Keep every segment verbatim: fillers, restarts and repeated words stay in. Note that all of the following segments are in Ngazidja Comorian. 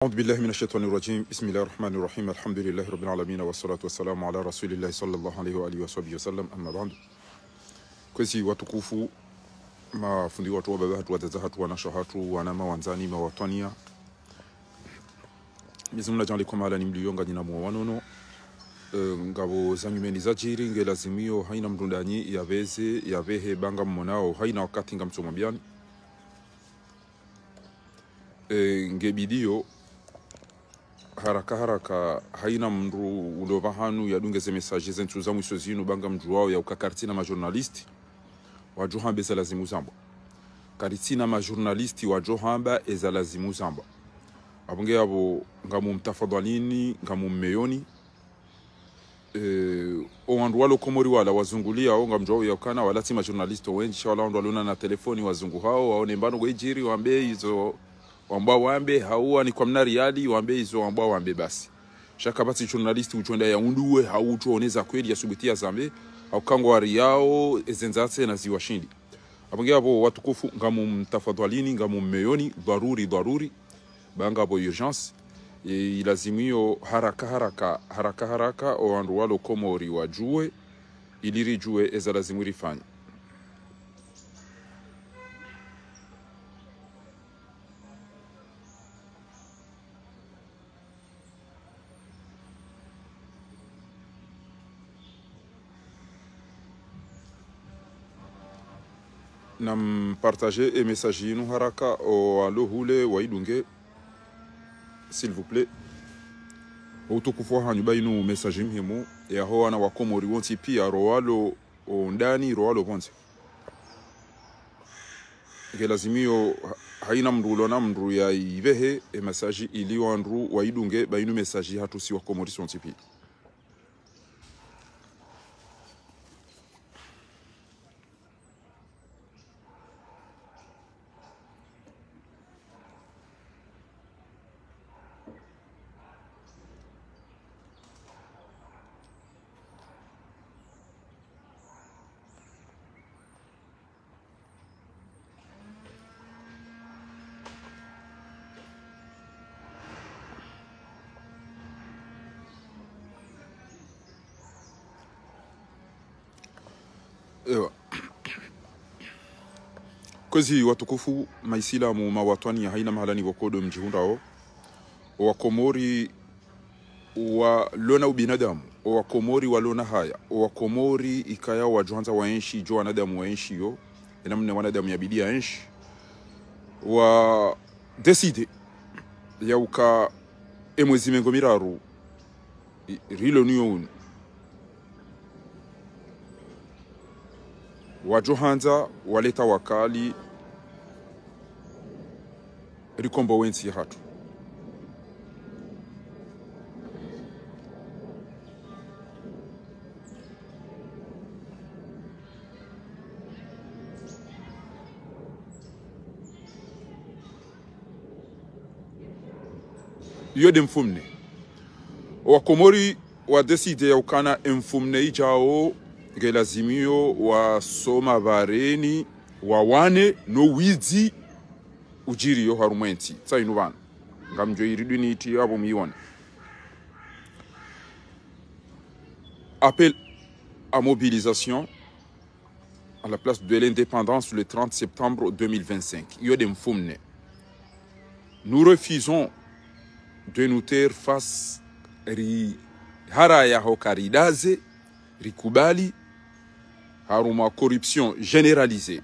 أعوذ بالله من الشيطان الرجيم. بسم الله الرحمن الرحيم. الحمد لله رب العالمين، والصلاة والسلام على رسول الله صلى الله عليه وآله وصحبه وسلم. أما بعد. Kwezi watukufu, mafundi watru, wababa hatru, wadzadze hatru, wanashe hatru, wanama, wandzani, mawatwaniya. Mwenyezi Mungu nadjaanli hama halani mliyo nganyi na mwa wanono. Eh, ngapvo za nyumeni zadjiri, nge lazimu yo hayina mndru ndanyi yapveze, yapvehe, ba ngammonao hayina wakati ngamtsomwambiyani. Eh, nge bidiyo, haraka haraka, hayina mndru ulo pvahanu yadunge ze message ze ntsu za mwiso zinu, ba ngamdjuwao ya uka karitsina ma journaliste wadjo hamba eza lazimu zambwa. Karitsina ma journaliste wadjo hamba eza lazimu zambwa. Apvo nge apvo ngamumtafadhalini, ngamummeyoni. Eh, o wandru walo Komori wala wazunguliyao, ngamdjuwao ya ukana wala tsi ma journaliste wendji, sha wala wandru walona na telefoni wazunguhao, waone mbano ngwedjiri, wambe izo wambwa wambe, hau wanikwa mna riyali, wambe izo wambwa wambe basi. Sha kapvatsi journaliste udjo enda yaunduwe, hau udjo oneza kweli yasubuti yazambe, hau kangwariyao, eze ndzatse na ziwashindi. Apvo nge apvo watukufu, ngamumtafadhalini, ngamummeyoni, dharuri, dharuri. Ba ngapvo urgence. E, ilazimu yo haraka haraka, haraka haraka, o wandru walo Komori wadjuwe, ili ridjuwe eza lazimu rifanye. Nampartage e message yinu haraka, o walo hule wayidunge, s'il vous plaît. O utukufu wahanyu, ba yinu message muhimu, yaho wana wa Komori wontsi piya, ro walo o ndani, ro walo pvondze. Nge lazimu yo ha-, hayina mndru ulona mndru yayipvehe e message ili wandru wayidunge, ba yinu message hatru si wa Komori sontsi piya. Ewa. Kwezi watukufu, maisilamu, mawatwaniya, hayina mahala ni pvoko ndo mdjihundrao. O wa Komori walona ubinadamu, o wa Komori walona haya, o wa Komori ikaya wadjo handza waenshi djo wanadamu waenshiyo, e namna wanadamu yabidi yaenshi. Wa décidé ya uka e mwezi mengo miraru i-, rilo nuyo unu, wadjo handza waleta wakali rikombowe entsi yahatru. Iyo nde mfumne. Wa Komori wa décidé ya ukana e mfumne idjao nge lazimu yo wasome pvareni, wawane no widzi udjiriyo harumwa entsi. Tsa inu pvanu. Ngamdjo iriduniti apvo mwiwone. Appel à mobilisation à la place de l'indépendance le trente septembre deux mille vingt-cinq. Iyo nde mfumne. Nous refusons de nous taire face, ri-, haraya ho karidaze, rikubali, harumwa corruption généralisée.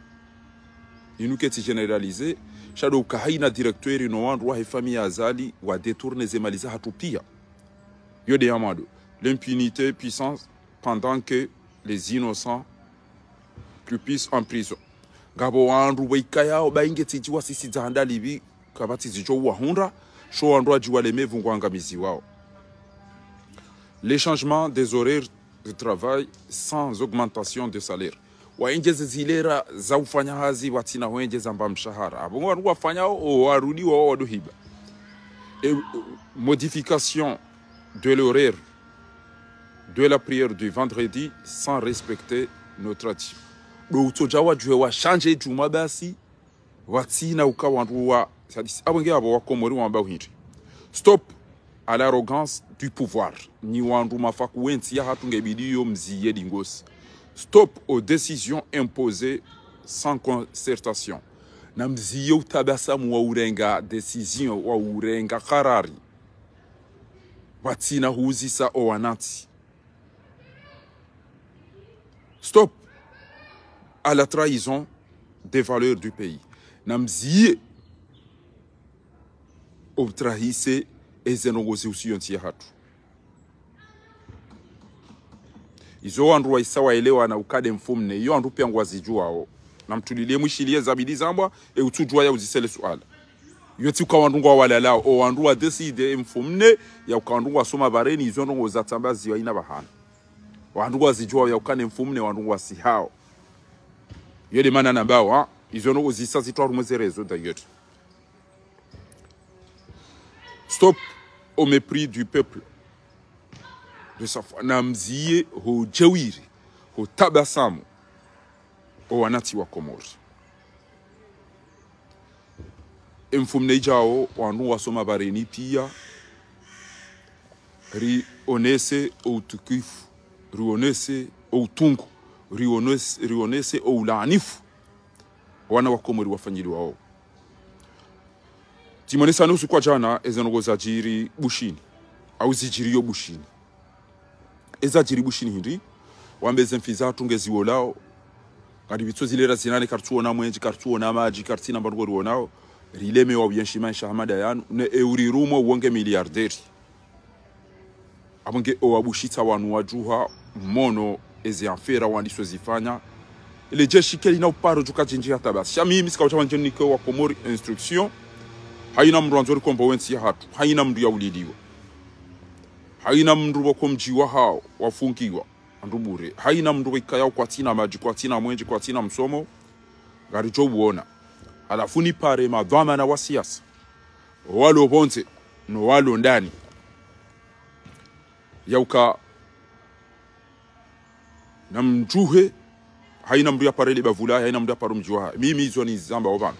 Inu ketsi généralisée, sha ndo uka hayina directeur no wandru wahe famille ya Azali wa détourner ze mali zahatru piya. Iyo nde ya mwando. L'impunité puissante pendant que les innocents croupissent en prison. Ngapvo wandru pvo ikayao ba inge tsidji wasisidza handali pvi, kapvatsi zidjo wahundra, sho wandru wadji walemevu ngwangamiziwao. Le changement des horaires de travail sans augmentation de salaire. Waendjeze zilera za ufanya hazi, watsina hwendjeza mba mshahara. Apvo ngo wandru wafanyao, o warudi wao wadohiba. Et, euh, modification de l'horaire de la prière du vendredi sans respecter nos traditions. Ndo utsodja wadjuwe washanje djumwa basi, watsina uka wandru wa, sadisi. Apvo nge apvo wa Komori wamba hindri. Stop à l'arrogance du pouvoir. Nyi wandru mafaku wentsi yahatru ngebidi yo mziye lingosi. Stop aux décisions imposées sans concertation. Na mziye utabasamu wa urenga décision, wa urenga karari, pvatsina huuzisa owanantsi. Stop à la trahison des valeurs du pays. Na mziye utrahise eze ndrongoo zihusuo ntsi yahatru. Izo wandru waisa waelewana ukaya nde mfumnne, iyo wandru pia ngwazidjuwao. Na mtulilie mwishiliye zabidi zambwa, e utsudjuwa yauzise le suala. Iyo tsi uka wandru ngwawalalao, o wandru wa décide e mfumnne, ya uka wandru ngwasoma bareni, izo ndrongoo zatsambaziwa haina pvahanu. Wandru ngwazidjuwao ya uka nde mfumnne, wandru ngwasihao. Iyo nde mana nambao, ha? Izo ndrongoo zisa zitwa harumwa ze réseaux d'ailleurs. Stop au mépris du peuple. De sa foi. Na mziye ho djewiri, ho tabasamu owanantsi wa Komori. E mfumnne idjao, wandru wasoma bareni pia, rionese o utukufu, rionese o utungu, rionese, rionese o ulaanifu wana wa Komori wafanyiliwao. Tsimonesa no usiku wa djana, eze ndrongoo zadjiri Bushini, au zidjiriyo Bushini. Ezadjiri Bushini hindri, wambe ze mfi zahatru ngeziwolao, ngaripvitso zilera zinane, karitsuona mwenje, karitsuona madji, karitsina mbandru ngorionao, rilemewa uyenshi maesha hama nda yanu, ne e urirumo uwo nge milliardaire. Apvo nge owabushitsa wanu wadjuha mono eze affaire wandisa zifanya. Ele jeshi kelina uparo djuka djindji hata basi. Sha mimi tsika udja wandje nike wa Komori instruction. Haina mndru andzo rikombowe ntsi yahatru. Haina mndru yauliliwa. Haina mndru pvoko mdji wahao wafungiwa. Wandru bure. Haina mndru pvo ikayao kwatsina madji, kwatsina mwenje, kwatsina msomo. Ngaridjo uona. Halafu nipare madhwamana wa siasa, owalo pvondze no walo ndani, ya uka namdjuhe, haina mndru yapare le bavu lahe, haina mndru yapare mdji wahahe. Mimi izo nizambao pvanu.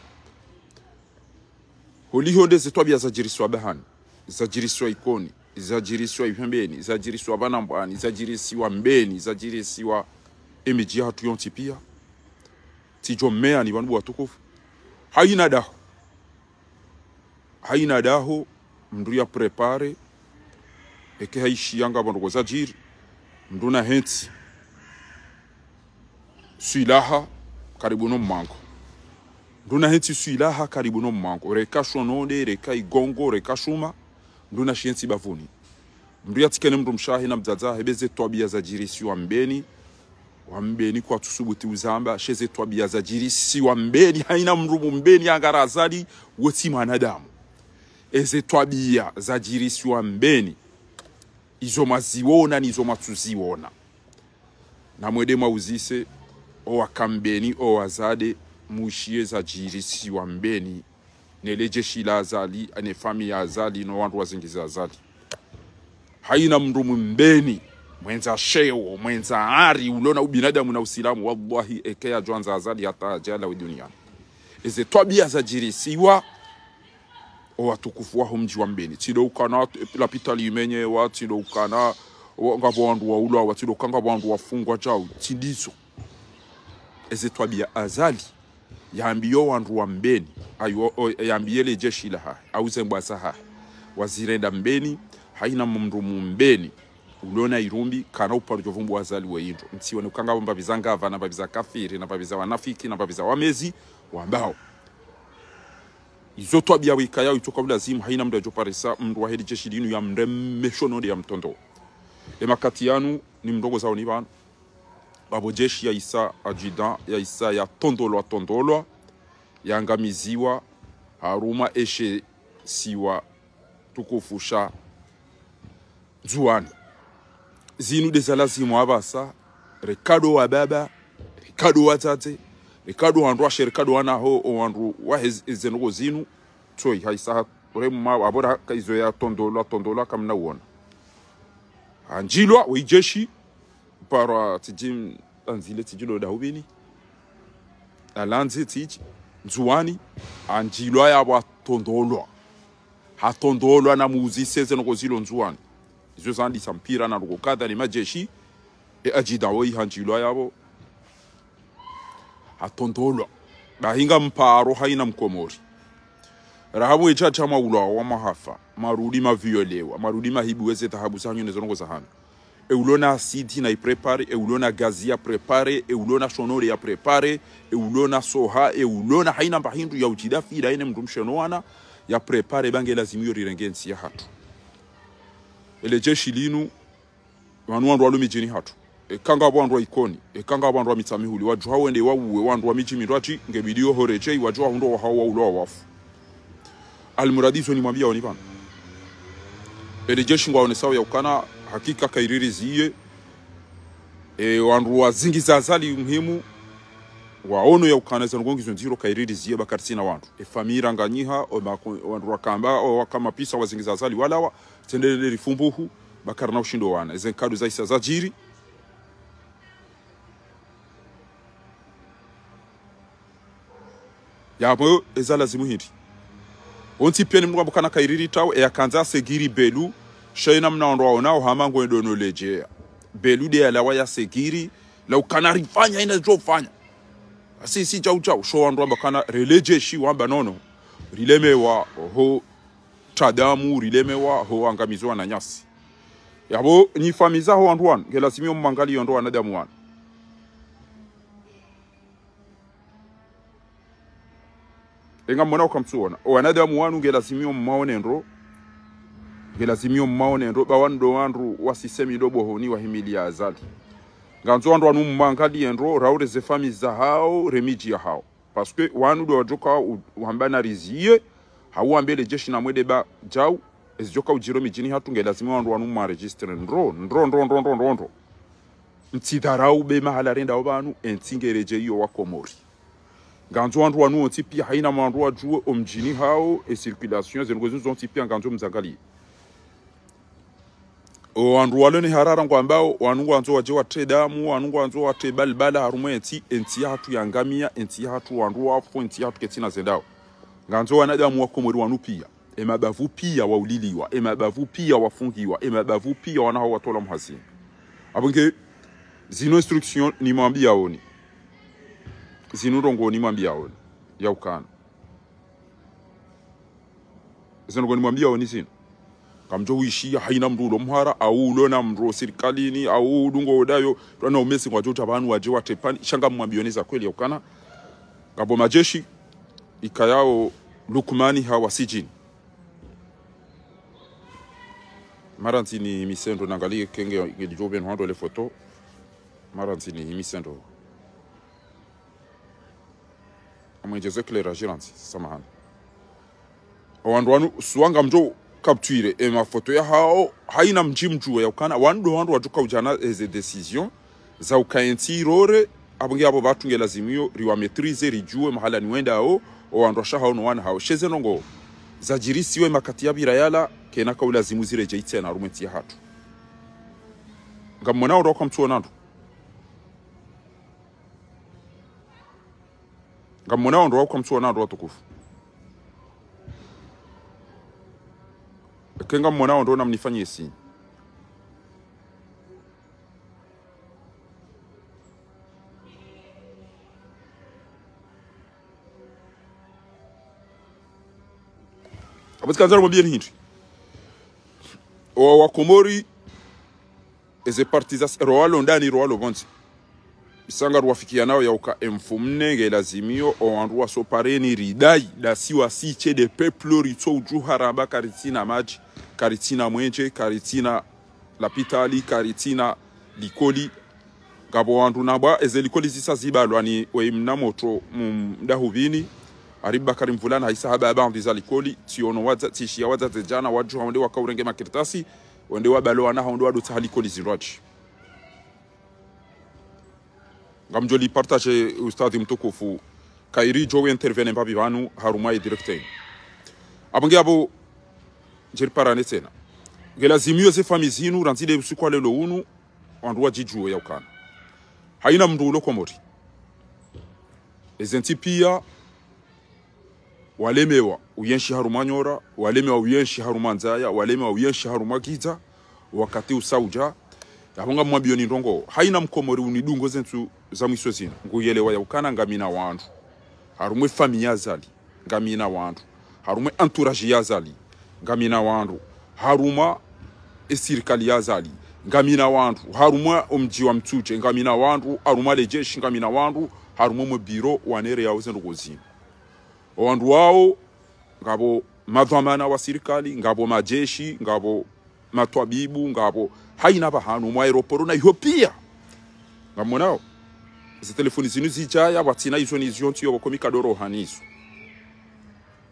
Holiho nde ze twabia zadjiriswa Bahani, zadjiriswa Ikoni, zadjiriswa Ipembeni, zadjiriswa Banambwani, zadjirisiwa Mbeni, zadjirisiwa emidji yahatru yontsi pia. Tsidjo mea ni pvanu bo watukufu. Haina daho. Haina daho, mndru ya prépare, eke haishiya ngapvo ndrongoo zadjiri, mndru nahentsi swilaha karibu no mmango. Mndru nahentsi swilaha karibu no mmango. Reka shononde, reka igongo, reka shuma, mndru nashihentsi bavuni. Mndru yatsikene mndru mshe wahe na mdzadze wahe, be ze twabia zadjirisiwa Mbeni. Wa Mbeni kwatsusubuti uzamba, she ze twabia zadjirisiwa Mbeni, haina mndru Mbeni yangara Azali, wo tsi mwanadamu. Eze twabia zadjirisiwa Mbeni, izo mwaziona, nizo mwatsuziona. Namwende mwauzise, owaka Mbeni, owazade, mwishiye zadjirisiwa Mbeni. Ne le jeshi la Azali, ne famiyi ya Azali, no wandru wazingiza Azali. Haina mndru Mbeni, mwendza sheo, mwendza ari, ulona ubinadamu na usilamu, wallahi, eke yadjwandza Azali hata yadjalawe duniani. Eze twabia zadjirisiwa owatukufu waho mdji wa Mbeni. Tsi ndo ukana lapitali imenyewa, tsi ndo ukana wa, ngapvo wandru waulwa, wa tsi ndo uka ngapvo wandru wafungwa djau, tsi ndizo. Eze twabia Azali yambiyo wandru wa Mbeni, ayo, o, yambiye le jeshi lahahe, au ze mbwa zahahe, wazirenda Mbeni, haina mndru Mbeni ulona irumbi, kana uparo djo vumbuwa Azali we indro. Mtsione uka ngapvo mbapvi za ngapva, na mbapvi za kafiri, na mbapvi za wanafiki, na mbapvi za wamezi, wambao. Izo twabia wikayao itsoka ulazimu, haina mndru yadjo parisa mndru wahe le jeshi linu yamreme shononde yamtondo. Emakati yanu, ni mndrongoo zao ni pvanu. Babo jeshi yaisa adjudant, yaisa yatondolwa, tondolwa, yangamiziwa, harumwa eshe siwa tukufu sha Ndzuwani. Zinu nde za lazimu apvasa, reka ndo wababa, reka ndo wadzadze, reka ndo wandruwashe, reka ndo wanaho, owandru wahe zi, eze ndrongoo zinu, tsoyi, haisa ha, uremu ma, apvo ra, ka izo yatondolwa, tondolwa kamna uona. Handjilwa, we ijeshi, parwa tsidji, andzile tsidji ndo dahupvini. Alandzi tsidji, Ndzuwani, handjilwa yapvo atondolwa. Hatrondolwa na muuzise ze ndrongoo zilo Ndzuwani. Izo zandisa mpira na ndrongoo kadha ni madjeshi. E adjudant wo ihandjilwa yapvo. Hatrondolwa. Bahi ngamparo haina Mkomori. Raha pvo edjadja mwaulwa wa mahafa, marudi maviolewa, marudi mahibiwa ze dhahabu zahanyu ne ze ndrongoo zahanyu. E ulo na acide na iprépare, e ulo na gazi ya préparé, e ulo na shonore ya préparé, e ulo na soha, e ulo na haina mba hindru ya udjidafira ine mndru mshe no wana ya préparé, ba nge lazimu yo rirenge ntsi yahatru. Ele jeshi linu, wanu wandru walo midjini hatru. Eka ngapvo wandru wa Ikoni, eka ngapvo wandru wa Mitsamihuli, wadjuha wende wauwe wandru wa midji mindrwadji, nge bidi yo horedjei, wadjuha hundro wahao waulo wawafu. Almuradi izo nimwambia woni pvanu. Ele jeshi ngwaonesao ya ukana, hakika kaiririziye. E, wandru wazingiza Azali muhimu, waono ya ukana ze ndrongoo ngizo ndziro kaiririziye ba karitsina wandru. E famille ranganyiha, o mako-, wandru wakamba, o waka mapisa wazingiza Azali walawa, tsendele rifumbuhu, ba karina ushindo wana. Eze nkado za isa zadjiri. Yapvo eza lazimu hindri. Wontsi pia ni mndru ngwambo kana kairiri tau, e yakandza asegiri Belu, sha ina mna wandru waonao hama ngwendo no ledjeya. Belu de yalawa yasegiri, la ukana rifanya ina djo fanya. Asi si djau djau, sho wandru wamba kana rele jeshi wamba nono. Rilemewa, oho, tra damu, rilemewa, ho angamizwa wananyasi. Yapvo, nyi famiyi zaho wandru wanu, nge lazimu yo mwangalie yo ndo wanadamu wanu. Enga mwona uka mtsuona. O wanadamu wanu nge lazimu yo mwaone ndro. Nge lazimu yo mwaone ndro. Ba wanu ndo wandru wa sisemi ndo bohoni wahimili ya Azali. Ngandzo wandru wanu mwangalie ndro, raure ze famiyi zahao, re midji yahao. Parce que wanu ndo wadjoka u-, wamba na riziye, hau wambe le jeshi na mwende ba djau, ezi djoka udjiro midjini hatru nge lazimu wandru wanu mwaregistre ndro, ndro, ndro. Mtsidharau be mahala renda o pvanu, entsi ngeredjei yo wa Komori. Ngandzo wandru wanu wontsi pia haina mwandru wadjuwe o mdjini hao, e circulation, ze ndrongoo zinu zontsi pia ngandzo mzangalie. O wandru walo ne harara ngwambao, wanu ngwandzo wadje watre damu, wanu ngwandzo watre balbala harumwa entsi, entsi yahatru yangamia, entsi yahatru wandru wafu, entsi yahatru ketsina zendao. Ngandzo wanadamu wa Komori wanu pia. E mabavu pia wauliliwa, e mabavu pia wafungiwa, e mabavu pia wana hao watolwa mhazini. Apvo nge, zinu instruction nimwambiaoni. Zinu ndrongoo nimwambiaoni. Ya ukana. Zinu ndrongoo nimwambiaoni zinu. Ngamdjo wishiya haina mndru ulo mhara, au ulo na mndru sirikalini, au udungo udayo, twana umesi ngwadjo uta pvanu wadje watrepani, sha ngamwambiaoni za kweli ya ukana. Ngapvo majeshi, ikayao Lukmani hawa sijini. Mara ntsini misendo nangalie kenge ngedjo pvenu hando le foto. Mara ntsini misendo. Amwenjeze éclairage rantsi, samahani. O wandru wanu, suwa ngamdjo capture, e mafoto yahao, haina mdji mdjuwe ya ukana, wandru wandru wadjuka udjana eze décision, za uka entsi irore, apvo nge apvo pvatru nge lazimu yo, riwa maîtriser, ridjuwe mahala ni wendao, o wandru washe hao no wana hao. Sha eze ndrongoo zadjirisiwa makati yapvira yala, kena ka ulazimu ziredjei tsena harumwa entsi yahatru. Ngamwona wandru waka mtsuona ndro. Ngamwona wandru waka mtsuona ndro watukufu. Eka ngamwona wandru namnifanyie signe. Apvo tsikandzaro mwambieni hindri. O wa Komori, eze parti za si-, ro walo ndani, ro walo pvondze. Isa ngaruwafikianao ya uka emfumne nge lazimu yo, o wandru wasopareni ridai, dasi wasiche de peuple ritso udjuha ramba karitsina madji, karitsina mwenje, karitsina lapitali, karitsina likoli. Ngapvo wandru nambwa eze likoli zisa zibalwa ni we mna motro mu-, mdahupvini. Ari Bakari Mvulana haisa haba ya baandhi za likoli, tsiono wadza-, tsishiya wadzadze djana, wadjuha wende waka urenge makartasi, wende wabalo wana hao wende wadotsaha likoli zindrwadji. Ngamdjo li partager ustadhi mtukufu, kairi djo we intervenir mbapvi pvanu harumwa ye direct. Apvo nge apvo, ndjeri parane tsena. Nge lazimu yo ze famiyi zinu, randzi de usiku wa leo unu, wandru wadjidjuwe ya ukana. Haina mndru ulo Komori. Eze ntsi pia, Walemewa uyenshi harumwa nyora, walemewa uyenshi harumwa ndzaya, walemewa uyenshi harumwa gidza, wakati usa udja. Yapvo ngamwambiyoni ndrongoo. Haina mkomori unidungo ze ntsu za mwiso zinu. Nguyelewa ya ukana ngamina wandru. Harumwa e famiyi ya Azali, ngamina wandru. Harumwa e entourage ya Azali, ngamina wandru. Harumwa e sirikali ya Azali, ngamina wandru. Harumwa o mdji wa Mitsudje, ngamina wandru. Harumwa le jeshi, ngamina wandru. Harumwa mwe biro wanere yao ze ndrongoo zinu. O wandru wao, ngapvo madhwamana wa sirikali, ngapvo majeshi, ngapvo matwabibu, ngapvo haina pvahanu, mwa aéroport na iho piya. Ngamwonao. Ze telefoni zinu zidjaya, pvatsina izo ni ziyo ntsi yo pvoko mi kadoroha nizo.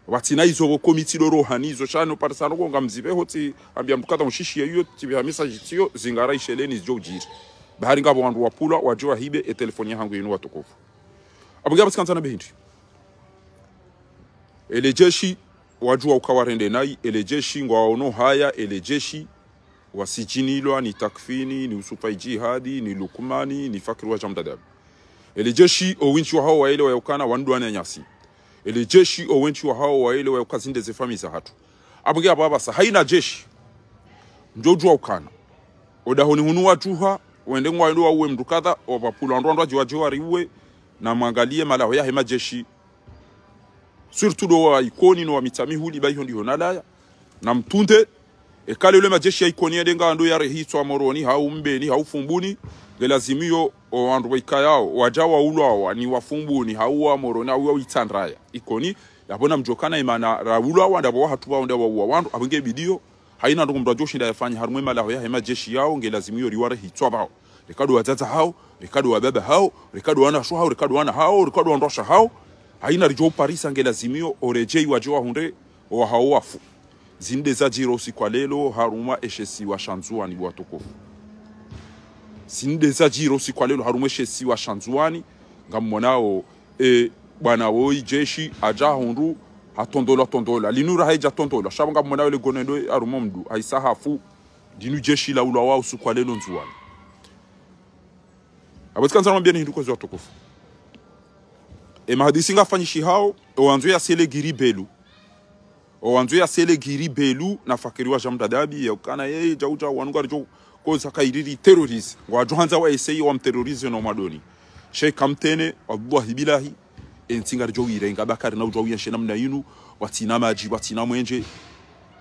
Pvatsina izo pvoko mi tsidoroha nizo, sha no parisa no ngamzipve hotsi, ambiya mndru kadha mshishi ya iyo, tsipve ha message tsiyo, zingara isheleni zidjo udjiri. Bahari ngapvo wandru wapvulwa, wadjo wahibe, e telefoni yahangu yinu watukufu. Apvo ngiya pvatsi kandza na behindri. Ele jeshi, wadjuwa uka warende nayi, ele jeshi, ngwaono haya, ele jeshi, wasidjinilwa, ni Takfini, ni Usufa Idjihadi, ni Lukmani, ni Fakiri wa Jamdadabi. Ele jeshi, o wendji wahao waelewa ya ukana, wandru wananyasi. Ele jeshi, o wendji wahao waelewa ya uka zinde ze famiyi zahatru. Apvo nge apvo apvasa, haina jeshi. Mdjo udjuwa ukana. O dahoni hunu wadjuha, wende ngwaendo wauwe mndru kadha, wapvapvulwa wandru wandru wadji wadje wariuwe, na mwangaliye malaho yahe majeshi. Surtout ndo wa Ikoni no wa Mitsamihuli, ba iho ndiho nalaya. Na mtunde, eka leo le majeshi ya Ikoni yende ngayando yarehitswa Moroni, hau Mbeni, hau Fumbuni, nge lazimu yo, o wandru wa ikayao, wadja waulwawa, ni wa Fumbuni, hau wa Moroni, hau wa Itsandraya. Ikoni, yapvo namdjuwe ukana imana raulwawa, ndapvo wahatru pvao nda wauwa wandru, apvo nge bidiyo, haina ndrongoo mndru adjo ushinda yafanye harumwa e malaho yahe majeshi yao, nge lazimu yo riwarehitswa pvao. Reka ndo wadzadze hao, reka ndo wababa hao, reka ndo wanashe hao, reka ndo wana hao, reka ndo wandruwashe hao. Haina ridjo uparisa nge lazimu yo, o redjeyi wadje wahundre, o wahao wafu. Zinde zadjiri usiku wa leo, harumwa eshe isiwa sha Ndzuwani bo watukufu. Zinde zadjiri usiku wa leo, harumwa eshe isiwa sha Ndzuwani, ngamwonao, e, bwana woyi jeshi, adja hundru, hatondolwa tondolwa. Linu raha idja tondolwa, sha pvo ngamwonao le gonendo, harumwa mndru, haisa hafu, linu jeshi laulwawa usiku wa leo Ndzuwani. Apvo tsikandza namwambiyeni hindru kwezi watukufu. E mahadisi ngafanyishihao, o wandzo ya sele giri belu. O wandzo ya sele giri belu na Fakiri wa Jamdadabi, ya ukana yeye djaudja wanu ngaridjo koza kairiri terroriste. Ngwadjo handza wa essayer wa mterroriste no madoni. Sheikh Mtene, wallahi billahi, entsi ngaridjo wirenga ba karina udjo uyenshi namna inu, pvatsina madji, pvatsina mwenje.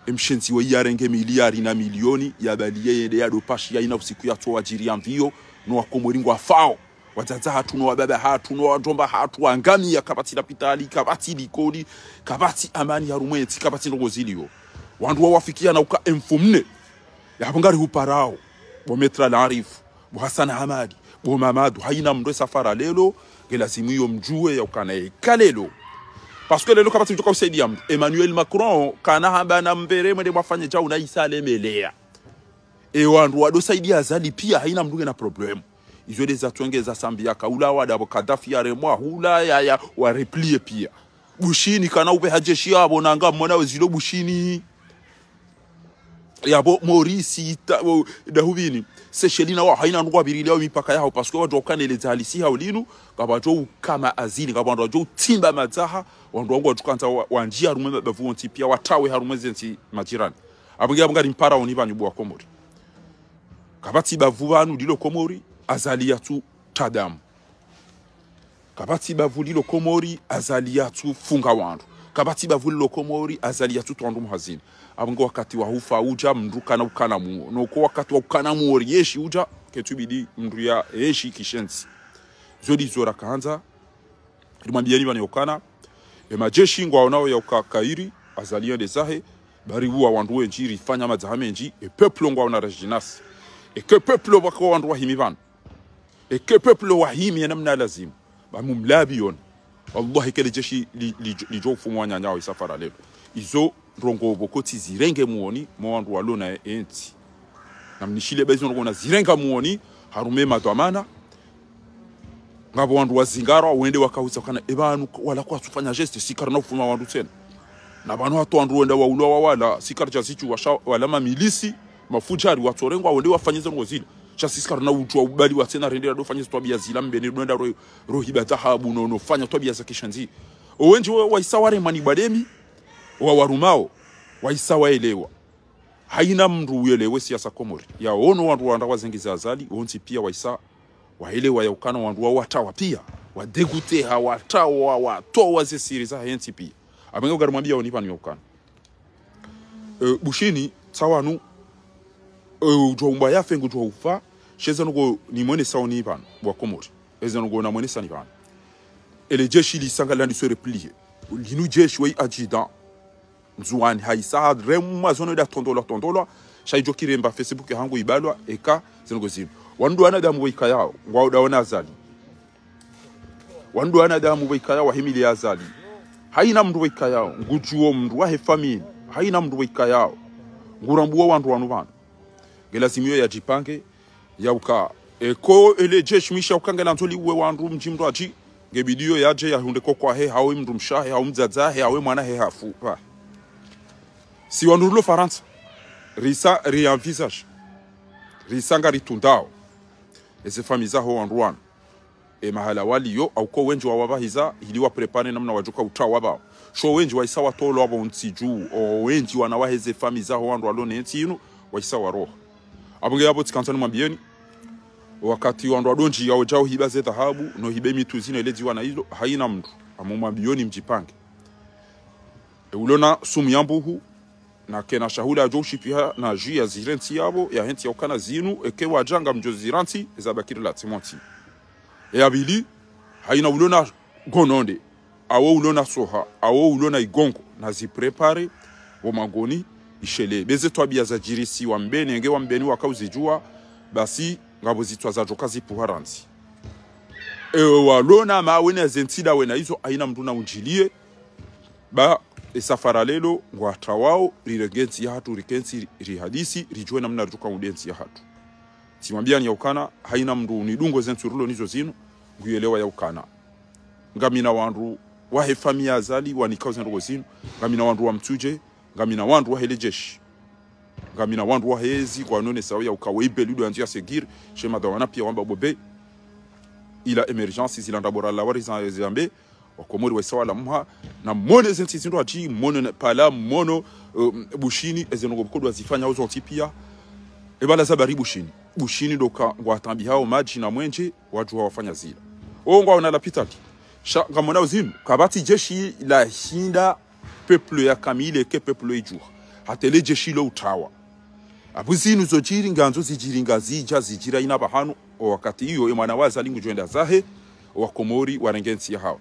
Emshenzi we yarenge miliyari na miliyoni, yabaliye yende yado pashi yaina usiku yatso wadjiri ya mviyo, no wakomori ngwafao. Wadzadze hatru, no wababa hatru, no wandjomba hatru, wangamiya kapvatsi lapitali, kapvatsi likoli, kapvatsi amani harumwa entsi, kapvatsi ndrongoo ziliyo. Wandru wawafikiya na uka emfumne. Yapvo ngarihuparao. Bo Maître Larif, bo Hassan Hamadi, bo Mamadu, haina mndru e safari leo, nge lazimu yo mdjuwe ya ukana eka leo. Parce que leo kapvatsi mdjoka usaidiya mndru. Emmanuel Macron, kana hamba na mvere mwende mwafanye djau na isa lemeleya. E wandru wado saidiya Azali piya haina mndru ngena problème. Izo nde za twenge za sambi ya kaula wa ndapvo Kadhafi yaremwa hula ya, ya wa replier piya. Bushini kana upve ha jeshi yapvo nanga mwona wezilo Bushini. Yapvo Maurice, ita, o, dahuvini. Seychelles na wa haina ndrongoo wapvirilia mipaka yaho, parce que wadjuwa ukana ele za halisi hao linu, ngapvadjo ukama Azali, ngapvo wandru wadjo utsimba madzaha, wandru wangu wadjo kandza wa, wandjiye harumwa e mabavu wontsi piya, watrawe harumwa ze ntsi majirani. Apvo nge apvo ngari mpara oni pvanu bo wakomori. Kapvatsi bavu pvanu lilo Komori, Azali yatsu tra damu. Kapvatsi bavu lilo Komori, Azali yatsu funga wandru. Kapvatsi bavu lilo Komori, Azali yatsu towa wandru muhazini. Apvo nge wakati wa hufa udja, mndru kana ukana muo. No uka wakati wa ukana muo riyenshi udja, ketsu bidi mndru yayenshi kishenzi. Zo ndizo rakandza, rimwambiyeni pvanu ya ukana, e majeshi ngwaonao ya uka kairi, Azali yende zahe, ba riuwa wandru wendji, rifanya madzaha mendji, e peuple ngwaona rejinasi. Eke peuple pvwaka wandru wahimi pvanu. Eke peuple wahimi ya namna lazimu. Ba mumlabi yona. Wallahi kele jeshi li, li, lidjo ufumwa wananya wa isafari leo. Izo ndrongoo pvoko tsi zirenge muoni, mwa wandru walona entsi. Namnishiliye ba izo ndrongoo na zirenga muoni, harumwa e madhwamana. Ngapvo wandru wazingarwa, wende wakahudza ukana, e pvanu wala kwatsufanya geste, si karina ufumwa wandru tsena. Na pvanu hata wandru wenda waulwawa wala, si karidja zidjuwa sha wala mamilisi, mafudjari watsorengwa, wende wafanye ze ndrongoo zila. Sha sisi karina udjuwa ubali wa tsena rende rado fanye ze twabiya zila Mbeni, rwenda ro, rohiba dhahabu, no, no fanya twabiya za kishenzi. Owendji wa, wahisa waremwa ni bwademi, wa warumao, wahisa waelewa. Haina mndru uyelewe siasa Komori. Yaono wandru wandru wazengi za Azali, wontsi pia wahisa, waelewa yaukana wandru wa watawa pia, wadeguteha, watawa, watowa ze siri zahe ntsi pia. Apvenge ugarimwambia oni pvanu yaukana. E, Bushini, tsawanu, e, udjwa umbwa yafe ngudjwa ufa, sha eza ndrongoo nimwenesao ni pvanu, bo wa Komori. Eza ndrongoo namwenesani pvanu. Ele jeshi lisa ngalandiso replier. Linu jeshi wa adjudant. Ndzuwani haisa haremwa zono ida tondolwa, tondolwa. Sha idjo kiremba Facebook hangu ibalwa, eka, eza ndrongoo zinu. Wandru wanadamu waikayao, ngwao daona Azali. Wandru wanadamu waikayao wahimili Azali. Haina mndru waikayao, ngudjuo mndru wahe famille. Haina mndru waikayao, ngurambuo wandru wanu pvanu. Nge lazimu iyo yadjipange, yauka. Eka ele jeshi mwisha uka ngelandzo liuwe wandru mdji mndru adji, nge bidi iyo yadje yahundre kokwahe, hawe mndru mshahe, hawe mdzadzahe, hawe mwanahe hafu. Pva. Si wandru rilo Farantsa. Risa, ri envisage. Risa ngaritrundao. Eze famille zaho wandru wanu. E mahala waliyo, hauka owendji wawapvahiza, ili wa préparer namna wadjoka utrawa pvao. Sha owendji wahisa watolwa pvo ntsi dju, owendji wana waheze famille zaho wandru walo ne ntsi inu, wahisa waroha. Apvo nge yapvo tsikandza nimwambieni, wakati wandru wadondji yaodjao hiba ze dhahabu, no hibe mitru zinu ele dziwa na ilo, haina mndru. Amo mwambioni mdjipange. E ulona sumu ya mbuhu, na kena shahula yadjo ushipiha na dji ya zire ntsi yapvo, yahe ntsi yaukana zinu, eke wadja ngamdjo zira ntsi, eza bakiri la tsi montsi. E ya pvili, haina ulona gononde, awo ulona soha, awo ulona igongo, nazi préparer, pvo mangoni, ishele. Be ze twabia zadjirisiwa Mbeni, nge wa Mbeni wakauzidjua, basi ngapvo zitswa zadjoka zipvuha rantsi. E walona mawe na ze ntsi dawe na izo, haina mndru na undjilie, ba, e safara lelo, ngwatrawao, rirenge ntsi yahatru, rikentsi, rihadisi, ridjuwe namna ridjoka unde ntsi yahatru. Tsimwambiani yaukana, haina mndru nidungo ze ntsu rilo nizo zinu, nguyelewa yaukana. Ngamina wandru wahe famille ya Azali, wanikao ze ndrongoo zinu, ngamina wandru wa Mtsudje, ngamina wandru wahe le jeshi. Ngamina wandru wahezi, kwanonesao yauka weibe ludo yandzo ya segir, she madhawana pia wamba bobe. Ila émergence zila ndrabo ralawa riza, ziyambe, Wakomori waisa wala mha, na mone ze ntsi zindru adji, mone na pvala, mono, um, Bushini, eze ndrongoo bukodo wazifanya ozo ntsi pia. E pvala zabari Bushini. Bushini ndo ka ngwatambihao madji na mwenje, wadjuha wafanya zila. O ngwaona lapitali. Sha, ngamona uzinu, kapvatsi jeshi lashinda peuple ya kamili ke peuple idjuha. Hata ele jeshi lo utrawa. Apvo zinu zodjiri ngandzo zidjiri ngazidja zidjira ina pvahanu, o wakati iyo e mwana wa Azali ngudjwenda zahe, o Wakomori warenge ntsi yahao.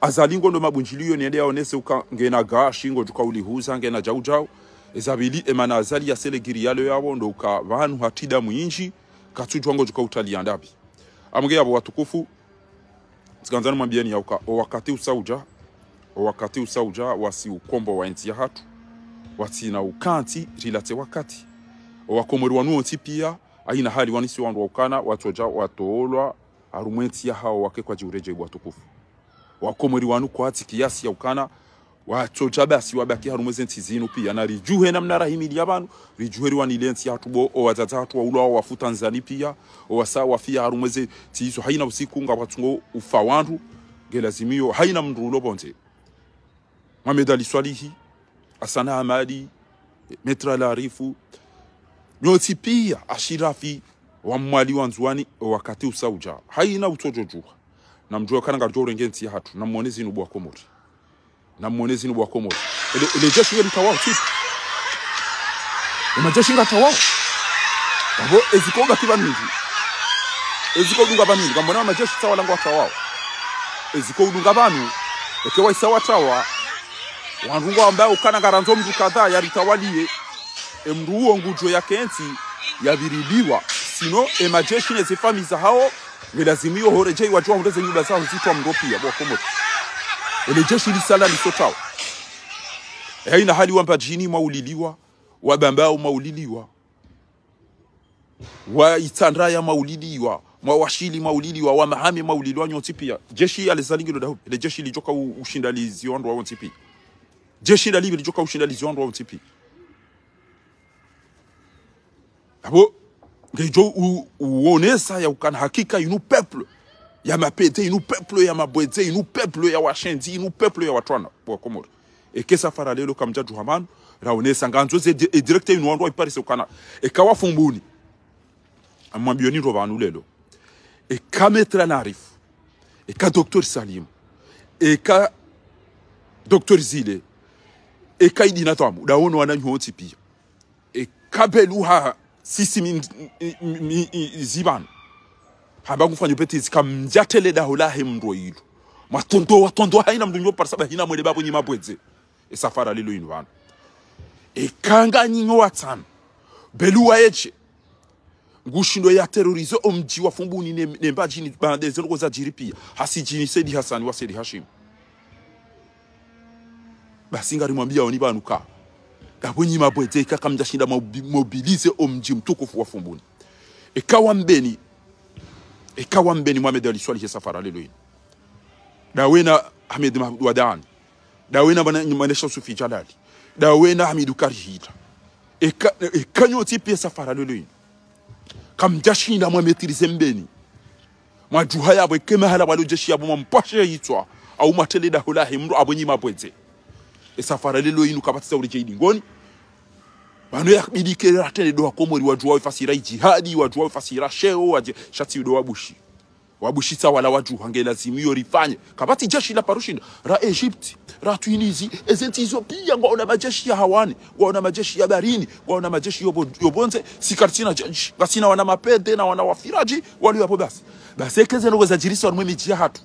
Azali ngondo mabundjiliyo nende yaonese uka ngena gashi ngodjuka ulihuza ngena djaudjau. Eza pvili e mana Azali ya selegiri yalo yapvo ndo uka pvanu hatsi damu indji, katsudjuwa ngodjuka utalia ndapvi. Amge yapvo watukufu, tsikandza nimwambieni yauka, o wakati usaudja, o wakati usaudja, wasi ukombowa entsi yahatru, watsina ukantsi, rilatse wakati. O Wakomori wanu wontsi pia, haina hali wanisi wandru waukana, watsodja, watolwa, harumwa entsi yahao wake kwadji uredjei watukufu. Wakomori wanu kwatsi kiasi yaukana, watsodja basi wabaki harumwa ze ntsi zinu pia. Na ridjuhe namna rahimili ya pvanu, ridjuhe riwanile ntsi yahatru bo, o wadzadze hatru waulwa wafu Tanzani pia, o wasa wafia harumwa ze ntsi izo haina usiku ngapvatsungo ufa wandru, nge lazimiyo haina mndru ulo pvondze. Mohamed Ali Swalihi, Hassan Ahmadi, Maître Ali Arifu, nyontsi pia Ashirafi, wa Mwali wa Ndzuwani, o wakati usaudja. Haina utsodjodjuha. Na mdjuwe kana ngaridjo urenge ntsi yahatru, na mwone zinu bo Wakomori. Na mwone zinu bo Wakomori. Ele, ele jeshi ngelitrawao tsi. E majeshi ngatrawao. Apvo eziko ubaki pvanu ndji. Eziko udunga pvanu ndji. Kamwona majeshi tsi wala ngwatrawao. Eziko udunga pvanu. Eke waisa watrawa. Wandru ngwamba ukana ngarandzo mndru kadha yaritrawaliye. E mndru uwo ngudjo yakentsi yapviriliwa. Sinon, e majeshi ne ze famille zahao, nge lazimiyo horedjei wadjuwa hundre ze nyumba zaho zitrwa mndru pia, bo Wakomori. Ele jeshi lisala lisotrawa. E haina hali wa Mbadjini mwauliliwa, wa Bambao mwauliliwa, wa Itsandraya mwauliliwa, mwa Washili mwauliliwa, wa Mahame mwauliliwa nyontsi pia. Jeshi ya le Azali ngilo dahu, ele jeshi lidjoka u-, ushinda liziwandru wawontsi pia. Jeshi ndalipvi lidjoka ushinda liziwandru wawontsi pia. Apvo, ngedjo u-, uonesa yaukana hakika inu peuple. ya mapete, inu peuple ya mabwedze, inu peuple ya washenzi, inu peuple ya watwana wa Komori. Eka e safari lelo kamdjadjuha pvanu, raonesa ngandzo ze di-, e direct inu wandru waiparise ukana. Eka wa Fumbuni. Ngamwambiyoni ndo pvanu lelo. Eka Maître Larifou. Eka Docteur Salim. Eka Docteur Zile. Eka Idina Twamu. Ndawono wananyontsi piya. Eka Beluha sisi mi, mi, mi, mi, zipvanu. Hamba ngufanyo bêtise kamdjatele daho lahe mndru ilu. Mwatrontowa, trontowa haina mndru nyo parisa ba hina mwele bapvo nyi mabwedze. E safari lelo inu pvanu. Eka nganyi nyo watsanu. Beluha yeshe. Ngushindo ya terroriser o mdji wa Fumbuni ne, ne Mbadjini, baanda ze ndrongoo zadjiri piya. Hasidjini Said Hassan wa Said Hashim. Basi ngarimwambiyawoni pvanu ka. Ndapvo nyi mabwedze eka kamdjashinda mobi-, mobiliser o mdji mtukufu wa Fumbuni. Eka wa Mbeni. Eka wa Mbeni Mohamed Ali Soilihi e safari lelo inu. Ndawe na Ahmed Mahmoud Wadani. Ndawe na mwana, mwana Shamsufi Jalali. Ndawe na Hamidu Karihila. Eka, eka nyontsi piya e safari lelo inu. Kamdjashinda mwa maîtriser Mbeni. Mwadjuha yapvo eka mahala pvwalo jeshi yapvo mwampvashe yitswa. Au mwatele daho lahe mndru apvo nyi mabwedze. E safari lelo inu kapvatsi za uri je idingoni. Pvanu yabidi ke ratele ndo wa Komori wadjuwa we fasira idjihadi, wadjuwa we fasira sheo, wadje shatsi ndo wa Bushi. Wa Bushi tsa wala wadjuha nge lazimu iyo rifanye. Kapvatsi jeshi la parushinda. Ra Egypte, ra Tunisie, eze ntsi izo piya ngwaona majeshi ya hawani, ngwaona majeshi ya bahrini, ngwaona majeshi yo pvo-, yo pvondze, si karitsina jeshi, ngasina wana mapede na wana wafiraji, wali yapvo basi. Basi eka ze ndrongoo zadjirisa wanu mwe midji yahatru.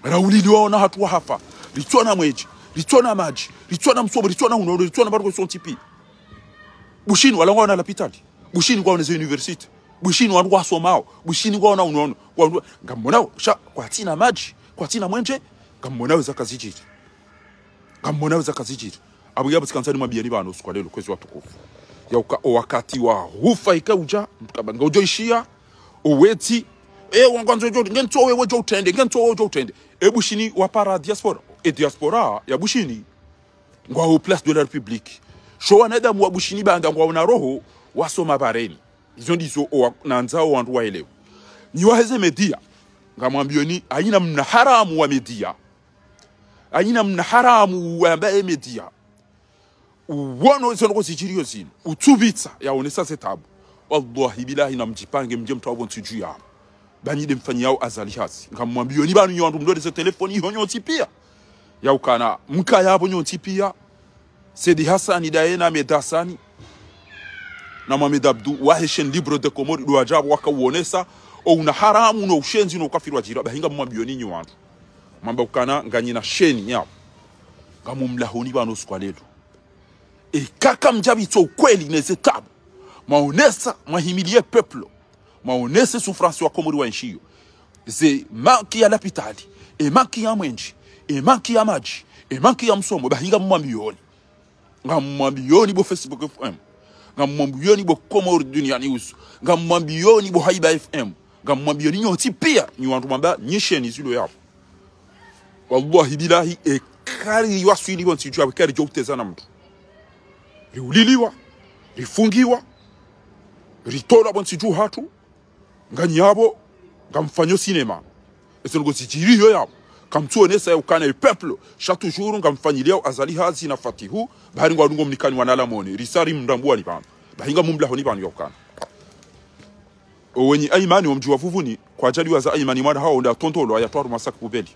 Rauliliwa wana hatru wahafa, ritsona mwenje, ritsona madji, ritsona msomo, ritsona unono, ritsona pvanu zontsi piya. Bushini wala ngwaona lapitali. Bushini ngwaona ze université. Bushini wandru wasomao. Bushini ngwaona unono. Ngwaona, ngamwonao, sha, kwatsina madji, kwatsina mwenje, ngamwonao zaka zidjiri. Ngamwonao zaka zidjiri. Apvo yapvo tsikandza nimwambiyeni pvanu usiku wa lelo, kwezi watukufu. Yauka o wakati wa hufa ika udja, mkaba ngaudjo ishiya, o wetsi, e, wangwandzo djo, ngentso wewe djo utrende, ngentso wewe djo utrende. E Bushini wapara diaspora. E diaspora ya Bushini. Ngwawo Place de la République. Sho wanadamu wa Bushini baanda ngwawo na roho, wasoma pvareni. Izo ndizo owa-, nandzao wandru waelewe. Nyi waheze média. Ngamwambiyoni, haina mna haramu wa média. Haina mna haramu wamba e média. Uwono izo ndrongoo zidjiriyo zinu. Utsupvitsa, yaonesa ze tabu. Wallahi billahi namdjipange mdje mtwawo pvo ntsi dju yapvo. Ba nyi nde mfanyiyao Azali hazi. Ngamwambiyoni pvanu nyi wandru mlole ze telefoni iho nyontsi piya. Yaukana, mkaya pvo nyontsi piya. Said Hassani ndaye na Ahmed Hassani. Na Mohamed Abdou, wahe chaîne Libre des Comores, ndo wadja pvo wakauonesa. O una haramu, no ushenzi, no ukafiri wadjiri. Ba hinga mwambiyoni nyi wandru. Mwamba ukana, nganyina chaîne yapvo. Ngamumlahoni pvanu usiku wa lelo. Eka kamdjapvitsa ukweli neze tabu. Mwaonesa, mwahimiliye peuple. Mwaonese souffrance wa Komori wa enshiyo. Ze manque ya lapitali, e manque ya mwenje, e manque ya madji, e manque ya msomo, ba hinga mwambiyoni. Ngamwambiyoni bo Facebook F M. Ngamwambiyoni bo Comores Dunia News. Ngamwambiyoni bo Haiba F M. Ngamwambiyoni nyontsi piya, nyi wandru mwamba, nyi chaîne zilo yapvo. Wallahi billahi, eka riwaswili pvo ntsi dju yapvo, eka ridjo uteza na mndru. Riuliliwa, rifungiwa, ritolwa pvo ntsi dju hatru, nganyi yapvo, ngamfanyo cinéma. Ezo ndrongoo zidjiriyo yapvo, kamtsuonesa yaukana e peuple, sha toujours ngamfanyiliyao Azali hazi na Fatihu, bahari ngwadungo mnikani wana lamone, risari mndambuwani pvanu. Ba hinga mumlahoni pvanu yaukana. Owenyi Aimani wa mdji wa Vuvuni, kwadjadiwaza Aimani mwana hawo nda tontolo ayatwaru masak pubeli.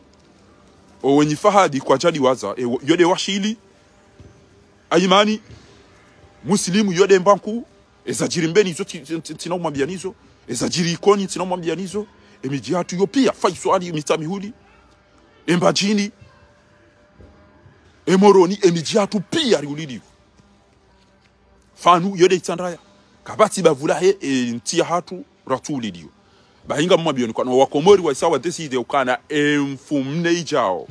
Owenyi Fahadi kwadjadiwaza, e, wo-, yo nde washili. Aimani, Muslimu yo nde mbanku, ezadjiri Mbeni izo ti-, ti-, ti-, tsina umwambiyani izo, ezadjiri Ikoni tsina umwambiyani izo, emidji yahatru yo piya, Faiswali, Mitsamihuli, Embadjini, Emoroni, emidji yahatru piya riuliliwa. Pvanu yo nde Itsandraya. Kapvatsi bavu lahe, e, ntsi yahatru ratsuuliliwa. Ba hinga mwambiyoni ukana o Wakomori waisa wa décider ukana e mfumne idjao.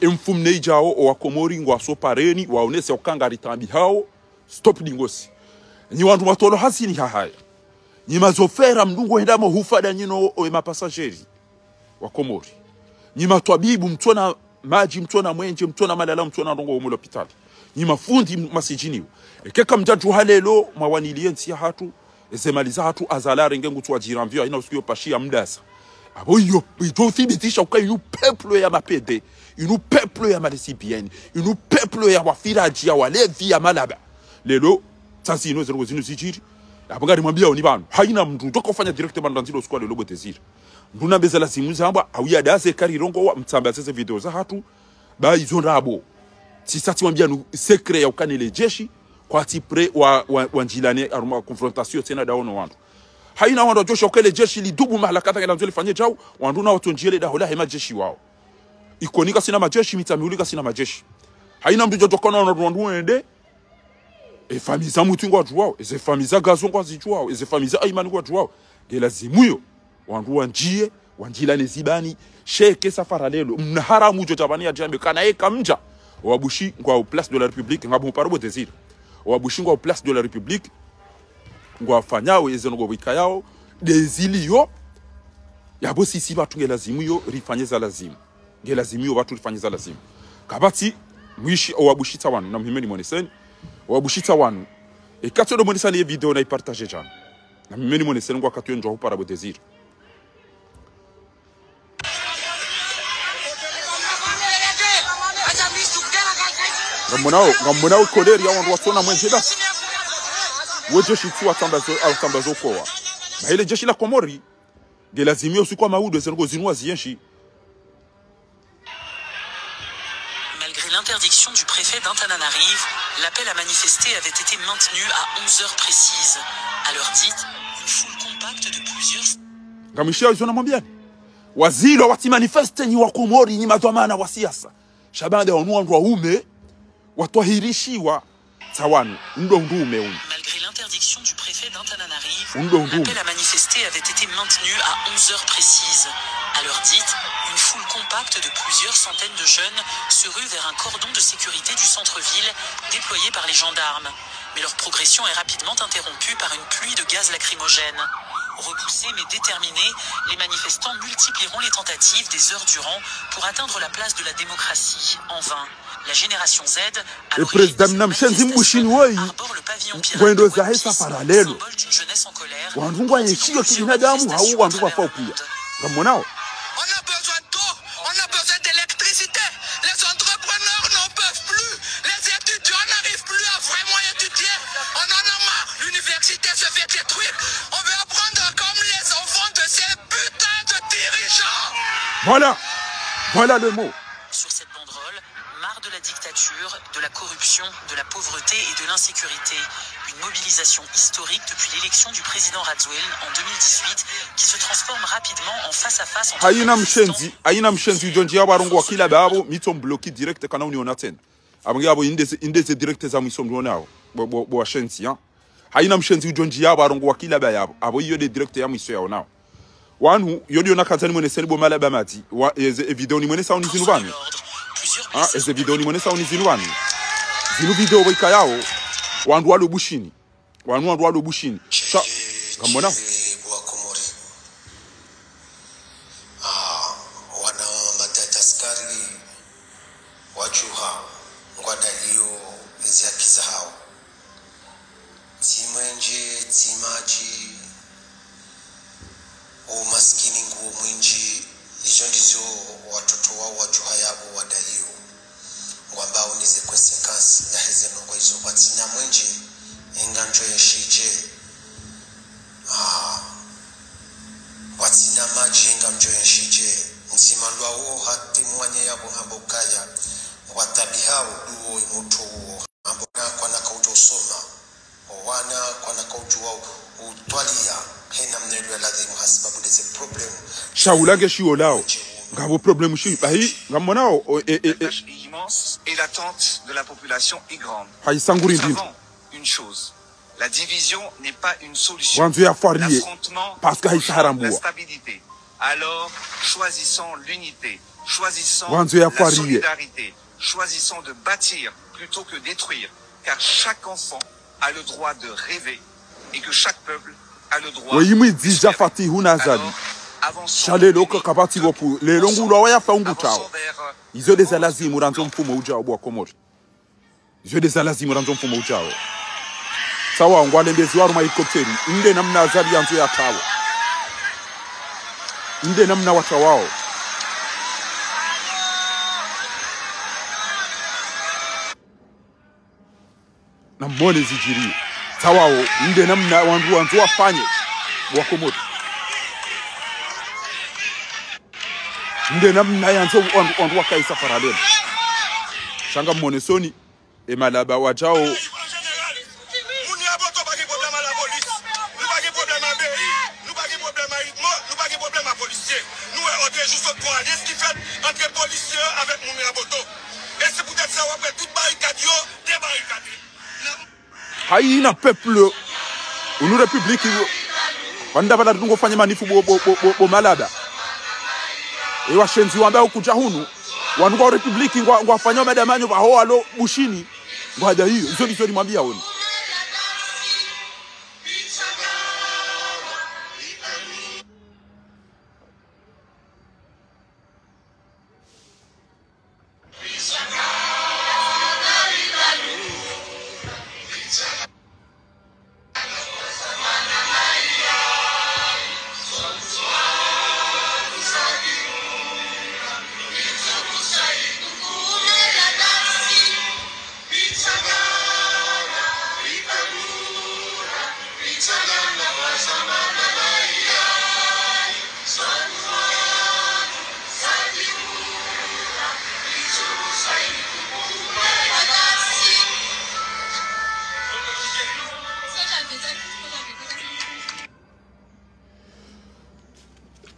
E mfumne idjao o Wakomori ngwaso pareni, waonese ukana ngari taabihao, stop dingosi. Nyi wandru mwatolwa hazini hahaya. Nyi mazofera mdungo henda mo hufa nda nyi no o e mapasajeri wa Komori. Nyi matwabibu mtsona madji, mtsona mwenje, mtsona malala, mtsona ndrongoo omo lapitali. Nyi mafundi m-, masidjiniwa. Eka kamdjadjuha lelo, mwawaniliye ntsi yahatru, Eze mali zahatru Azali arenge ngutsu wadjirambiyo, hayina usiku yo pashia mdasa. Apvo iyo, idjo uthibitisha uka inu peuple ya mapede, inu peuple ya malesibieni, inu peuple ya wafiradji, ya walevi, ya malaba. Leo, tsasi inu zero zinu zidjiri. Apvo ngarimwambiyaoni pvanu. Hayina mndru, djoka ufanya direct pvanu randzi lo usiku wa leo bo Désiré. Mndru nambe za lazimu zambwa, hawuya daze karirongowa, mtsambe zeze video zahatru, ba izo ndrabo. Tsisa tsiwambiya nu secret ya uka nele jeshi, kwatsi prêt wa, wa, wandjilane harumwa confrontation tsena daho no wandru. Hayina wandru wadjosha uka le jeshi lidubu mahala kadha ngela ndzo lifanye djau, wandru na watsondjie le daho lahe majeshi wawo. Ikoni kasina majeshi, Mitsamihuli kasina majeshi. Hayina mndru djodjoka na wandru wandru wende, e famille za Mutwi ngwadjuwao, eze famille za Gazo ngwazidjuwao, eze famille za Aymane ngwadjuwao. Nge lazimu yo, wandru wandjie, wandjilane zibani, sheke safara leo. Mna haramu djo djapvani yadjambe, kana yeka mdja. Owabushi ngwao Place de la République, ngapvo mparo bo Désiré. Owabushi ngwao Place de la République, ngwafanyao eze ndrongoo pvwikayao, ndeziliyo, yapvo sisi pvatru nge lazimu yo, rifanye za lazimu. Nge lazimu yo pvatru rifanye za lazimu. Kapvatsi, mwishi, owabushitsa wanu, na mhime nimwoneseni, owabushitsa wanu. Eka tsodo mwonesani ye video na ipartage djana. Na mhime nimwoneseni ngwakati yo ndjwa hupara bo Désiré. Ngamwonao, ngamwonao colère ya wandru watsona mwenje dasi. Wo jeshi tsu watsamba zo, watsamba zo kowa. Ba ile jeshi la Komori, nge lazimu yo usiku wa maudu, eze ndrongoo zinu waziyenshi. Malgré l'interdiction du préfet d'Antananarivo, l'appel à manifester avait été maintenu à onze heures précises. À l'heure dite, une foule compacte de plusieurs Ngamwishiya izo namwambiyani. Wazilo watsi manifeste nyi wa Komori, nyi madhwamana wa siasa. Sha baanda wanu wandru waume, watwahirishiwa, tsa wanu, ndo undru ume unu. Malgré l'interdiction du préfet d'Antananarivo, ndo undru ume. L'appel à manifester avait été maintenu à onze heures précises. À l'heure dite, une foule compacte de plusieurs centaines de jeunes se rue vers un cordon de sécurité du centre-ville déployé par les gendarmes. Mais leur progression est rapidement interrompue par une pluie de gaz lacrymogène. Repoussés mais déterminés, les manifestants multiplieront les tentatives des heures durant pour atteindre la place de la Démocratie. En vain. La génération Z, à l'origine de cette manifestation, arbore le pavillon pirate de One Piece, symbole d'une jeunesse en colère, contre l'anticonstitutionnalisme assurant à travers le monde. Ngamwonao. On a besoin d'eau, on a besoin d'électricité. Les entrepreneurs n'en peuvent plus. Les étudiants n'arrivent plus à vraiment étudier. On en a marre. L'université se fait détruire. On veut apprendre comme les enfants de ces putains de dirigeants. Voilà. Voilà le mot. Sur cette banderole, marre de la dictature, de la corruption, de la pauvreté et de l'insécurité. Une mobilisation historique depuis l'élection du président Rajoelina en deux mille dix-huit, qui se transforme rapidement en face-à-face entre manifestants. Hayina mshenzi, hayina mshenzi udjo ndjiya warongowa kila bapvo, mi tso mbloki direct kana uniona tsena. Apvo nge apvo inde ze, inde ze direct za mwiso mdru onao. Bo, bo, bo washenzi, ha? Hayina mshenzi udjo ndjiya warongowa kila bapvo. Apvo iyo nde direct ya mwiso yaonao. Wanu, yo ndiyo nakandza nimwoneseni bo malaba madji. Wa, eze, e video nimwonesa uni zinu pvanu. Ha, eze video nimwonesa uni zinu pvanu. Zinu video pvwikayao. Wandru walo Bushini. Wanu wandru walo Bushini. Sha, ngamwonao. Ah, wana Madagaskari wadjuha ngwadaliyo ezi haki zahao. Tsi mwenje, tsi madji, umasikini nguwo mwindji, izo ndizo watoto wao wadjuha yapvo wadaliyo. Ngwambao ni ze conséquences ya heze ndrongoo izo. Pvwatsina mwenje, engamdjo yenshidje? Ah. Pvwatsina madji, engamdjo yenshidje? Ntsi mandrwa wo hata mwanye yapvo hamba ukaya ngwatabihao duwo imutro uwo. Amba wana kwana kaudjo usoma, wana kwana kaudjuwa utwaliya, hena mnelo ya ladhimu hasibabu ndeze problème. Sha ulange shiyo lao. Ngapvo problème shi, bahi, ngamwonao, o, e, e, e. La tâche est immense et l'attente de la population est grande. Hayi sanguri ndindu. Nous savons une chose, la division n'est pas une solution. Wandzo ya fwariye. L'affrontement, parce que hayi saharambuwa. La stabilité. Alors, choisissons l'unité, choisissons la solidarité, choisissons de bâtir plutôt que détruire, car chaque enfant a le droit de rêver et que chaque peuple a le droit d'espérer. Alors, avançons pour unir toute la population. Avançons vers, euh, Izo nde za lazimu randzo mfumo udjao bo wa Komori. Izo nde za lazimu randzo mfumo udjao. Tsawa, ngwalembezi wa harumwa helikopteri. Inde namna Azali yandzo ya tsawa. Inde namna watsawao. Namone zidjiriyo. Tsawao, inde namna wandru wandzo wafanye. Wakomori. Inde namna yandzo wandru, wandru wakaisa paralelo. Sha ngamone soni. E malaba wadjao. Moun Miraboto pa gen pwoblèm a lapolis. Nou pa gen pwoblèm a mèri. Nou pa gen pwoblèm a idmo. Nou pa gen pwoblèm a polisye. Nou wè òdre jou sot pran ale, eskifèt antre polisye avèk moun Miraboto. E se poutèt sa w ap wè tout barikad yo debarikade. Hayi na pèp, unu répiblik yo. Wandru pvala ngwafanya manif bo, bo, bo, bo, bo malaba. E washenzi wamba ukudja hunu. Wanu ngwa répiblik ngwa, ngwafanya madamanyo pvaho walo Bushini. Ngwadja iyo, izo ndizo nimwambia woni.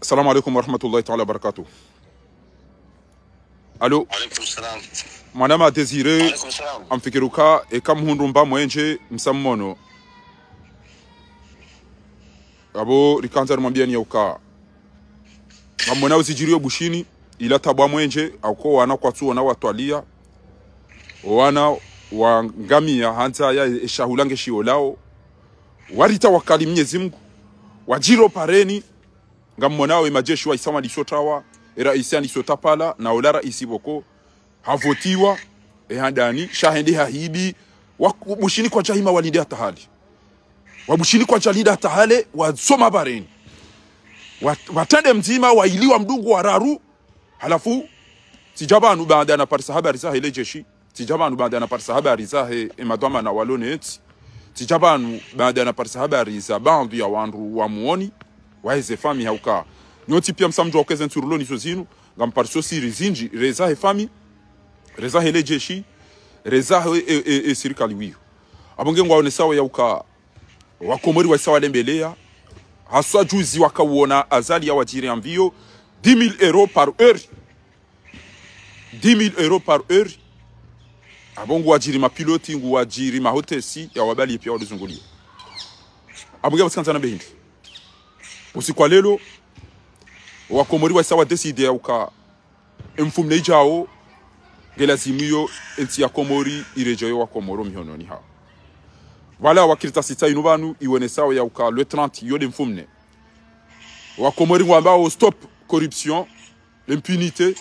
Assalamu alaikum warahmatullahi taala wabarakatuh. Allô? Alaikum salam. Mwanama Désiré, alaikum salam. Amfikiri uka, eka mhundru mba mwenje, msamono. Apvo rikandza rimwambiani ya uka. Ngamwona uzidjiriyo Bushini, ila tabu mwenje, hauka wana kwatsu ona watwalia. Wana wangamia handza ya eshahula ngeshiolao. Waritawakali Mnyezi Mungu. Wadjiro pareni. Ngamwonao e majeshi wa isama lisotawa, e raisi alisotapala, na ola raisi pvoko, havotiwa, e handani, sha hende hahibi, wa Bushini kwadjahima walinde hata hale. Wa Bushini kwadjalinda hata hale, wasoma bareni. Wa, watrende mdzima, wailiwa mdru ngu wararu, halafu, tsidja pvanu baanda naparisa habari zahe le jeshi. Tsidja pvanu baanda naparisa habari zahe e madhwamana walo nentsi. Tsidja pvanu baanda naparisa habari za baadhwi ya wandru wa muoni, wa eze famiyi hauka. Nyontsi pia msamdjwa uka eze ntsuruloni zo zinu, ngampariso siri zindji, re zahe famiyi, re zahe le jeshi, re zahe e, e, e sirikali wiyo. Apvo nge ngwaonesao ya uka, Wakomori waisa walembelea, haswa juzi wakawona Azali yawadjiri anvio dix mille euros par heure. Dix mille euros par heure. Apvo nguwadjiri mapiloti, nguwadjiri mahotesi, yawabali pia waduzungulia. Apvo nge pvatsikandza na behindri. Usiku wa lelo, Wakomori waisa wadécidé ya uka, e mfumne idjao, nge lazimu yo entsi ya Komori iredjeyo Wakomori mihononi hawo. Pvala wakirita sita inu pvanu, iwonesao ya uka le trente yo nde mfumne. Wakomori ngwambao stop corruption, l'impunité,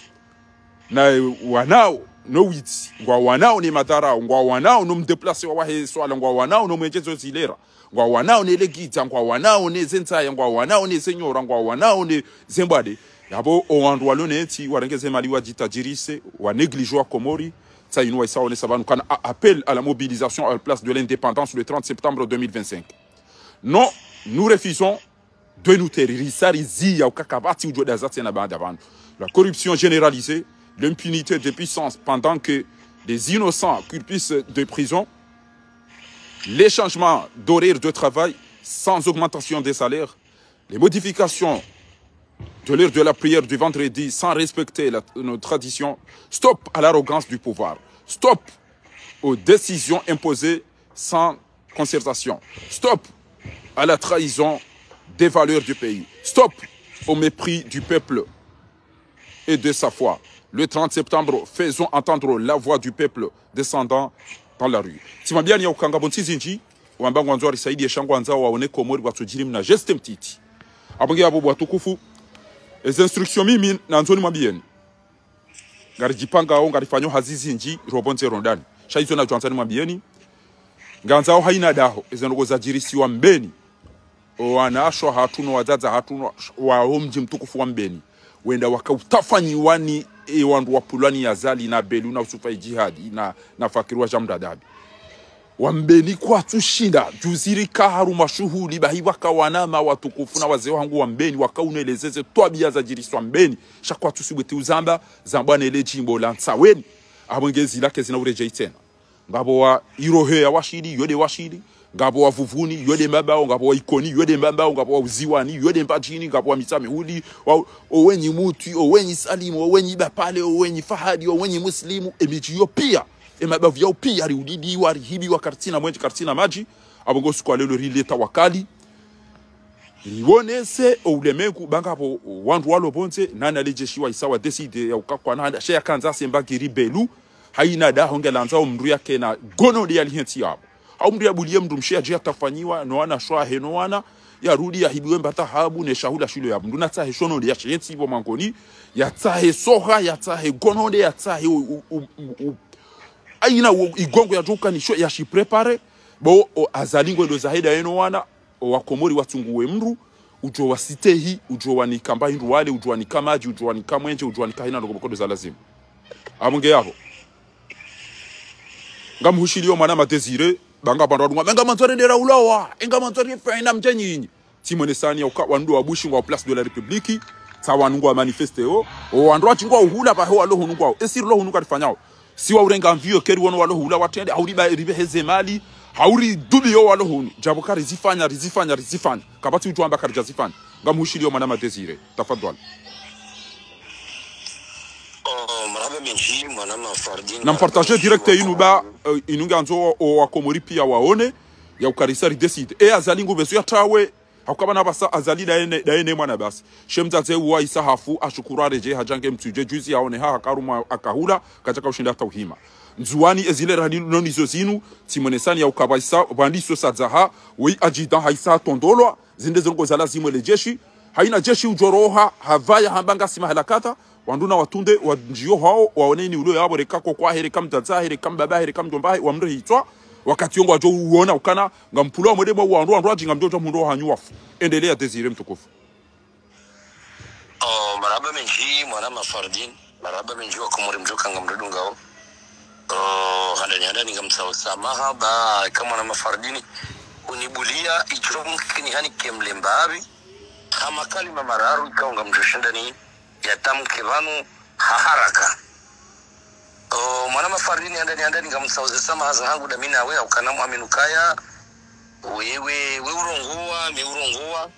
na wanao no witsi, ngwawanao ne madharau, ngwawanao no mdéplacé wa wahe swala, ngwawanao no mwenjezo zilera, ngwawanao ne legidza, ngwawanao ne zentsaya, ngwawanao ne zenyora, ngwawanao ne zembwade. Yapvo, owandru walo nentsi, warenge zemali wadjitajirise, wanégligé Wakomori, tsa inu waisa wonesa pvanu kana a-, appel à la mobilisation à la place de l'indépendance le trente septembre deux mille vingt-cinq. Non, nous refusons de nous taire, risa riziya uka kapvatsi udjo daza tsena baanda pvanu. La corruption généralisée, l'impunité des puissances pendant que des innocents culpissent de prison, les changements d'horaire de travail sans augmentation des salaires, les modifications de l'heure de la prière du vendredi sans respecter la, nos traditions. Stop à l'arrogance du pouvoir. Stop aux décisions imposées sans concertation. Stop à la trahison des valeurs du pays. Stop au mépris du peuple et de sa foi. Le trente septembre, faisons entendre la voix du peuple descendant dans la rue. Tsimwambiani ya uka ngapvo ntsi zindji, wamba ngwandzo warisaidie sha ngwandzao waone Komori pvatsudjiri mna geste mtiti. Apvo nge yapvo watukufu. Eze instructions mimi nandzo nimwambieni. Ngaridjipangao, ngarifanyao hazi zindji, ropvondze rondani. Sha izo nadjwandza nimwambieni. Ngandzao haina daho, eze ndrongoo zadjirisiwa Mbeni. Owanashe wahatru no wadzadze wahatru no wa ho mdji mtukufu wa Mbeni. Wenda wakautafanyiwa ni, e, wandru wa Pulwani ya Azali na Belu na Usufa Idjihadi na, na Fakiri wa Jamdadabi. Wa Mbeni kwatsushinda, djuzi rika harumwa shuhuli, bahi waka wanama watukufu na wazee wahangu wa Mbeni, wakaunelezeze twabiya zadjiriswa Mbeni, sha kwatsusubweti uzamba, zambwa nele djimbo la Ntsaweni, apvo nge zila kazina uredjei tsena. Ngapvo wa Irohe ya Washili, yo nde Washili, ngapvo wa Vuvuni, yo nde Mbambao, ngapvo wa Ikoni, yo nde Mbambao, ngapvo wa Uziwani, yo nde Mbadjini, ngapvo wa Mitsamihuli, wa, owenyi Mutwi, owenyi Salimu, owenyi Bapale, owenyi Fahadi, owenyi Muslimu, emidji yo piya, emabavu yao piya, riudidiwa, rihibiwa, karitsina mwenje, karitsina madji, apvo ngo usiku wa lelo rileta wakali. Riwonese oulemengu, ba ngapvo wandru walo pvondze, nana le jeshi wa isa wa décidé ya ukakwa na handa, she yakandza se mbagiri Belu, haina daho ngelandzao mndru yakena gono nde yalihentsi yapvo. Hau mndru yabuliye mndru mshe yadje yatafanyiwa, no wana shwahe, no wana, yarudi yahibiwe mbata habu, ne shahula shilo yapvo. Mndru natsahe shono nde yashihentsi pvo mwangoni, yatsahe soha, yatsahe gono nde, yatsahe u, u, u, u, u, haina u, igongo yadjoka nisho, yashipréparé, bo, o, Azali ngwendo zahe nda yeno wana, owakomori watsunguwe mndru, udjo wasitehi, udjo wanika mba hindru wale, udjo wanika madji, udjo wanika mwenje, udjo wanika haina ndrongoo pvoko ndo za lazimu. Apvo nge yapvo. Ngamhushiliyo mwanama Désiré, ba ngapvo wandru wadunga, ba ngamandzo rende ra ulawa, e ngamandzo rife haina mdje nyinyi. Tsimwonesani ya uka, wandru wa Bushi ngwao Place de la République, tsa wanu ngwa manifesté yo, owandru wadji ngwao hula, baho walo hunu ngwao, esi rilo hunu karifanyao. Si wa urenga mviyo keri wono walo hula watrende, hauri ba ribe heze mali, hauri dubi yo walo hunu. Djapvo karizifanya, rizifanya, rizifanya. Kapvatsi udjo amba karidjazifanya. Ngamhushiliyo mwanama Désiré. Tafadhwali. Oh, marahaba mendji, mwanama Fardine. Na mpartage direct inu ba, eh, inu ngandzo o, owakomori piya waone, ya uka risa ridécidé. E Azali ngupvezo yatrawe, hauka pvanu pvasa Azali nda yene, nda yene mwana basi. She mdzadze uwa isa hafu, ashukuru aredjei hadja nge mtsudje djuzi yaone ha hakarumwa akahula, kadjaka ushinda hata uhima. Ndzuwani ezile rali nonizo zinu, tsimwonesani ya uka pva isa, pvandi iso sadzaha, wei adjudant ha isa hatondolwa, zinde zo ndrongoo za lazimu ele jeshi, haina jeshi udjo roha, hapvaya hamba ngasi mahala kadha, wandru na watunde, wandjiyo hao, waone ini ulo yapvo, reka koko wahe, reka mdzadze wahe, reka mbaba wahe, reka mdjomba wahe, wamrehitswa, wakati yo ngwadjo uona ukana, ngampvulwa mwende mwa wandru, wandru wadji ngamdjo dja mhundro hanyu wafu. Endelea Désiré mtukufu. Oh, marahaba mendji, mwanama Fardine. Marahaba mendji wakomori mdjoka ngamdodungao. Oh, handani, handani ngamtsaho samaha, ba, eka mwanama Fardine, unibuliya, idjo mkini hanike mlemba apvi. Ha makalima mararu ikao ngamdjo shinda ni yatamke pvanu ha haraka. O, mwanama Fardine, handani, handani ngamtsaho ze samaha zahangu dami nawe, haukana mwamini ukaya, wewe, we urongowa, mi urongowa,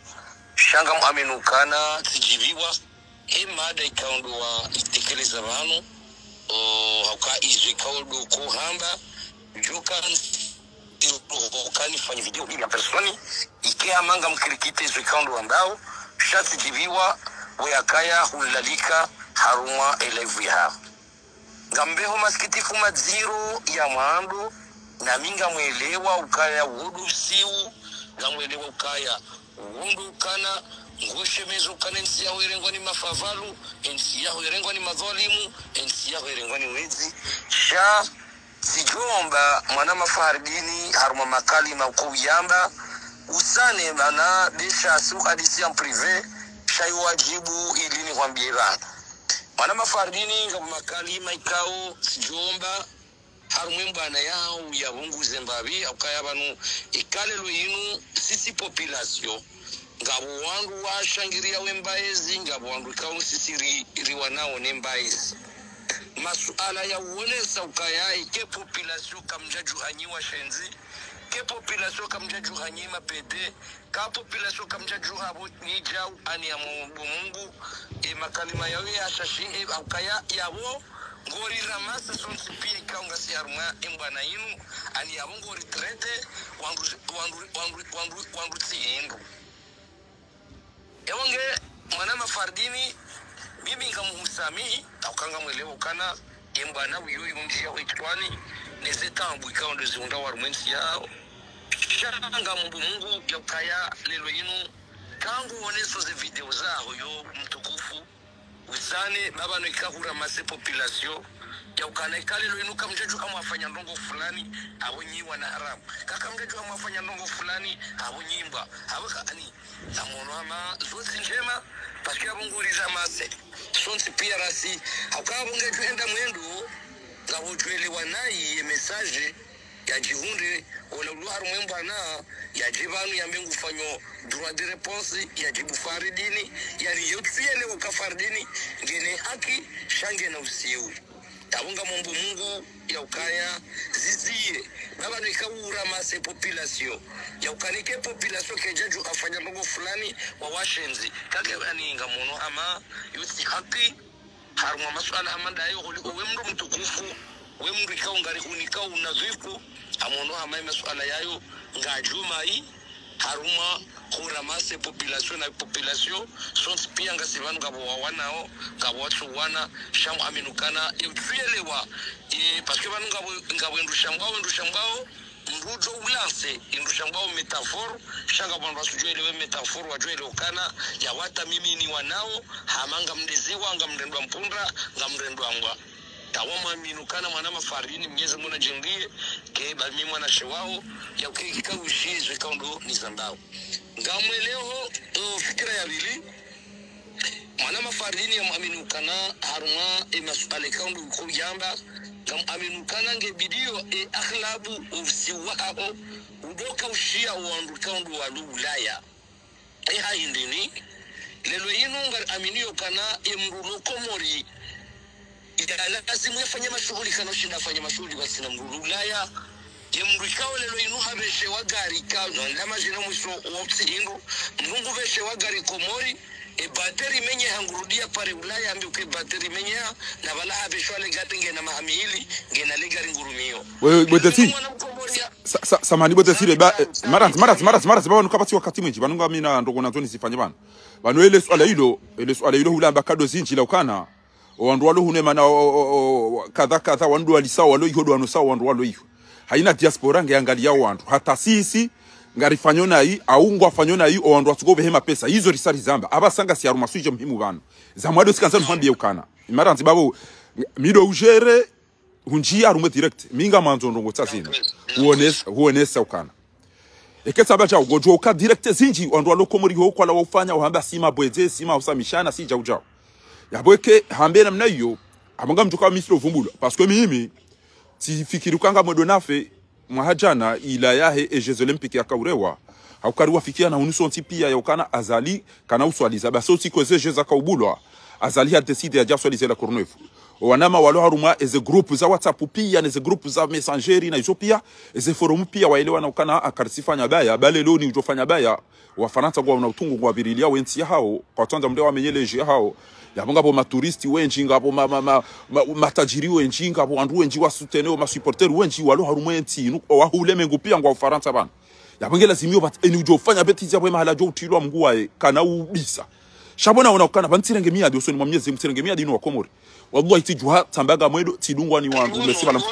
sha ngamwamini ukana tsidjibiwa, he mada ikao ndo waitekeleza pvanu, o, hauka izo ikao ndo kohamba, djoka ukani fanyi video mbili en personne, ike hama ngamkirikite izo ikao ndo wambao, sha tsidjibiwa, we akaya hulalika harumwa e live yaho. Ngambeho masikitifu madziro ya mwando, nami ngamwelewa ukaya wodo usiu, ngamwelewa ukaya wodo ukana, ngoshemezo ukana entsi yaho irengwa ni mafavalu, entsi yaho irengwa ni madhwalimu, entsi yaho irengwa ni wedzi. Sha, tsidjomba mwanama Fardine harumwa makalima uko uyamba, usane mana desha si uhadisi en privé, sha yo wadjibu ili nihwambiye pvanu. Mwanama Fardine ngapvo makalima ikao tsidjomba harumwa embwana yaho yapvunguze mbapvi, haukaya pvanu eka lelo inu sisi population, ngapvo wandru washangiriya we mbaezi, ngapvo wandru ikao sisi ri, riwanao ne mbaezi. Masuala ya uonesa ukaya ike population kamdjadjuha nyi washenzi, ke population kamdjadjuha nyi mapede, ka population kamdjadjuha pvo nyi djau, ani ya mwa bo Mungu, e makalima yawe ya shashi, e, haukaya yapvo, ngori ramase sontsi piya ikao ngasi harumwa embwana inu, ani yapvo ngori traité, wandru, wandru, wandru, wandru, wandru tsi hindru. Ewa nge, mwanama Fardine, mimi ngamhusamihi, hauka ngamwelewa ukana, embwana uyo yomdjiya ho itswani, neze taabu ikao ndo zihundra harumwa entsi yaho. Sha ngamombo Mungu ya ukaya lelo inu, kangu oneso ze video zaho yo mtukufu, usane, ba pvanu ika huramase population, Yaukana ikao leo inu kamdjadjuwa mwafanya ndrongo fulani, apvo nyi wana haramu. Ka kamdjadjuwa mwafanya ndrongo fulani, apvo nyi mbwa. Apvo ka, ani, ngamwono hama zontsi ndjema, parce que apvo nguri ramase. Sontsi pia rasi, hauka apvo ngedjo henda mwendo, ngapvo djwelewa nayi ye message, yadjihundre, ola ulo harumwa embwana, yadje pvanu yambe ngufanyo droit de réponse, yadjibu Faridini, yani yotsi yelewa uka Faridini, ngena haki, sha ngena usiu. Apvo ngamombo Mungu, yaukaya, ziziye, baba neka uramase population, yaukana ike population kedjadjuwa afanya ndrongo fulani, wa washenzi, kake ani ngamwono hama, yotsi haki, harumwa masuala hama ndayo, holi owe mndru mtukufu, we mndru ikao ngari hunika unadhifu, ngamwono hama ye masuala yayo, ngayadjo mayi, harumwa huramase population na population, sontsi pia ngasi pvanu ngapvo wawanao, ngapvo watsuwana, sha mwamini ukana, yotsi yelewa, e, parce que pvanu ngapvo, ngapvo endru shambwao, endru shambwao, mndru udjo ulanse, indru shambwao métaphore, sha ngapvo wandru watsudjo elewa métaphore, wadjo elewa ukana, yawata mimi ni wanao, hama ngamdeziwa, ngamrendwa mpundra, ngamrendwa mbwa. Tawa mwamini ukana mwana ma Faridini, Mnyezi Mungu nadjingiye, ke ba mi mwanashe wao, yauke ikao ushizwe ikao ndo nizambao. Ngamweleho, o, fikira ya pvili, mwana ma Faridini ngamwamini ukana harumwa e masuala ikao ndo uko yamba, ngamwamini ukana nge bidiyo e aghlabu usiwaho, udoka ushiya wandru ikao ndo walo Ulaya. E ha hindrini, leo inu ngari amini ukana e mndru ulo Komori, ya lazimu yafanye mashuhuli, kana ushinda afanye mashuhuli pvatsina mndru ulo Ulaya. Ye mndru ikao leo inu hapveshewa gari ka, no, ndama djina mwiso wa utsi hindru, mndru ngupveshewa gari Komori, e batterie imenyeha ngurudiya pare Ulaya, ambe uke batterie imenyeha, na pvala hapveshewa le gari ngena maha mili, ngena le gari ngurumiyo. Wewe, wewe, Desi? Mwana Mkomori ya, sa, sa, samahani, bo Desi, le ba, eh, marantsi, marantsi, marantsi, marantsi, pvanu kapvatsi wakati mwindji, pvanu ngamina ndrongo nazo nizifanye pvanu. Pvanu ele suala ilo, ele suala ilo hulamba kado zindji la ukana, o wandru walo hunu emana, o, o, o, o, kadha, kadha, wandru wali sawa, walo iho, ndo wanu sawa, wandru walo iho. Haina diaspora nge angalia wandru. Hata sisi, ngarifanyo nayi, au ngwafanyo nayi, o wandru watsuko pvehe mapesa. Izo risa rizamba. Apvasa ngasi harumwa sujet muhimu pvanu. Za mwado tsikandza nuhwambiye ukana. Imarantsi babo, mi ndo ujere, hundjiya harumwa direct. Mi ngamwandzo ndrongo tsa zinu. Huonesa, huonesa ukana. Eke tsamba djau, ngodjo uka direct zindji, wandru walo Komori ho kwala waufanya, wahamba si mabwedze, si mausamishana, si djau djau. Yapvo eke hambe namna iyo, apvo ngamdjo ka mi silo vumbulwa. Parce que mimi, tsifikiri uka ngamwedo nafe, mwaha djana, ila yahe, e Jeux Olympiques yakaurewa. Haukari wafikiana hunu sontsi pia yaukana Azali, kana uswaliza. Basi sontsi kweze Jeux zakaubulwa, Azali ha décidé yadja swalize la Courneuve. O wanama walo harumwa eze groupe za WhatsApp pia, neze groupe za Messenger, na izo pia, eze forum pia, waelewana ukana a karisifanya baya, ba leo ni udjofanya baya, Wafarantsa ngwaona utungu ngwapvirilia wentsi yahao, kwatsandza mndru wamenye le jeu yahao, yapvo ngapvo matouriste wendji, ngapvo ma, ma, ma, ma, matajiri wendji, ngapvo wandru wendji wa soutenir, ma supporters wendji, walo harumwa entsi inu, o wahu ulemengu pia ngwa Ufarantsa pvanu. Yapvo nge lazimu yo pvat-, eni udjofanya bêtise yapvo emahala djo utilwa Mungu waye, kana ubisa. Sha pvo naona ukana, pvanu tsirenge miadi, osoni mwa Mnyezi Mungu tsirenge miadi inu wa Komori. Wallahi tsidjuha, tsamba ngamwedo, tsidungwa ni wandru, mesi pvala.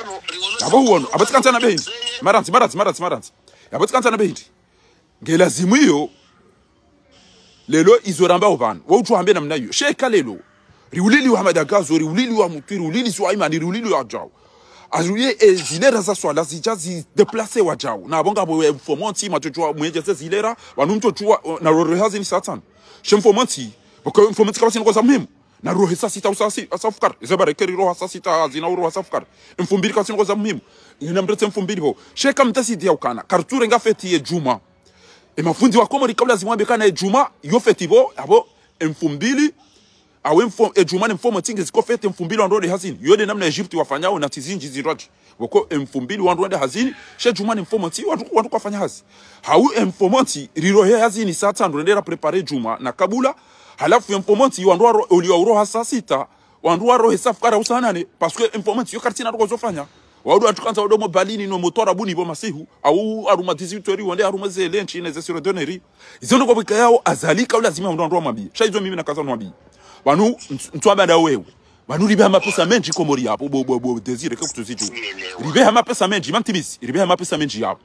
Yapvo huono, apvo tsikantsana behindi. Marantsi, marantsi, marantsi, marantsi. Yapvo tsikantsana behindi. Nge lazimu iyo, leo izo ramba opvanu. Waudjuwa hambe namna iyo. Sheka leo. Riulili wa Hamada Gazo, riulili wa Mutwi, riulili wa Imani, riulili wa djau. Azuye, e, zilera za swala zidja zi déplacer wa djau. Na apvo ngapvo, e, mfumontsi, matsotsuwa, mwendjeze zilera, wanu mtsotsuwa, o, na rore hazini saa tsanu. She mfumontsi, pvoko mfumontsi kapvatsi ndrongo za muhimu. Na rohe saa sita usa si, asa fukara. Ize bareke riroha saa sita, hazina uroha saa fukara. Mfumbili kapvatsi ndrongo za muhimu. Ina mretse mfumbili pvo. Sheka mtasidi ya ukana. Kartsurenga feti ye djumwa. E mafundi wa Komori kaulazimu wambe kana e djumwa, yo feti pvo, apvo, e mfumbili, awe mfo-, e djumwa ne mfumontsi ngeziko feti, e mfumbili wandru wende hazini. Yo nde namna Egypte wafanyao na ntsi zindji zindrwadji. Pvoko e mfumbili wandru wende hazini, she djumwa ne mfumontsi, wandru, wandru kwafanya hazi. Hau e mfumontsi, rirohe hazini saa tsanu rende ra préparer djumwa na kabula, halafu e mfumontsi, wandru waro-, oli wa uroha saa sita, wandru warohe saa fukara usa nane, parce que e mfumontsi yo kartsina ndrongo zofanya. Waudu watsukandza waudu mo balini no mo twarabuni pvo masihu, au harumwa dix-huit heures wende harumwa ze lunch ne ze siro doneri. Izo ndrongo pvika yao Azali kaulazimu wandru wandru wamwambie. Sha izo mimi nakandza nwambie. Pvanu ntsu-, ntsuamba nda wewe. Pvanu ripveha mapesa mendji Komori yapvo, bo, bo, bo, Désiré, ke kutsuzidju. Ripveha mapesa mendji, mantibisi, ripveha mapesa mendji yapvo.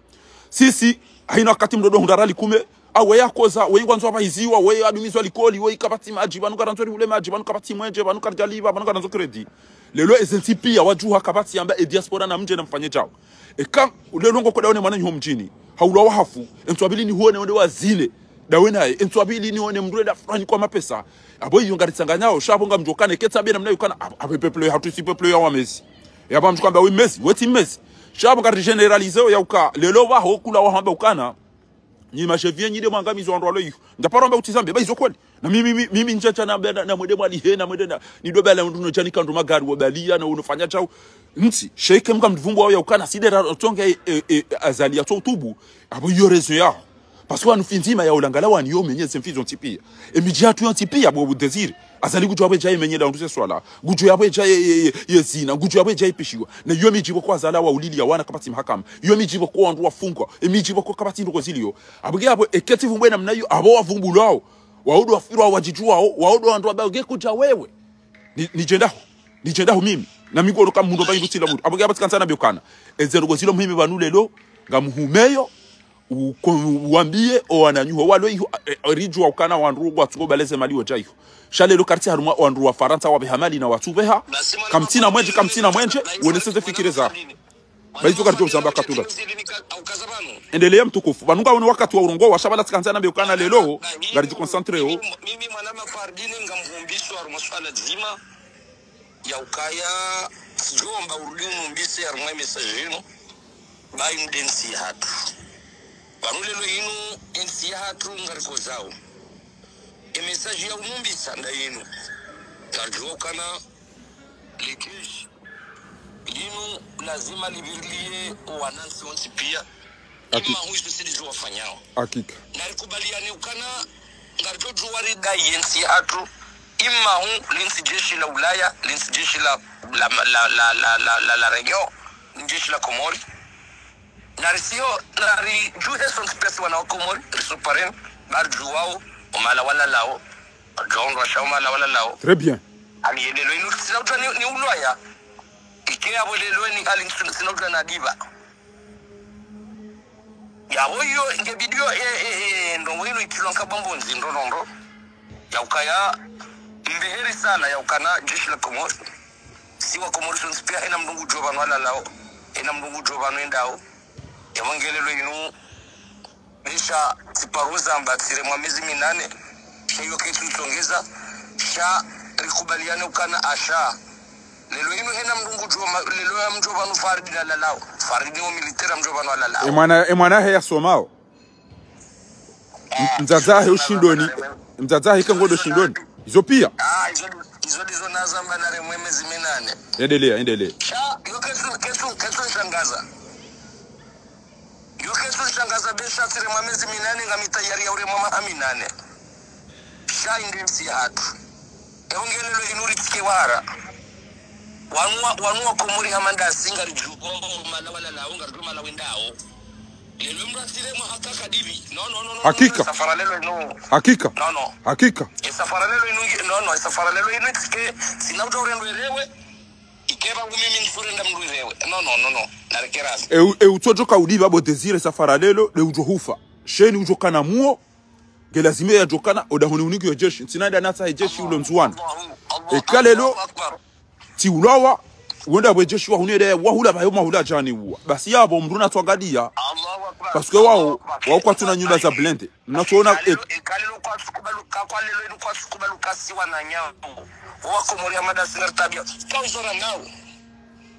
Sisi, haina wakati mndru ndo hundra riali kume, awe yakoza, we ngwandzo apvahiziwa, we adumizwa likoli, we kapvatsi madji, pvanu karandzo rihule madji, pvanu kapvatsi mwenje, pvanu karidjaliva, pvanu karandzo crédit. Leo eze ntsi pia wadjuha kapvatsi yamba e diaspora na mdje na mfanye djao. Eka leo ngo koda one mwananyaho mdjini, haulwa wahafu, entswabili nihuone wende wazine, ndawe naye, entswabili nione mdru enda furani kwa mapesa. Abo iyo ngaritsanganyao, sha abo ngamdjokane, ketsa bena mna yukana, abo, abo peuple yahatru si peuple ya wamezi. Yapvo mdjukamba we mezi, wetsi mezi. Sha abo ngari généraliseo yauka, leo waho kula wahamba ukana. Nyi mashevi nyi nde mwangamizo wandru walo iho. Ndjaparo amba utizambe, ba izo kweli. Na mimi, mimi, mimi ndjadja na, na, na mwende mwalihe, na mwende na, nido bala mndru no djani kandru magari wabaliya, na unofanya djao. Ntsi, sheike mka mdvumbu wao yaukana, sidera otonge, e, e, Azali yatso utubu. Abo iyo rezo yao. Parce que wanu fi ndzima ya ulangala wani yo menyeze mfizo ntsi pia. E midji yatru yo ntsi pia, bo Désiré. Azali ngudjo yapvo edja yemenyela wandru ze swala. Ngudjo yapvo edja ye, ye, ye, ye zina. Ngudjo yapvo edja yepishiwa. Na iyo midji pvo kwa Azali wa ulili ya wana kapvatsi mahakama. Iyo midji pvo kwa wandru wafungwa. E midji pvo kwa kapvatsi ndoko zilio. Abo nge abo eketi vumbwe namna iyo. Abo wavumbulwao. Wao ndo wafirwa wadjidjuwao. Wao ndo wandru wabao nge kudja wewe. Ni, nidjendaho. Nidjendaho mimi. Na mi ngolo ka mndru mba ingutila mndru. Abo nge apvatsi kantsa na biokana. Eze ndoko zilo muhimi pvanu leo. Ngamhumeyo. Uko-, uwambiye, o wananyuho walo iho, e, e, ridjuwa ukana wandru ngwatsuko baleze mali wodja iho. Sha leo kartsi harumwa wandru wa Farantsa wapveha mali na watsupveha. Kamtsina mwendje, kamtsina mwendje, weneseze fikira za. Ba izo karidjo uzamba katunda. Endeleya mtukufu. Pvanu ngawone wakati wa urongowa, sha pvala tsikandza nambe ukana leo, ngaridji concentreo. Mimi mwana mafardini ngamhumbiswa harumwa swala dzima. Yaukaya, tsidjomba urudi unumbise harumwa e message inu, ba inu nde ntsi yahatru. Pvanu leo inu, e ntsi yahatru ngarikozao. E message ya unumbisa nda inu. Ngadjuwa ukana, le jeshi linu lazima livirilie wanantsi wontsi pia. Hakika. Ima hu izo sidi zo wafanyao. Hakika. Na rikubaliane ukana, ngaridjo djuwa ridai ye ntsi yahatru, ima hu lintsi jeshi la Ulaya, lintsi jeshi la, la, la Réunion, jeshi la Komori. Na risiyo, na ridjuhe sontsi pia si wana wa Komori, risupareni, ba ridjuwao, o mahala walalao, ridjuwa ndo washa o mahala walalao. Très bien. Hali ye leo inu, tsina udjuwa ni, ni Ulaya. Ike yapvo leo ni hali ntsu, tsina udjuwa na diba. Yapvo iyo, nge bidiyo, e, e, e, ndrongo inu itilwa nkabambo nzi, ndo, ndo, ndo. Yaukaya, mbeheri sana, yaukana, jeshi la Komori. Si wa Komori sontsi pia, ena mndru ngudjuwa pvanu alalao, ena mndru ngudjuwa pvanu endao. Yapvo nge leo inu, besha, tsiparuza mba tsiremwa mezi minane, sha iyo ketsu tsongeza, sha rikubaliane ukana asha. Leo inu hena mndru ngudjuwa ma-, leo ya mdjuwa pvanu Faridine alalao. Faridine wo militaire mdjuwa pvanu alalao. E mwana, e mwana he yasomao. Ah, mdzadze wahe ushindoni, mdzadze wahe ika ngodo shindoni. Izo pia. Ah, izo, izo ndizo nazamba naremwe mezi minane. Endelea, endelea. Sha, iyo ketsu, ketsu, ketsu nishangaza. Iyo ketsu nishangaza besha tsiremwa mezi minane ngami tayari ya uremwa maha minane. Sha inde ntsi yahatru. Yapvo nge leo inu ritsike wara. Wanu wa, wanu wa Komori hama ndasi ngaridjuwa o mahala walalao, ngaridjuwa o mahala wendao. Leo mndru atsiremwa haka kadibi. No, no, no, no, no, hakika. No, e safara leo inu. Hakika. No, no. Hakika. E safara leo inu ngi-, no, no, e safara leo inu itsike, tsina udjuwa urendwe rewe. Ike pvangu mimi ntsurenda mndru rewe. No, no, no, no. Narekerasi. E u-, e utsodjoka udiba bo Désiré safara leo, nde udjo hufa. Sheni udjokana muo, nge lazima yadjokana, o dahoni uniki yo jeshi. Ntsina nda natsa he jeshi ulo Ndzuwani. Allahu, Allahu, eka leo, Allahu Akbar. Tsi ulawa, wenda bwe jeshi wahunele, wahula pvayo mahula djani uwa. Basi yapvo mndru natswangaliya. Allahu Akbar. Parce que wao, Allahu Akbar. Wao kwatsuna nyumba za blindé. Mnatsuona, e- Eka leo kwatsukubaluka, kwa leo inu kwatsukubaluka si wananyawo. Wa Komori hama ndasi ngaritabiya. Kauzora nawo.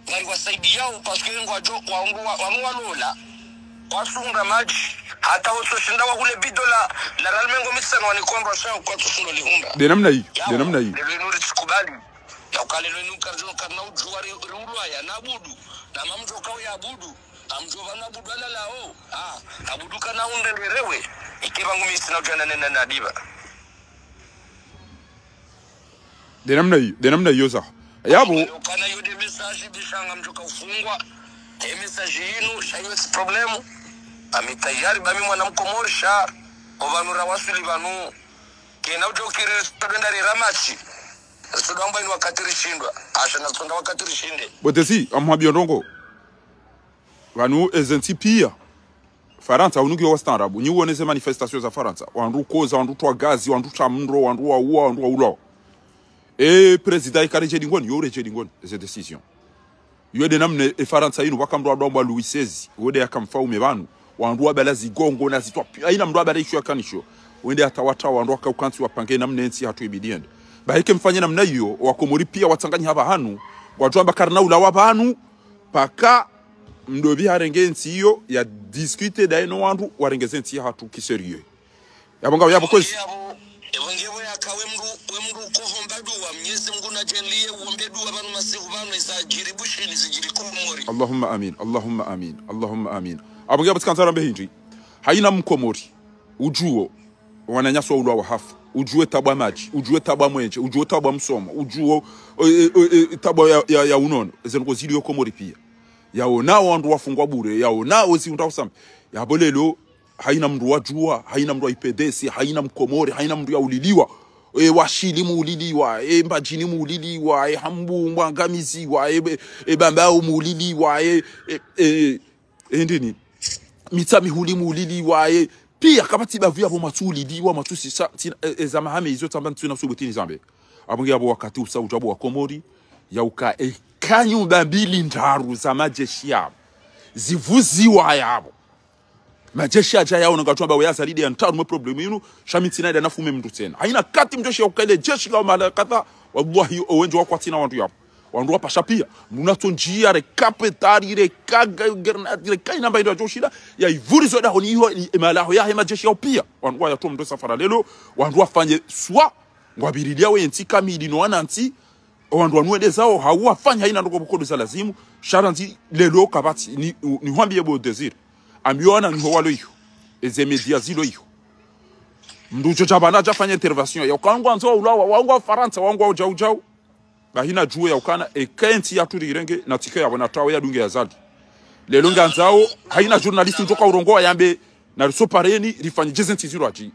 Ngari wasaidiyao, parce que ngwadjo, wa, wa, wa, wanu walola. Kwasunda madji. Hata wotso shinda wahule bido la, la rali mengo mitsanu wanikondwa sha, kwatso shinda lihunda. Nde namna iyo, nde namna iyo. Leo inu ritsikubali. Yauka leo inu karidjo, karina udjuwa ri, ri Ulaya, na abudu. Na mamdjo kao ya abudu. Amdjo pvanu abudu alalao. Ah, abudu kana hunde nderewe. Ike pvangu mi ntsina udjuwa na nena na diba. Nde namna iyo, nde namna iyo za. Yapvo. Ukana iyo nde message bisha ngamdjoka ufungwa. E message inu, sha iyo tsi problème. Ami tayari ba mi mwana mkomori sha. O pvanu rawaswili pvanu. Kena udjo kiri, ritsodo enda rira match. Ritsodo amba inu wakati rishindwa. Asha na ritsodo enda wakati rishinde. Bo Désiré, amwambiyo ndrongo. Pvanu eze ntsi pia. Farantsa, unu ngiyo wastaarabu. Nyi uone ze manifestation za Farantsa. Wandru koza, wandru twa gazi, wandru twa mndro, wandru wauwa, wandru waulawa. E président ikaredjeli ngoni, yo uredjeli ngoni, ze décision. Yo nde namna e Farantsa inu, pvwaka mndru wadwa mbwa Louis seize, wo nde yaka mfaume pvanu. Wandru wabala zigongo na zitwa, haina mndru wabala isho yakanisho. Wende hata wata wandru waka ukantsi wapange namna entsi yahatru ibidi yende. Ba eka mfanye namna iyo, Wakomori pia watsanganyiha pvahanu, ngwadjo amba karina ulawa pvanu, paka mdru pvi harenge entsi iyo, ya discuter daye no wandru, warenge ze ntsi yahatru ki sérieux. Yapvo ngawe yapvo kwezi. Yapvo, yapvo nge pvo yaka we mndru, we mndru ukohomba dua, Mnyezi Mngu nadjenliye, uombe dua pvanu masihu pvanu, eza djiri Bushini, zidjiri Komori. Allahumma amin, Allahumma amin, Allahumma amin. Apvo nge yapvo tsi kandza rambe hindri. Haina Mkomori udjuo wananyasi waulwa wahafu. Udjuo e tabu ya madji, udjuo e tabu ya mwenje, udjuo e tabu ya msomo, udjuo, e, e, e, e, tabu ya, ya, ya unono. Eze ndrongoo zilio Komori pia. Yaonao wandru wafungwa bure, yaonao ezi undra usambi. Yapvo leo, haina mndru wadjua, haina mndru wa I P D C, haina Mkomori, haina mndru yauliliwa. E, Washili muuliliwa, e, Mbadjini muuliliwa, e, Hambu mwangamiziwa, e, e, Bambao muuliliwa, e, e, e, e, ndini. Mitsamihuli muuliliwa, e, pia kapvatsi bavu yapvo mwatsu uliliwa, mwatsu sisa, tsina, e, e, za mahame izo tsamba ntsina subuti nizambe. Apvo nge yapvo wakati usa udja pvo Wakomori, yauka, e, ka nyumba mbili ndraru za madjeshi yapvo. Zivuziwa yapvo. Madjeshi yadja yaona ngatsu amba we Azali nde ya ntaru mwe problème inu, sha mi ntsina nde nafume mndru tsena. Haina kati mdjeshi yauka ile jeshi la umalakata, wallahi, owendji wakwatsina wandru yapvo. Wandru wapasha pia. Mndru natso ndjia, reka petari, reka ga-, grenade, reka inamba indru yadjo shila, ya ivurizo dahoni iho, i-, emalaho yahe madjeshi yao pia. Wandru wayatso mndru safara leo, wandru wafanye swa, ngwapvirilia we ntsi kamili no wanantsi, owandru wanu wende zao, hau wafanya haina ndrongoo bukodo za lazimu, sha randzi leo kapvatsi, ni, u-, nihwambiye bo Désiré. Ambiwa na niho walo iho. Eze média zilo iho. Mndru udjo dja pvanu adja fanya intervention. Yauka wangwandzo ulawa, wangwa Farantsa, wangwa udjau djau. Ba haina djuu yaukana, eka entsi yahatru rirenge, na tsike yapvo na tawe yadunge ya Azali. Leo ngandzao, haina journaliste udjoka urongoa yambe, na riso pareni, rifanye dje ze ntsi zilo adji.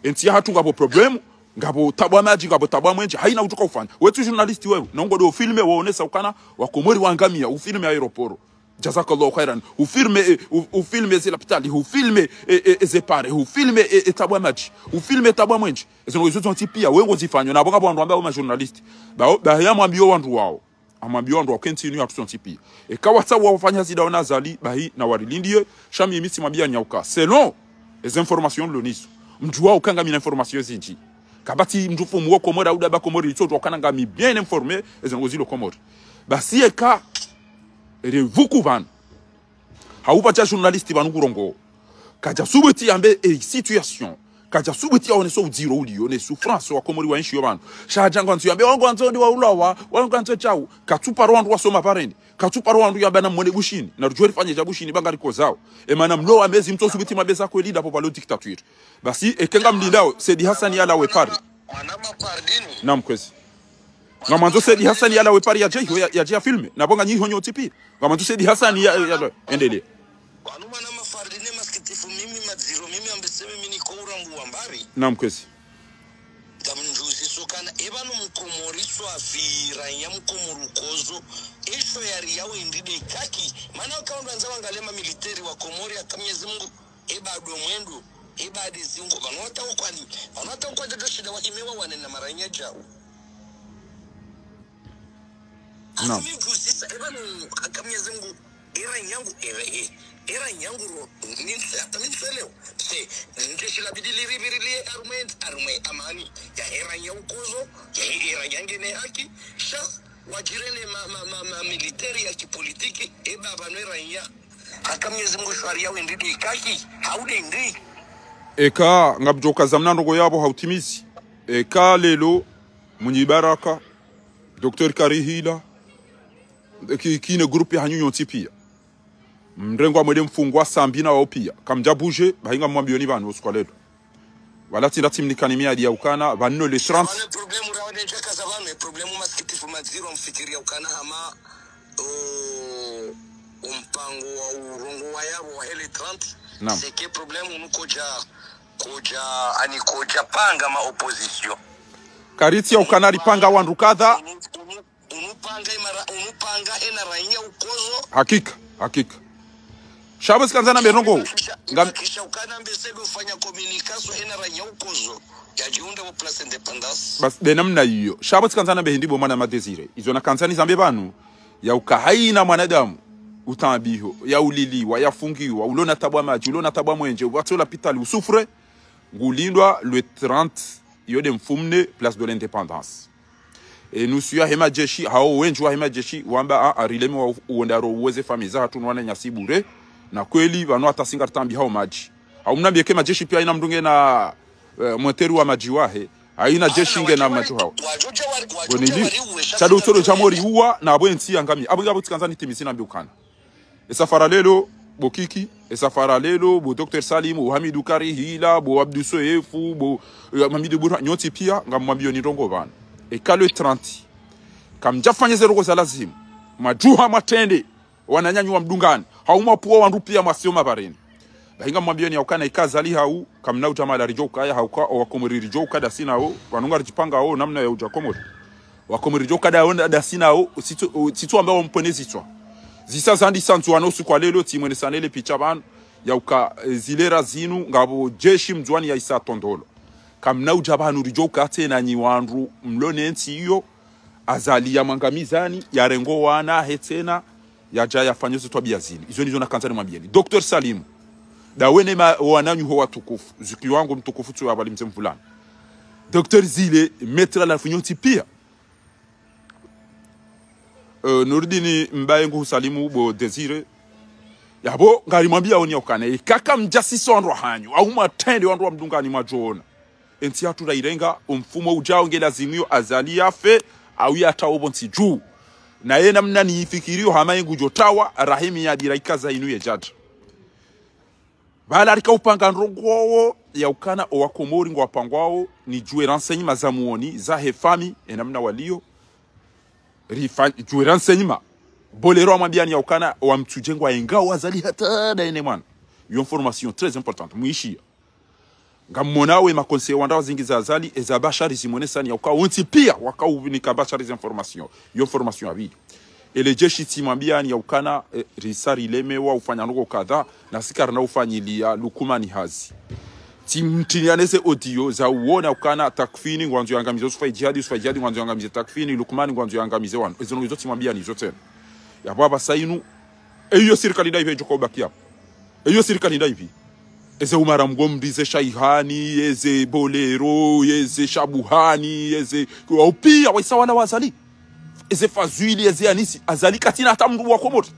Entsi yahatru ngapvo problème, ngapvo tabu ya madji, ngapvo tabu ya mwenje, haina udjoka ufanya. Wetsu journaliste wewe, na ungo ndo ufilme, waonesa ukana, Wakomori wangamia, ufilme aéroport. Jazakallahu khairan. Ufilme, e, u-, ufilme ze lapitali, ufilme, e, e, e, ze pare, ufilme, e, e, tabu ya madji, ufilme tabu ya mwenje. Eze ndrongoo izo zontsi pia, we ngozifanyo, na pvo ngapvo wandru wamba wo ma journaliste. Ba, ba ya mwambiyo wandru wao. Amwambiyo wandru wao kentsi inu yahatru sontsi pia. Eka watsaha wafanya zida wana Azali, bahi na warilindiye, sha mi mi tsimwambiya nyauka. Selon, eze information lo nizo. Mdjuwa uka ngami na information zindji. Kapvatsi mndru fumu wo Komori, au daba Komori, itso djuwa ukana ngami bien informé, eze ndrongoo zilo Komori. Basi eka, ere pvuku pvanu. Hau pvadja journaliste pvanu kurongoa. Kadja subuti yambe e situation. Kadja subuti yaonese udziro ulio, ne souffrance Wakomori waenshio pvanu. Sha hadja ngwandzo yambe, wangwandzo ndi waulawa, wangwandzo djau. Katsu paro wandru wasoma pareni. Katsu paro wandru yamba na mwone Bushini. Na rudjuwe rifanye dja Bushini ba ngarikozao. E mana mlo wa mezi mtso subuti mabeza kweli dapvo pvalo dictature. Basi, eke ngamlindao, Said Hassan yalawe Paris. Mwana mapardini. Naam, kwezi. Ngamwandzo Said Hassan yalawe Paris yadje iho ya, yadje ya filme. Na pvo nganyi iho nyontsi pia. Ngamwandzo Said Hassan ya, ya, endelee. Wanu mwana mapardini masikitifu mimi madziro mimi ambese mimi niko urambu wa mbari. Naam, kwezi. Ngamdjuziso ukana, eba no Mkomori swafi, raiya Mkomori ukozo, esho yari yawe ndide kaki. Mana waka wandru wandza wangalie ma militaire wa Komori haka Mnyezi Mngu, eba ndo mwendo, eba nde zingo. Pvanu wata ukwani, pvanu wata ukwani ndo shinda wa imewa wane na maraiya djau. Naam. Asi mi djuzisa, eba no, haka Mnyezi Mngu, era nyangu, era, e, era nyangu ro, nitse, hata nitse leo. Se, nje shila bidi liribirilie arme, arme amani. Ya era nyangu kozo, ya era nyangu ne haki, sha, wadjirele ma, ma, ma, ma militaire ya kipolitiki, eba pvanu era nya. Haka Mnyezi Mngu shwari yawe ndidi kaki, haude ndi. Eka, ngapvodjoka zamna ndrongoo yapvo hautimizi. Eka leo, Mwinyi Baraka, Docteur Karihila, ki, kine groupe ya hanyu nyontsi pia. Mrengwa mwende mfungwa Sambi na wao pia. Kamdja bouger, bahi ngamwambiyoni pvanu usiku wa leo. Wala tsi nda tsimnikani miadi ya ukana, pvanu le trente. Pvanu problème rawa ne djaka za pvanu, problème masikitifu madziro mfikiri ya ukana hama, o, umpango wa urongoa yapvo wa hele trente. Naam. C'est que problème unu kodja, kodja, ani kodja panga ma opposition. Karitsi ya ukana ripanga wandru kadha. Unu, unu, Unupanga imara, unupanga ena raiya ukozo. Hakika, hakika. Sha pvo tsikandza nambe ndrongoo. Sha, Ngam- Kisha ukana mbese ndo fanya communication ena ranya ukozo. Yadjiunda wa Place Indépendance. Basi, nde namna iyo. Sha pvo tsikandza nambe hindri bo mwananya Désiré. Izo nakandza nizambe pvanu. Ya uka haina mwanadamu. Utambiho. Ya uliliwa. Ya fungiwa. Ulo na tabu ya madji. Ulo na tabu ya mwenje. Uwatso lapitali. Usouffre. Ngulindwa le trente. Iyo nde mfumne Place de l'Indépendance. E nusu yahe madjeshi, hao wendji wahe madjeshi, wamba a, a rileme wa u-, uonda ro uweze famiyi zahatru nwana nyasi bure. Na kweli, pvanu hata si ngaritambi hao madji. Hau mnambiye ke madjeshi piya haina mndru ngena, eh, moteri wa madji wahe. Haina djeshi ngena madji hao. Bonili, shado utsolo djamori uwa, na pvo entsi yangamia. Apvo ngapvo tsikandza nitimizi nambe ukana. Esafara lelo, bo Kiki, esafara lelo, bo Docteur Salim, bo Hamidou Karihila, bo Abdou Soefou, bo, eh, Mamidou Bourhan, nyontsi piya, ngamwambiyo ni ndrongo pvanu. Eka le trente. Kamdjafanya ze ndrongo za lazimu. Madjuha matrende, wananyanyu wa Mdungani. Hau mwapuwa wandru piya mwasio mabareni. Bahi ngamwambiyo ni ya ukana ika Azali hau, kamna udja mahala ridjo ukaya hauka, owakomori ridjo uka ndasi nao, pvanu ngaridjipangao, namna ya udja Komori. Wakomori ridjo uka nda wonda ndasi nao, usitsu, usitsu amba wampvone zitswa. Zisa zandisa Ndzuwani usiku wa lelo, tsimwonesa nele picha pvanu, ya uka, eh, zilera zinu, ngapvo djeshi Mndzuwani ya isa tondolo. Kamna udja pvanu ridjo uka tsena nyi wandru, mlo ne ntsi iyo, Azali ya mwangamizani, ya rengo wana, he tsena, yadja yafanya ze twabiya zini. Izo ndizo nakandza nimwambiyeni. Docteur Salim, nda wene ma, wananyu ho watukufu, zuki wangu mtukufu tsu ya pvali mze Mvulana. Docteur Zile, maître la funyontsi piya. Eh, Nurdini Mbaye nguhusalimu bo Désiré. Yapvo, ngarimwambiyaoni ya ukana, eka kamdjasisa wandru wahanyu, hau mwatrende wandru wa Mdungani mwadjona. Entsi yahatru rairenga, omfumo udjao nge lazimu yo Azali yafe, hau yatawe pvontsi dju. Na ye namna niyifikiriyo hama ye ngudjo tawa, rahimi ya dira ikaza inu ye djadja. Pvala rika upanga ndrongo wo, ya ukana owakomori ngwapangwao, nidjuwe renseignement za muoni, zahe famiyi, enamna waliyo, rifa-, djuwe renseignement. Bolero wamwambiyani ya ukana, wamtsudje ngwaengao Azali hata nda ene mwana. Yo information très importante, mwishiya. Ngamwonao we ma conseillers wandra wazingiza Azali, eza Bashari zimwonesani ya uka wontsi piya, waka unika Bashari ze information. Yo information ya pvili. Ele djeshi tsimwambiyani ya ukana, eh, risa rilemewa ufanya ndrongo kadha, na si karina ufanyiliya Lukumani hazi. Tsimtiniane ze audio, za uona ukana Takfini, ngwandzo yangamize Yusufa Idjihadi, Yusufa Idjihadi, ngwandzo yangamize Takfini, Lukumani, ngwandzo yangamize wanu. Ezo ndrongo izo tsimwambiyani izo tsena. Yapvo apvasa inu, eyo sirikali ndayipvi djoko baki yapvo. Eyo sirikali ndayipvi. Eze Umara Mgomri, ze Shaihani, eze Bolero, eze Shabuhani, eze, wao piya, waisa wana wa Azali. Eze Fazwili, eze Anisi, Azali katsina hata mndru wa Komori.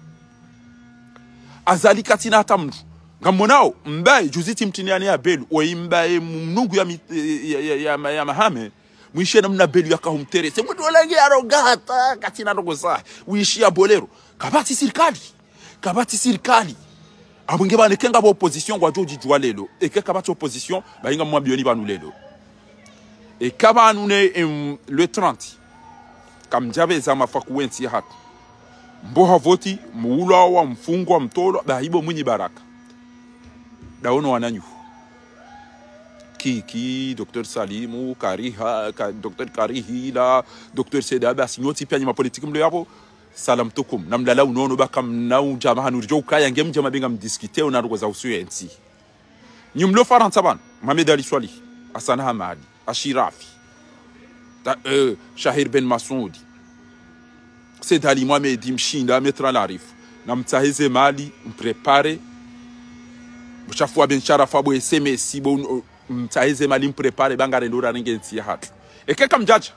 Azali katsina hata mndru. Ngamwonao, Mbaye, juzi tsimtiniane ya Belu, oyi Mbaye mnungu ya mi-, ya, ya, ya, ya, ya Mahame, mwishiye namna Belu yaka humterese. Mndru ola nge yaronga hata, katsina ndrongo zahe. Wishiya Bolero. Kapvatsi sirikali. Kapvatsi sirikali. Apvo nge pvanu eka ngapvo opposition ngwadjo djidjuwa lelo. Eka kapvatsi opposition, bahi ngamwambioni pvanu lelo. Eka pvanu ne, em, le trente. Kamdjapveza mafaku wentsi yahatru. Mboha voti, muulwa wa mfungwa, mtolwa, bahi bo Mwinyi Baraka. Ndawono wananyu. Kiki, Docteur Salimu, Kariha, ka, Docteur Karihila, Docteur Said Abbas, nyontsi piya nyi ma politique mlo yapvo, salam tukum. Namlala unono baka mna udja mahanu ridjo ukaya nge mdja mabenga mdiscuter ona ndrongo za uhusu yentsi. Nyi mlo Farantsa pvanu, Mohamed Ali Soilihi, Hassani Hamadi, Achirafi, ta, eh, Shahir Ben Massoudi, Said Ali Mohamed, Mshinda, Maître Larif, namtsahe ze mali, mprépare, mshafu wa Ben Sharafa, bo S M S, bo, mtsahe ze mali, mprépare, ba ngarendo rarenge ntsi yahatru. Eka kamdjadja.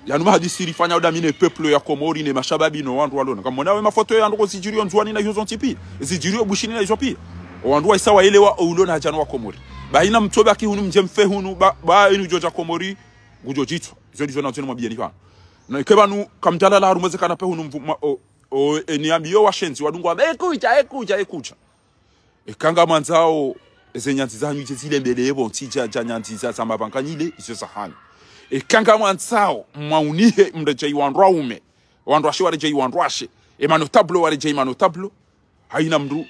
Yanu mahadisi rifanya uda mi ne peuple ya Komori ne mashababi no wandru walona. Ngamwona we mafoto ya ndrongo zidjiriyo Ndzuwani na izo zontsi piya. Zidjiriyo Bushini na izo piya. Owandru waisa waelewa oulo na hadja no wa Komori. Bahi namtsobe aki hunu mdje mfe hunu ba, ba inu djodja Komori. Ngudjo djitswa. Izo ndizo nazo nimwambiyeni pvanu. Na eka pvanu kamdjalala harumwa ze canapé hunu mvu-, ma, o, o, e, niambiyo washenzi wadungwa. Ekudja, ekudja, ekudja. Eka ngamwandzao, eze nyandzi zanyu dje zile mbele yepvo, ntsi dja, dja nyandzi za, za mapvanganyile, izo zahanyu. Eka ngamwandzao, mwaunihe, mredjeyi wandru waume. Wandru washe waredjeyi wandru washe. E ma notable waredjeyi ma notable. Haina mndru,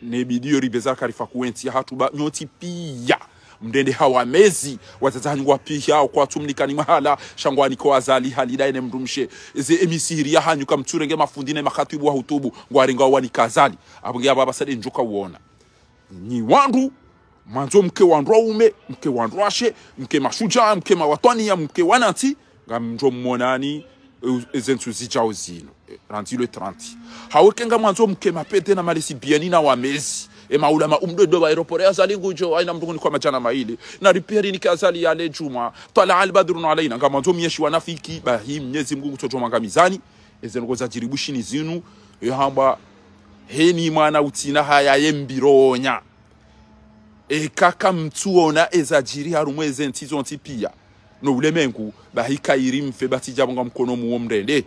ne bidiyo ribeza karifa kuwentsi yahatru ba, nyontsi piya. Mdrende hawa mezi, wadzadze hanyu ngwapiha, kwatsumnikani mahala, sha ngwaniko Azali halida ene mndru mshe. Eze emisihiri yahanyu kamtsurenge mafundi ne makhatibu wa hutubu, ngwarenga wanika Azali. Apvo nge apvo apvasa nde ndjuka uona. Nyi wandru, mwandzo mke wandru waume, mke wandru washe, mke mashujaa, mke mawatwaniya, mke wanantsi, ngamdjo mwonani, e, ezentsu zidjao zinu. E, randzi le trente. Hawuka ngamwandzo mke mapete na malesibieni na wamezi. E maulama umdodo wa aéroport ya Azali ngudjo, hayina mndru nguni kwa madjana mayili. Na riperi nike Azali yale djumwa. Twala al-badru alayna. Ngamwandzo myeshi wanafiki, bahi Mnyezi Mngu ngutsodjo mwangamizani. Ezinu ngozadjiri Bushini zinu, yohamba, heni mwana utsina haya yembironya. Eka kamtsuona ezadjiri harumwa ezentsi zontsi piya. No ulemengu, bahi kayiri mfe batsi djapvo ngamkono muwo mrende.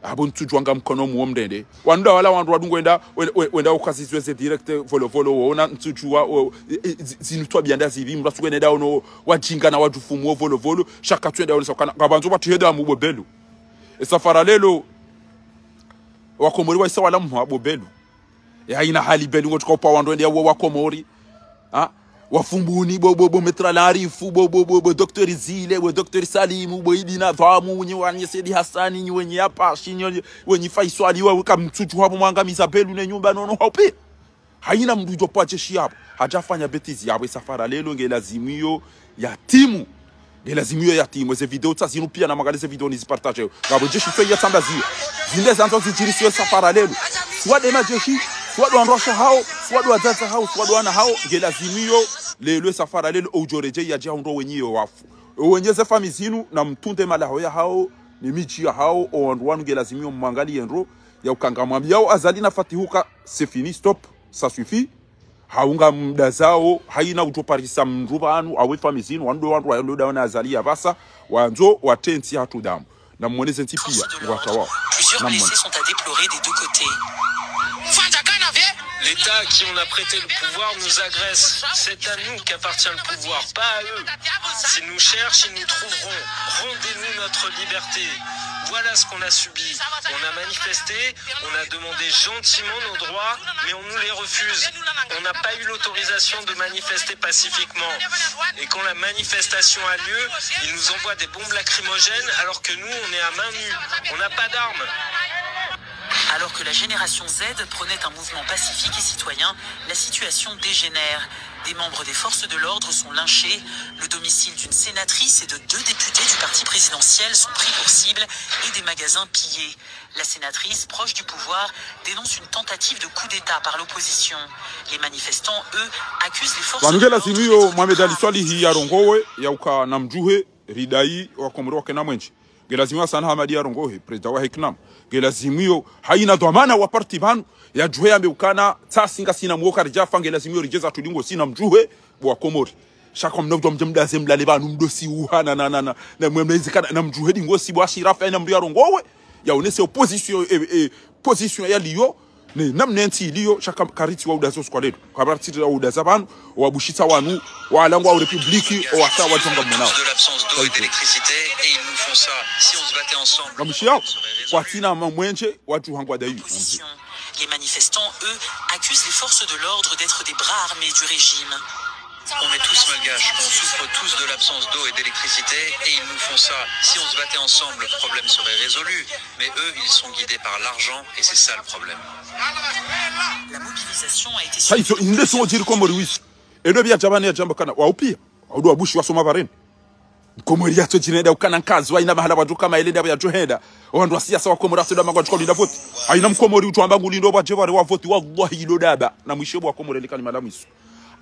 Apvo ntsudjuwa ngamkono muwo mrende. Wanu nda wala wandru wadungo wenda, we-, we-, wenda ukazizwe ze direct Volovolo wona ntsudjuwa, o, e, e, zi-, zinu twabiya nda zipvi, mndru atsukwenda ono wadjinga na wadjufumu wo Volovolo, sha katswenda ono sakana, ngapvandzo pvatsi heda mu bo Belu. Esafara lelo, Wakomori wahisa wala mhwa bo Belu. E hayina hali Belu ngotsuka upa wandru wende ya wa Wakomori. Ha? Wa Fumbuni, bo, bo, bo, Maître Larifu, bo, bo, bo, bo, Docteur Zile, bo, Docteur Salimu, bo, Idi Nadhamu, nyi wa, nyi Saidi Hassani, nyi wenyi Apashi, nyi wenyi Faiswali, wa, kamtsudjuwa pvo mwangamiza Belu ne nyumba nono haupi. Hayina mndru idjo pva jeshi yapvo. Hadjafanya bêtise yapvo, esafara lelo nge lazimu iyo yatimu. Nge lazimu iyo yatimu. Eze video tsa zinu piya na mwangalie ze video nizipartage. Ngapvo jeshi tso ya tsamba ziyo. Zinde zandzo zidjirisiwe safara lelo. Swa nde majeshi, swa ndo wandru washe hawo, swa ndo wadzadze hawo, swa ndo wana hawo. Nge lazimu iyo lelo esafara lelo oudjo redjeyi yadje hundro wenyi yo wafu. Owenyi ze famiyi zinu na mtunde malaho yahawo, ne midji yahawo, owandru wanu nge lazimu iyo mwangalie ndro, yauka ngamwambiyawo Azali na Fatihu ka c'est fini, stop, ça suffit. Hawuka mdazao, hayina udjo parisa mndru pvanu, awe famiyi zinu, wandru wandru, wandru dawana Azali ya pvasa, wandzo, watrentsi hatru damu. Na mwone zentsi piya, ngwatsawawo. Plusieurs blessés sont à déplorer des deux côtés. L'État à qui on a prêté le pouvoir nous agresse. C'est à nous qu'appartient le pouvoir, pas à eux. S'ils nous cherchent, ils nous trouveront. Rendez-nous notre liberté. Voilà ce qu'on a subi. On a manifesté, on a demandé gentiment nos droits, mais on nous les refuse. On n'a pas eu l'autorisation de manifester pacifiquement. Et quand la manifestation a lieu, ils nous envoient des bombes lacrymogènes alors que nous, on est à main nue. On n'a pas d'armes. Alors que la génération Z prônait un mouvement pacifique et citoyen, la situation dégénère. Des membres des forces de l'ordre sont lynchés. Le domicile d'une sénatrice et de deux députés du parti présidentiel sont pris pour cible et des magasins pillés. La sénatrice, proche du pouvoir, dénonce une tentative de coup d'État par l'opposition. Les manifestants, eux, accusent les forces de l'ordre d'être de graves terroristes. Pvanu nge lazimu iyo Mohamed Ali Soilihi yarongowe, yauka namdjuhe, ridayi, Wakomori wakena mwenje. Nge lazimu Hassan Hamadi yarongowe, président wa Heknam. Nge lazimu iyo, hayina dhwamana wa parti pvanu, yadjuhe yambe ukana, tsasi ngasina mwoka ridjafa, nge lazimu iyo ridjeza tudi ngosina mdjuhe, bo Wakomori. Sha kamna udjuwa mdje mdaze mlale pvanu mdosi uha na, na, na, na, na mwe mlezi kana, na mdjuhe dingosi bo Ashirafi hayina mndru yarongowe, yaonese opposition, e, e, position yaliyo, ne, namna entsi iliyo, sha ka, karitsi wa udaza usiku wa lelo. Karitsi wa udaza pvanu, wabushitsa wanu, walangwa wa République, owasa wadjonga mwanao. De l'absence d'eau et d'électricité, et ils nous font ça. Si on se battait ensemble, ngamwishiyawo, kwatsina ma mwenje, wadjuhangwa dayi. Les manifestants, eux, accusent les forces de l'ordre d'être des bras armés du régime. On est tous malgaches, on souffre tous de l'absence d'eau et d'électricité, et ils nous font ça. Si on se battait ensemble, le problème serait résolu. Mais eux, ils sont guidés par l'argent, et c'est ça le problème. La mobilisation a été... Saizo, inde songo djiri Komori wisu. Endo biya djabani yadjamba kana, waupiya. Waudu wabushi wasoma bareni. Mkomori yatso djinenda ukana nkazi, wayina mahala wadjo kama yelenda yadjo henda. Owandru wa siasa wa Komori watsenda mangwa djukoli nda voti. Hayina Mkomori udjo amba ngulindo wadje ware wa voti, wallahi ilo daba. Namwishiye bo Wakomori le kalima la mwiso.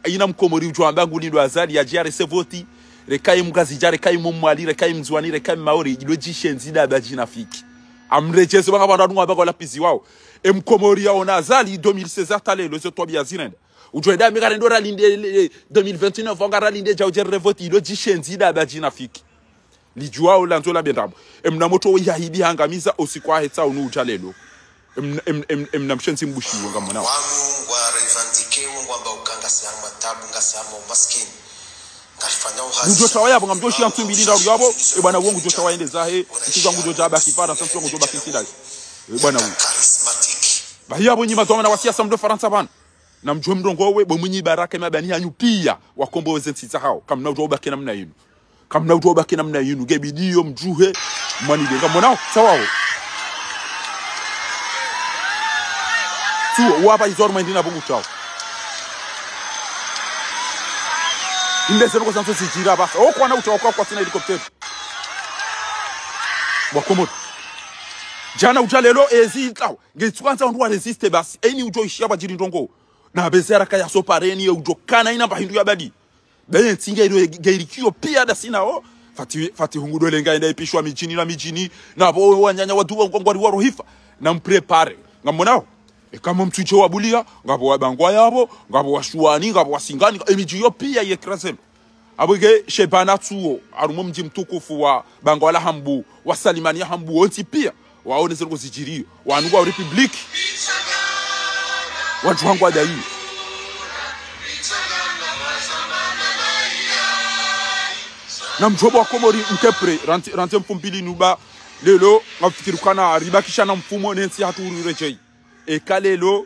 Hayina Mkomori udjo amba ngulindo Azali yadje yarese voti. Reka ye Mngazidja, reka ye Mmwali, reka ye Mndzuwani, reka ye Mmaore, ilo djishenzi daba djinafiki. Amredjeze banga pvandru wadunga banga walapizi wawo. E Mkomori yaona Azali deux mille seize hata lelo, ezo twabiya zirenda. Udjo enda mi karendo ralinde, eh, deux mille vingt-neuf, wanga ralinde dja udje revoti, ilo djishenzi daba djinafiki. Lidjuwa olandzo la bendrabo. Emna motro wo yahidi hangamiza usiku wahe tsa unu udja lelo. Emna, em, em, emna mshenzi mbushi wo ngamwonao. Wanu ngwa revendiquer wo ngwamba ukana ngasi harumwa tabu, ngasi harumwa umaskini. Ngalifanya uhazi. Ngudjo tsawa yapvo, ngamdjo shiya ntsumbi linda uri yapvo, e bwana wo ngudjo tsawa yende zahe, ntsiza ngudjo dja baki Farantsa, ntsiza ngudjo baki Seychelles. E bwana wo. Charismatique. Bahi yapvo nyi madhwamana wa siasa mdo Farantsa pvanu. Namdjuwe mrongowe, bo Mwinyi Baraka, mabani hanyu piya, wakomboze ntsi zahawo. Kamna udjuwa ubaki namna yinu. Kamna udjuwa ubaki namna yinu. Nge bidi yo mdjuhe, mwani denga. Mwonao, tsawawo. Tsuwo, wapva izo harumwa indina bungu tsawo. Inde zero ko zandzo zidjira basi. Oko wana uta waka kwatsina hélicoptère. Wakomori. Djana udja leo ezi itlawa. Nge tsuandza wandru wa résister basi. Eni udjo ishiya pvadjiri ndrongo. Na bezera kaya sopareni ye udjo kana ina pvahindru ya badi. Beye ntsi nge ilo, nge ilikiyo piya ndasi nao. Fati, fati hungu dole nga enda ipishwa midjini na midjini. Na pvo wananya waduwa ngwangwari wa rohifa. Na mprépare. Ngamonao. Eka mwa Mtsudje wa Buliya, ngapvo wa Bangwa yapvo, ngapvo wa Shuwani, ngapvo wa Singani, emidji yo piya ye krazel. Apvo nge Shebana tsuwo, harumwa mdji mtukufu wa Bangwa la Hambu, wa Salimani ya Hambu, wontsi piya, waone zero ko zidjiriyo, wanu wa République, wadjuha ngwadayi. Na mdjuwe bo Wakomori mke prêt, randzi, randzi mfumbili nuba, leo, ngafikiri ukana, ribakisha na mfumo, nentsi hatru riredjeyi. Eka leo,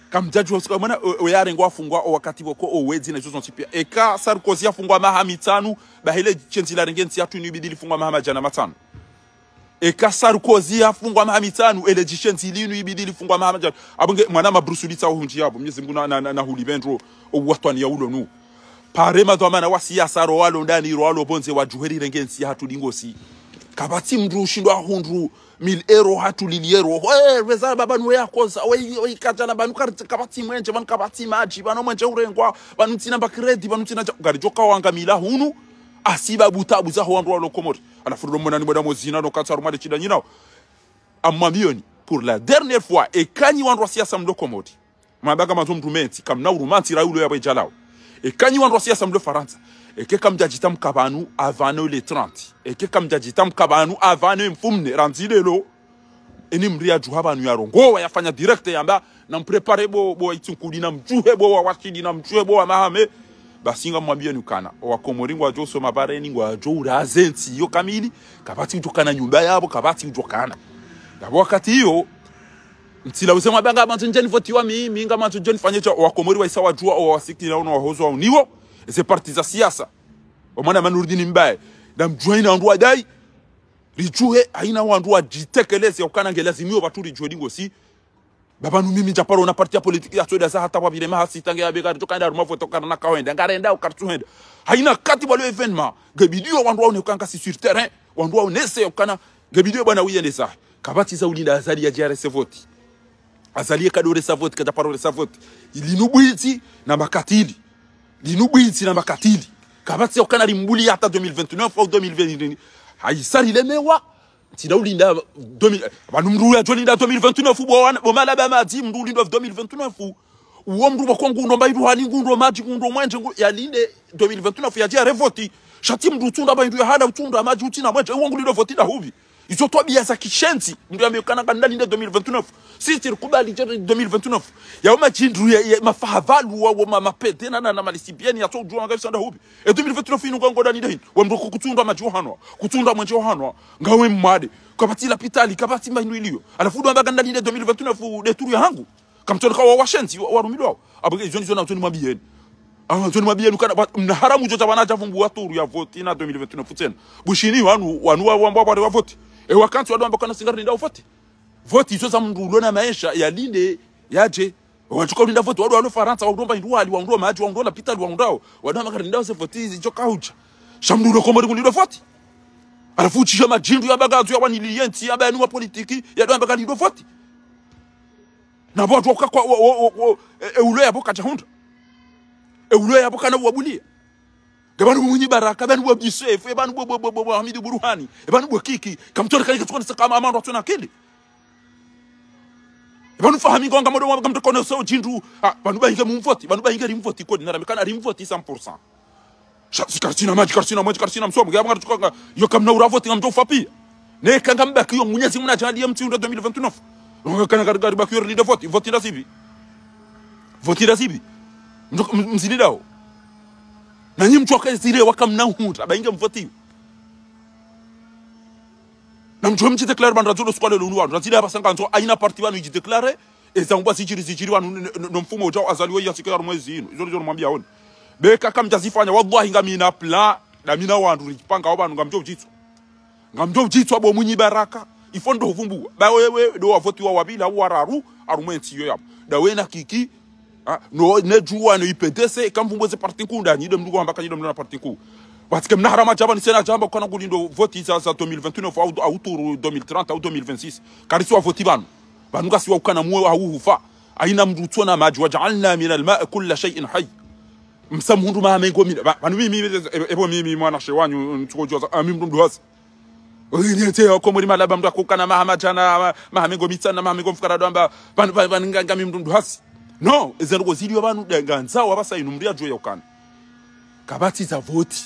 kamdjadjuwa usiku, mwana, o, o yarengwa afungwa, o wakati pvoko, o wedzi na izo zontsi piya. Eka Sarkozy afungwa maha mitsanu, bahi le shenzi larenge ntsi yatru inu ibidi lifungwa maha madjana matsanu. Eka Sarkozy afungwa maha mitsanu, ele djishenzi linu ibidi lifungwa maha madjana. Apvo nge, mwana ma Bruce Lee tsa uhundji yapvo, Mnyezi Mngu na, na, na, na huli bendro, o watwani ya ulo nu. Pare madhwamana wa siyasa ro walo ndani, ro walo pvondze wadjuhe rirenge ntsi yahatru ndingosi. Kapvatsi mndru ushindwa hundru mille euros hatru lili euros. Eh, weza baba nuwe yakoza. We, we kadjana pvanu kari-, kapvatsi mwenje, pvanu kapvatsi madji, pvanu mwenje urengwa, pvanu ntsina mba crédit, pvanu ntsina dja-, ngaridjo kawangamila hunu, hasibabu tabu zaho wandru walo Komori. Halafu ndo mwana ni mwana mozina, no katsa rumade shida nyinao. Amwambiyoni, pour la dernière fois, eka nyi wandru wa siyasa mlo Komori. Mabaka mazo mndru mentsi, kamna huruma ntsi ra ulo ya bwe djalao. Eka nyi wandru wa siyasa mlo Farantsa. Eke kamdjadjitamka pvanu avant le trente. Eke kamdjadjitamka pvanu avant mfumne, randzi leo. Eni mri yadjuha pvanu yarongowa yafanya direct yamba, na mprépare bo, bo wa Itsunkuli, na mdjuhe bo wa Washili, na mdjuhe bo wa Mahame. Basi ngamwambiyoni ukana, o Wakomori ngwadjo usoma pareni, ngwadjo uraze ntsi iyo kamili, kapvatsi udjo kana nyumba yapvo, kapvatsi udjo kana. Yapvo wakati iyo, ntsi la uze mwabanga mandzo ndjeni votiwa mi, mi nga mandzo ndjeni fanye sha, o Wakomori wahisa wadjuwa, o wasikira ono wahozo wa uniwo, eze parti za siyasa. O mwana Manurdini Mbaye, na mdjuwa ina wandru wadayi, ridjuhe, haina wandru wadjitekeleze, ukana nge lazimu yo pvatsu ridjuhe ndingosi. Baba nu mimi ndjaparo na parti ya politique ya soda za hata pvapvire maha sita nge ya beka, ridjo kaenda harumwa vote, ukana na kawenda, ngarenda, ukaritsuhenda. Haina kati pvalo événement, nge bidi yo wandru waone ukana ngasi sur terrain, wandru waonese ukana, nge bidi yo bwana wiyendesa. Kapvatsi za ulinda Azali yadje yarese vote. Azali ye kadjoresa vote, kadjaparo resa vote. Linu bwitsi na makatili. Linu bwitsi na makatili. Kapvatsi ukana rimbuliya hata deux mille vingt-neuf au deux mille vingt. Haisa rilemewa. Tsina ulinda deux mille, pvanu mndru yadjo linda deux mille vingt-neuf, bo wana, bo malaba madzi, mndru ulindo deux mille vingt-neuf. Uwo mndru pvoko ngundo mba iduhani, ngundo madji, ngundo mwenje, ngu-, yalinde deux mille vingt-neuf, yadje yarevoti. Sha tsi mndru utsunda mba indu ya hana, utsunda madji, utsina mwenje, uwo ngulindo voti ndahupvi. Izo twabiya za kishenzi. Mndru yambe ukana ngandalinde deux mille vingt-neuf. Si tsirikubali dje deux mille vingt-neuf. Yawo madjindru ya, ya mafahavalwa, wo ma, mapete na, na, na malisibieni, yatso udjuwa ngayisa ndahupvi. E deux mille vingt-neuf inu ngangodalinde hini. We mndru kutsunda madji ohanwa. Kutsunda mwenje ohanwa. Ngawe mwade. Kapvatsi lapitali, kapvatsi mba inu iliyo. Halafu ndo amba ngandalinde deux mille vingt-neuf, de turu ya hangu. Kamtsoni kawa washenzi, wa, warumilwawo. Apvo ke izo ndizo na utsoni mwambiyeni. Ah, utsoni mwambiyeni ukana, wa, mna haramu djo dja pvana djavumbuwa turu ya voti na deux mille vingt-neuf tsena. Bushini wanu, wanu wa, wamba wapvare wa voti. E wakantsi wanu wamba kana singarindao voti. Voti izo za mndru ulo na maesha, yalinde, yadje. Wadjuka ulinda voti, wandru walo Farantsa, wandru mba indu wali, wandru madji, wandru lapitali, wandru wao. Wandru makarindao ze voti, zidjo kaudja. Sha mndru ulo Komori kulindo voti. Halafu utsisha madjindru ya bagazo ya wanili yentsi, ya bayanu wa politiki, ya ndo amba kalindo voti. Na pvo wadjo uka kwa, wo, wo, wo, wo, e, e ulo yapvo kadjahundra. E ulo yapvo kana uwabuliya. Nge pvanu bo Mwinyi Baraka, pvanu bo Abdou Soefo, e pvanu bo, bo, bo, bo, bo Hamidu Burhani, e pvanu bo Kiki, kamtsoni kali katsukoni saka ama, ama ndo atsona akili. E pvanu Fahami ngonga modo wa kamtokone usa udjindru, ah, pvanu bahinge mumvoti, pvanu bahinge rimvoti kodi, narambe kana rimvoti cent pour cent. Sha, si karitsina madji, karitsina mwenje, karitsina msomo, nge apvo ngaritsukanga, yo kamna ura voti ngamdjo ufa piya. Ne kanga mbaki yo Mwenyezi Mungu nadjaliye mtsi unda deux mille vingt-neuf. Kana kari, kari baki yo rilinde voti, voti ndazipvi. Voti ndazipvi. Mdjo, m-, mzilindao. Na nyi mdjo waka zile waka mna hundra, bahinge mvoti. Na mdjo mdjidéclare pvanu radzolo sukwale lonu wanu, radzile apvasa ngandzo, haina parti pvanu idjidéclare, eza umbwa zidjiri zidjiri pvanu, n-, n-, no mfumo udjao Azali we yasike ya rumwezi inu. Izo ndizo namwambiya woni. Beka kamdjazifanya, wallahi ngamina plan, ngamina wandru, ridjipanga wo pvanu, ngamdjo udjitswa. Ngamdjo udjitswa bo Mwinyi Baraka, ifo ndo huvumbuwa. Ba wewe, ndo wavoti wa wapvili, au wararu, harumwa entsi yo yapvo. Nda we na Kiki, Ah, no, ne djuwa no I P D C, kamvumbo ze parti nkuu nda, nyi ndo mndru hamba ka nyi ndo mndru na parti nkuu. Parce que mna harama djamba ni sena djamba, kana kulindo voti za, za deux mille vingt-neuf, au, au tour deux mille trente, au deux mille vingt-six. Karisi wa voti pvanu. Pvanu ngasi wa ukana muwe au hufa. Haina mndru tsona madji, وجعلنا من الماء كل شيء حي. Msa mhundru maha mengo mina. Pva-, pvanu mimi, e-, epvo mimi mwanashe wanyu, ntsuko djuwa za, ah, mi mndru mdru hasi. Oyi, niyete yo Komori malaba mndru akukana maha madjana, ma-, maha mengo mitsanu, maha mengo mfukare ndo amba, pvanu, pvanu, pvanu nga, nga mi mndru mdru hasi. No, eze ndrongoo zilio pvanu, nde ngandzao apvasa inu mndru yadjuwe ya ukana. Kapvatsi za voti.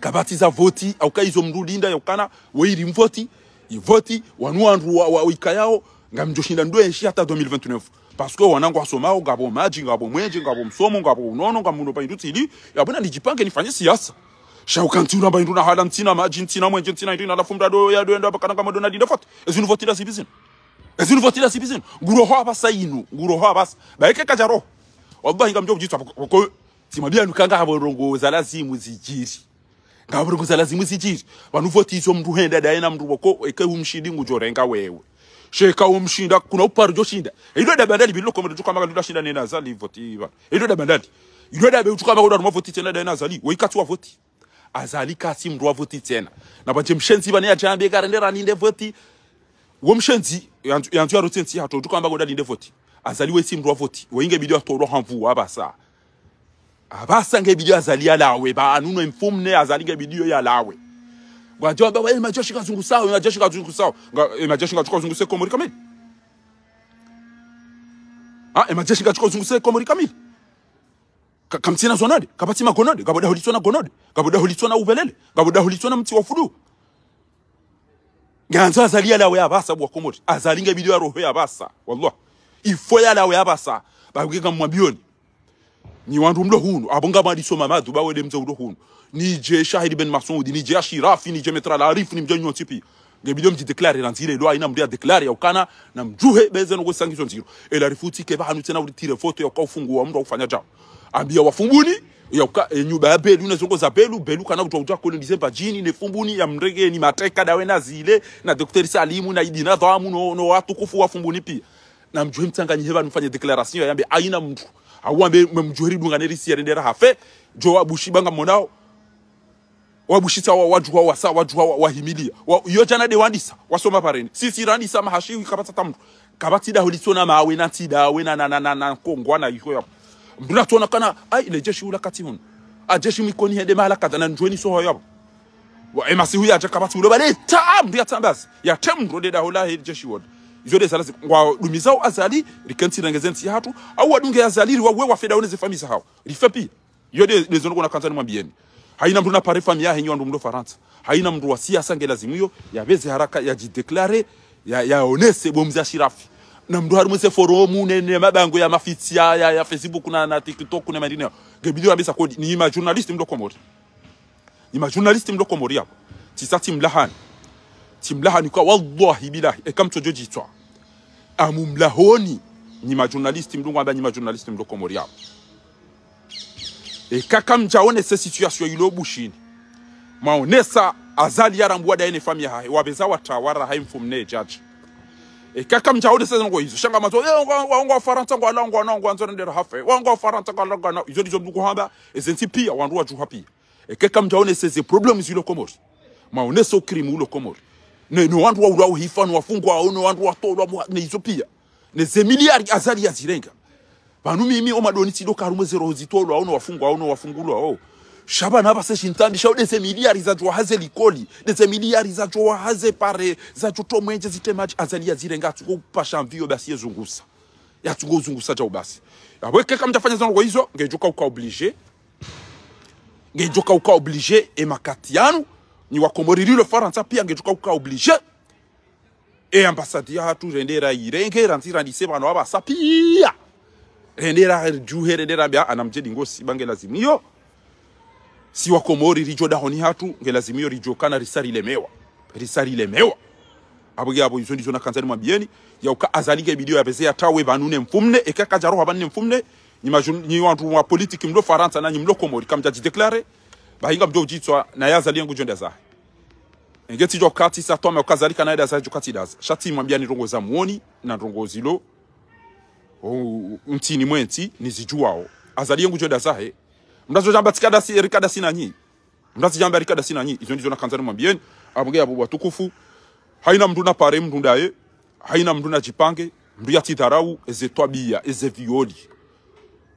Kapvatsi za voti, au ka izo mndru linda ya ukana, we ili mvoti, ivoti, wanu wandru wa, wa, wa ikayao, ngamdjoshinda ndo enshi hata deux mille vingt-neuf. Parce que wanangu wasomao, ngapvo madji, ngapvo mwenje, ngapvo msomo, ngapvo unono, ngapvo uno pa indutsi ili, yapvo na nidjipange nifanye siasa. Sha uka ntsi uramba indru na hala ntsina madji, ntsina mwenje, ntsina indru na halafu mndru ado, yado enda pvakana ngam ndo nalinde voti. Ezi nivoti la zipi zinu. Ezi nivoti la zipi zinu. Nguroho apvasa inu, nguroho apvasa. Ba eke kadja roho. Wallahi ngamdjo kudjitswa pvoko, pvoko, tsimwambia nukanga hapvo ndrongoo za lazimu zidjiri. Ngapvo ndrongoo za lazimu zidjiri. Pvanu voti izo mndru henda ndaye na mndru pvoko, eke umshindi ngudjo renga wewe. Sha eka umshinda, kuna uparo djoshinda. Ilo daba ndali bilo Komori djuka maka luda shinda nena Azali voti pva. Ilo daba ndali. Ilo daba udjuka maka luda ruma voti tsena ndaye na Azali. We ikatsi wa voti. Azali katsi mndru wa voti tsena. Na pvandje mshenzi pvane yadjambe karende raninde voti. Wo mshenzi, yandzo, yandzo ya rotsi ntsi hatru, udjuka maka luda linde voti. Azali we tsi mndru wa voti. We inge bidi yatolwa ha nvu, apvasa. Apvasa nge bidi Azali yalawe, pvanu no mfumne Azali nge bidi yalawe. Ngwadjo amba, we, majeshi kazungusao, majeshi kazungusao. Nga, e majeshi ngadjo kazunguse Komori kamili. Ah, e majeshi ngadjo kazunguse Komori kamili. Ka-, kamtsina zonade, kapvatsi magonade, ngapvo daho litsona gonade, ngapvo daho litsona upvelele, ngapvo daho litsona mtsi wa fudu. Ngandzo Azali yalawe apvasa bo wa Komori. Azali nge bidi yarohe apvasa. Wallah. Ifo yalawe apvasa. Ba nge ngamwambioni. Nyi wandru mlo hunu. Apvo ngamwalisoma madhu, ba wende mze ulo hunu. Nidje Shahidi Ben Masoudi, nidje Ashirafi, nidje Maître Larifou, nimdje nyontsi pia. Nge bidi mdji déclarer randzi leo, haina mndru ya déclarer ya ukana, na mdjuhe, be ze ndrongoo zangu izo ndziro. E Larifou tsi ke pvahanu tsena uritire foto ya uka ufungu wa mndru wa ufanya djao. Ambia wa Fumbuni, ya uka, e, nyumba ya Belu, ne ndrongoo za Belu, Belu kana udjuwa udja kolo ndize mbadjini, ne Fumbuni, ya mrenge, ni mateka ndawe na zile, na Docteur Salimu, na Idi Nadhamu, no, no watukufu wa Fumbuni pia. Na mdjuhe mtsanganyihe pvanu mfanye déclaration, yambe haina mndru. Au ambe mwe mdjuhe ridungane risi ya rendera hafe, djo wa Bushi ba ngamwonao. Wa Bushitsa wa, wadjuha wasa, wadjuha wa, wahimilia. Wa, iyo djana nde wandisa, wasoma pvareni. Sisi randisa mahashi, kapvatsi hata mndru. Kapvatsi daho litsona mawe na ntsi ndawe na, na, na, na, na, kongwa na iho ya. Mndru natsona kana, ai, le jeshi ula katsi hunu. A jeshi mwikoni hende mahala kadha na ndjweni soho yapvo. Wa, e masihu yadja kapvatsi ulo pvale, ta, mndru ya tsambazi. Ya tem mndru nde daho lahe jeshi wona. Izo nde zalazi, ngwadumizao Azali, rikentsi rengeze ntsi hatru. Au wadunge Azali, riwawe wafe ndawe ne ze famiyi zahao. Rife pia. Iyo nde, nde zo nukona kandza nimwambieni. Haina mndru na pare famiyi yahe nyi wandru mlo Farantsa. Haina mndru wa siasa nge lazimu iyo, yapveze haraka, yadji déclarer, ya, yaonese bo mze Ashirafi. Na mndru harumwa ze forum ne, ne mabango ya mafitsi ya, ya, ya Facebook na, na TikTok na mandrineo. Nge bidi wambesa kodi, nyi ma journaliste mlo Komori. Nyi ma journaliste mlo Komori yapvo. Tsisa tsimlahani. Tsimlahani kwa wallahi billahi. Eka mtsodjo djitswa. Amu mlahoni. Nyi ma journaliste mlo ngwamba nyi ma journaliste mlo Komori yapvo. Eka kamdjaonese situation ilo Bushini. Mwaonesa Azali yarambwa ndaye ne famiyi yahahe. Wapveza watawara hayi mfumne djadji. Eka kamdjaonese ndrongoo izo. Sha ngamwandzo, eh, wa, wa, wa Farantsa ngwala, ngwana, ngwandzo rendera hafe. Wa, wa Farantsa ngwala, ngwana. Izo ndizo mndru kuhamba. Eze ntsi pia, wandru wadjuha pia. Eka kamdjaonese ze problèmes zilo Komori. Mwaonese o crime ulo Komori. Ne, ne wandru wa ulawa hifa, ne wafungwa, ne wandru watolwa, mwa, ne izo pia. Ne ze miliari Azali yazirenga. Pvanu mimi o madoni tsido karumwe ze roho zitolwa, ne wafungwa, ne wafungulwa, o. Sha pvanu apvasa shintsambi, sha nde ze miliari zadjo waha ze likoli, nde ze miliari zadjo waha ze pare, zadjo to mwenje zitemadji, Azali yazirenga, atsuko upasha mviyo basi yezungusa. Yatsuko uzungusa djau basi. Yapvo eka kamdjafanya zandrongoo izo, ngedjo ka uka obligé. Ngedjo ka uka obligé, e makati yanu, nyi wa Komori lilo Farantsa pia, ngedjo ka uka obligé. E ambassade yahatru rendera irenge, randzi randise pvanu apvasa pia. Rendera djuhe, rendera mbia, ana mdjedi ngosi, ba nge lazimu iyo. Si wa Komori ridjo dahoni hatru, nge lazimu iyo ridjo kana risa rilemewa. Risa rilemewa. Apvo nge apvo izo ndizo nakandza nimwambieni, ya uka Azali nge bidi yapveze yatawe pvanu ne mfumne, eka kadjaroha pvanu ne mfumne, nyi majun-, nyi wandru wa politique mlo Farantsa na nyi mlo Komori, kamdjadji déclarer, bahi ngamdjo udjitswa, na ya Azali yangu djo nda zahe. Nge tsidjo kati sa tome uka Azali kana nda zahe djo kati ndaza. Sha tsimwambiani ndrongoo za mwoni, na ndrongoo zilo. O, ntsini mwe ntsi, nizidjuwao. Azali ye ngudjo enda zahe. Mndru azodjamba tsi kadasi, eri kadasi nanyi. Mndru azidjamba eri kadasi nanyi. Izo ndizo nakandza nimwambiyeni. Apvo nge apvo watukufu. Hayina mndru napare mndru ndaye. Hayina mndru nadjipange. Mndru yatsidharau. Eze twabiya. Eze violi.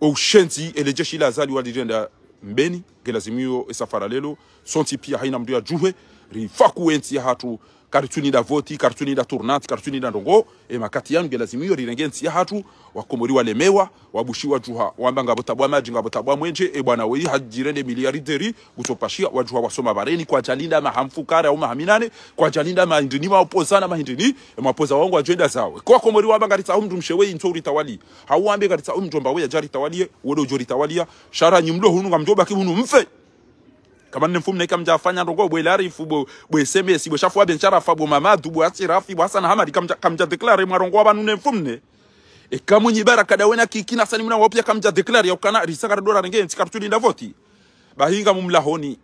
O ushenzi. Ele djeshi la Azali walirenda mbeni. Nge lazimu iyo esafara lelo. Sontsi piya hayina mndru yadjuhe. Rifaku entsi yahatru. Karitsuninda voti, karitsuninda tournante, karitsuninda ndrongo. E makati yanu nge lazimu iyo rirenge entsi yahatru, wakomori walemewa, wabushi wadjuha, wamba ngapvo tabu wa madji, ngapvo tabu wa mwenje, e bwana weyi hadjirende miliyarideri, kutsopashiya, wadjuha wasoma pvareni, kwadjalinda maha mfukare au maha minane, kwadjalinda mahindrini maopozana mahindrini, e maopoza wangu wadjo enda zawo. Kwa wakomori wamba ngaritsaho mndru mshe weyi ntso uritawali. Hau wambe ngaritsaho mdjomba weyi yadjaritawaliye, wodo udjo ritawaliya, sha ra nyi mlo hunu ngamdjo baki hunu mfe. Kamwe ne mfumne kamdjafanya ndrongo, bo Elarifu, bo, bo S M S, bo Shafu wa Ben Sharafa, bo Mamadu, bo Asirafi, bo Hassan Hamadi, kamdja, kamdja déclaré mwarongowa pvanu ne mfumne. Eka Mwinyi Baraka ndawe na Kiki na Sani Muna wao piya kamdja déclaré yaukana risa ngaridjo rarenge entsi karitsulinda voti. Bahi ngamumlahoni.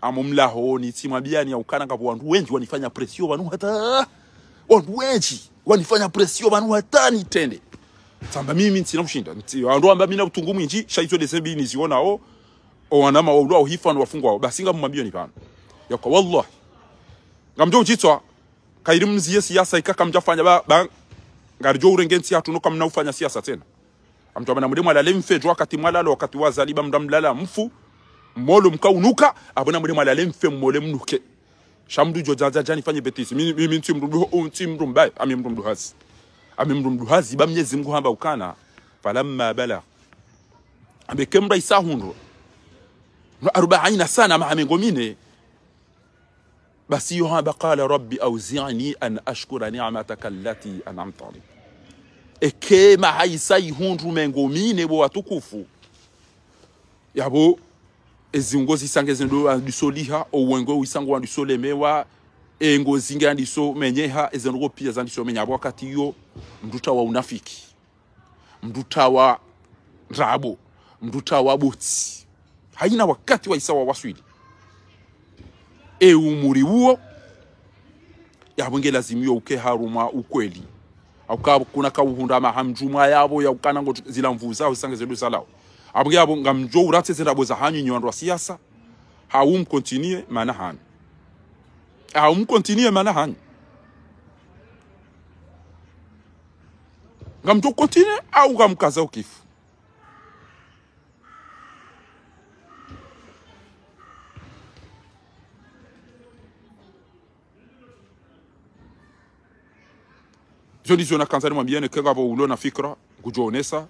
Ngamumlahoni, tsimwambiyani yaukana ngapvo wandru wendji wanifanya pression pvanu hata. Wandru wendji wanifanya pression pvanu hata nitrende. Tsamba mimi ntsina ushinda. Ntsi, wandru wamba mi na utungu mwindji, sha izo ndeze mbi nizionao. O wanama waulwa, o hifa no wafungwa wao. Basi ngamumwambiyoni pvanu. Yauka wallah. Ngamdjo udjitswa. Kayiri mziye siyasa ika kamdjafanya ba, ba, ngaridjo urenge ntsi yahatru no kamna ufanya siyasa tsena. Ngamdjo amba namwende mwalale mfe djo wakati mwalalo wakati wa Azali ba mndru mlala mfu. Molo mkaunuka, apvo namwende mwalale mfe mole mnuke. Sha mndru djo dzadza djani fanye bêtise. Mi, mi, mi ntsi mndru, ntsi mndru mbaye, ami mndru mduhazi. Ami mndru mduhazi, ba Mnyezi Mngu hamba ukana. Falamma balagha. Ambe ke mndru isa hundru. Arbaina sana maha mengo mine. Basi yo hamba, قال رب أوزعني أن أشكر نعمتك التي أنعمت علي. Eke maha isa ihundru mengo mine bo watukufu. Yapvo, ezi ngozi isa nge zendo wandisoliha, o wengo isa ngo wandisolemewa, e ngozi nge yandisomenyeha, eze ndrongo piya zandisomenya. Yapvo wakati iyo, mndru tsawa unafiki. Mndru tsawa ndrabo, mndru tsawa botsi. Hayina wakati wa isa wawaswili. E umuri uwo, yapvo nge lazimu yo uke harumwa ukweli. Hauka kuna kauhundra maha mdjumwa yapvo, yaukana ngo zila mvuza, usange zelu zalao. Yapvo nge yapvo ngamdjo uratse ze ndrabo zahanyu nyi wandru wa siyasa, hau mcontinué mana hanyu. Hau mcontinué mana hanyu. Ngamdjo continué, hau ngamkaza ukifu. Zo ndizo nakandza nimwambiyeni, eka ngapvo ulo na fikira, ngudjo onesa.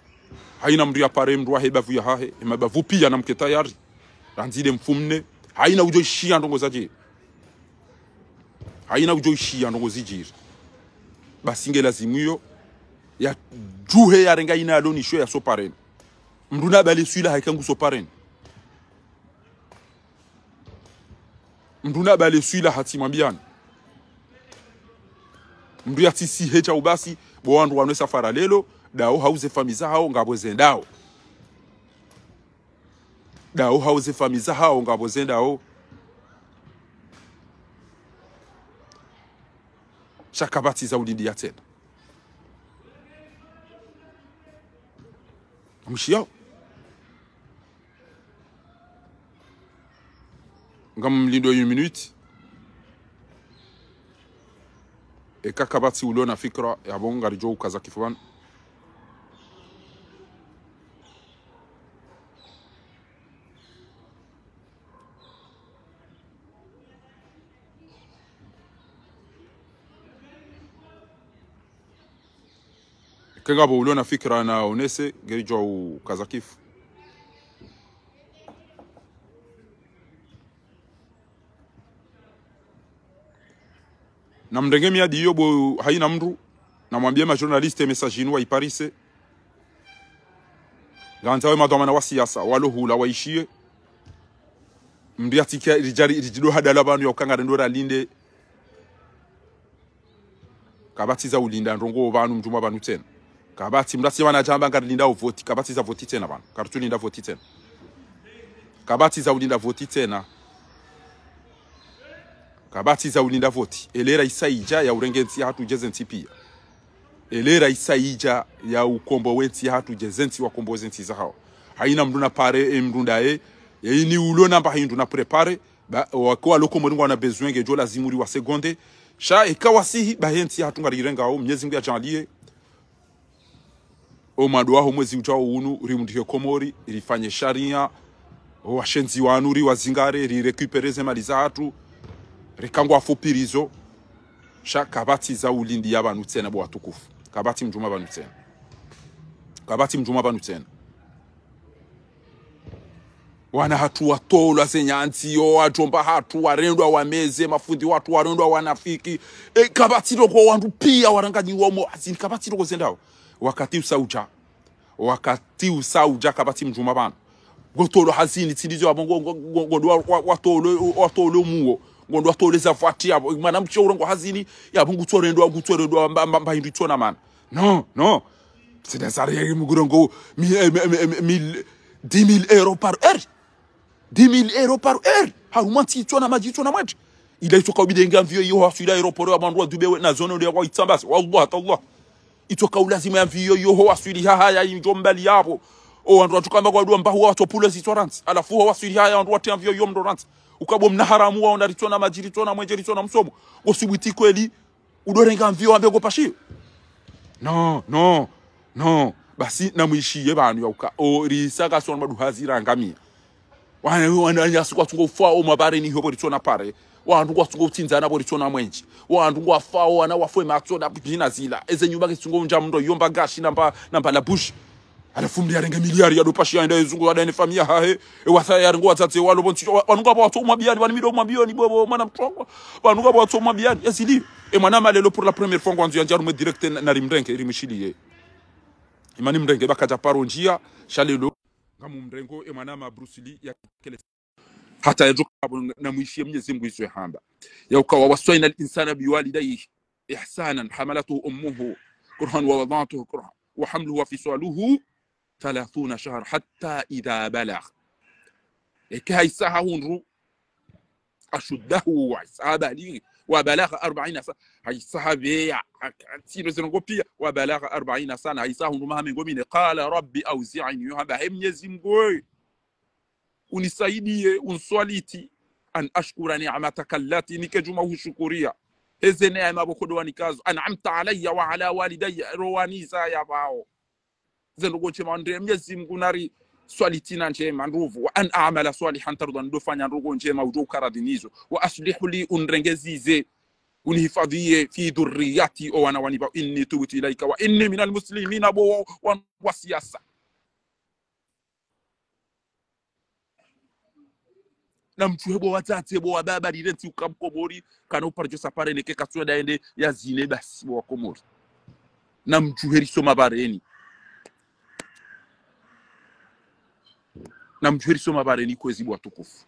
Hayina mndru yapare mndru wahe bavu yahahe, e mabavu piya namke tayari. Randzi nde mfumne. Hayina udjo ishiya ndrongo zadje. Hayina udjo ishiya ndrongo zidjiri. Basi nge lazimu iyo. Yadjuhe yarenge hayina yalo nisho yasopareni. Mndru nabale swila hahe eka ngusopareni. Mndru nabale swila hatsi mwambiyani. Mndru yatsisihe djau basi, bo wandru wanu esafara lelo, dao hau ze famiyi zahao ngapvo zendao. Dao hau ze famiyi zahao ngapvo zendao. Sha kapvatsi za ulindiya tsena. Mwishiyo. Ngamlindo une minute. Eka kapvatsi ulo na fikira, yapvo ngaridjo ukaza kifu pvanu. Eka ngapvo ulo na fikira na onese, ngeridjo ukaza kifu. Namrenge miadi iyo bo hayina mndru, namwambiye ma journaliste message inu wayiparise. Ngandza we madhwamana wa siyasa, walo hula waishiye. Mndru yatsike ridjari, ridjido hadala pvanu yauka ngarendo ralinde. Kapvatsi za ulinda ndrongo pvanu mdjumwa pvanu tsena. Kapvatsi mndru yatsi pvanu yadjamba ngarilindao voti. Kapvatsi za voti tsena pvanu. Karitsulinda voti tsena. Kapvatsi za ulinda voti tsena. Kapvatsi za ulinda voti. Elera isa idja ya urenge ntsi yahatru djeze ntsi piya. Elera isa idja ya ukombowe ntsi yahatru, dje ze ntsi wakombowe ze ntsi zahawo. Hayina mndru na pare, e mndru ndaye, ye ini ulo namba hindru na prépare, ba, wake walo Komori ngwana besoin ngedjo lazimu ri wa seconde. Sha, eka wasihi, ba he ntsi yahatru ngarirengao, Mnyezi Mngu yadjaanliye. O mwando waho mwezi udjao unu, rimundrihe Komori, rifanye sharia, o washenzi wanu riwazingare, rirécupérer ze mali zahatru, rikangwa fupirizo, sha kapvatsi za ulindiya pvanu tsena bo watukufu. Kapvatsi mdjuma pvanu tsena. Kapvatsi mdjuma pvanu tsena. Wana hatru watolwa ze nyantsi yo, wadjomba hatru warendwa wameze, mafundi watru warendwa wanafiki. E, kapvatsi loko wandru piya waranganyiwa mo hazini, kapvatsi loko zendao. Wakati usa udja. Wakati usa udja kapvatsi mdjuma pvanu. Ngotolwa hazini, tsi ndizo yapvo ngo, ngo, ngo, ngondo wa, wa, watolwe, watolwe muo. Ngondo watolwe za vwati yapvo. Mwana mshe urengwa hazini, yapvo ngutsorendwa, ngutsorendwa, mba, mba, mba hindru itsona mana. Non, non. C'est des arrêts, muguro ngo, mi, eh, mi, mi, mi, mille, dix mille euros par heure. Dix mille euros par heure. Harumwa ntsi itsona madji, itsona mwendje. Ila itsoka ubidi nge avion iyo waswili aéroport ya mwandru wa Dubai we, na zone ya kwa itsambasi. Wallah, tallah. Itsoka ulazimu ya avion iyo ho waswili ha, ha, ya indjo mbali yapvo. O wandru watsuka mba kwa dua mba huwa watopule zitswa rantsi. Halafu ho waswili ha, ya wandru wati avion iyo mndro rantsi. Ukabo mna haramu wa onda ritsona madji, ritsona mwendje, ritsona msomo. Ngosubwiti kweli, udorenga avion wambe ngo pashiyo. Non, non, non. Basi namwishiye pvanu yauka. O risaka sona maduhazi rangamia. Wana, wana, wana, siku watsungo ufa o mabareni hopvo ritsona pare. Wandru ngwatsungo utsindzana pvo ritsona mwendje. Wandru ngwafao, wana wafwe matso na bujina zila. Eze nyumba ketsungo undja mndro yomba gashi namba, namba la bouche. Halafu mndru yarenge miliari ya dopashi yaenda yezungu yada ne famiya hahe. E wasa yarengo wadzadze walo pvo ntsi. Wa, wanu ngapvo watso umwambiyani, wani mido umwambiyani, bo, bo, mwana mtrongwa. Wanu ngapvo watso umwambiyani. Ezili. E mwana malelo pour la première fois ngwandzo yandja harumwe direct na, na rimrenge, rimwishiliye. Imani mrenge ba kadja paro ndjiya, sha lelo. Ngamu mrengo e mwana ma Bruce Lee ya kele. Hata yadjoka pvo namwishiye Mnyezi Mngu izo yahamba. Yauka ووصينا الإنسان بوالديه إحسانا حملته أمه كرها ووضعته كرها وحمله وفصاله ثلاثون شهرا حتى إذا بلغ. Eke haisa hahundru أشده, haisa habalighi, وبلغ أربعين سنة, haisa haveya, ha, ha, tsino zenongo piya, وبلغ أربعين سنة, haisa hundru maha mengo mine, قال رب أوزعني, yo hamba, he Mnyezi Mngu, unisaidiye, unswaliti, أن أشكر نعمتك التي, nike djuma hushukuriya, heze neema bo kodo wanikazo, أنعمت علي وعلى والدي, ro wanizaya pvao. Ze ndrongo ndjema ndre Mnyezi Mngu nari swaliti na ndjema ndruvu. وأن أعمل صالحا ترضاه, ndo fanya ndrongo ndjema udjo ukaradhi nizo. وأصلح لي, unrengeze, unihifadhiye, في ذريتي, o wana wani pvao, إني تبت إليك وإني من المسلمين, bo wa, wa, wa siasa. Namdjuhe bo wadzadze, bo wababa, lile ntsi uka Mkomori, kana upara djo sa pare neke katswenda yende yazine basi bo Wakomori. Namdjuhe risoma bareni. Namdjuhe risoma bareni kwezi bo watukufu.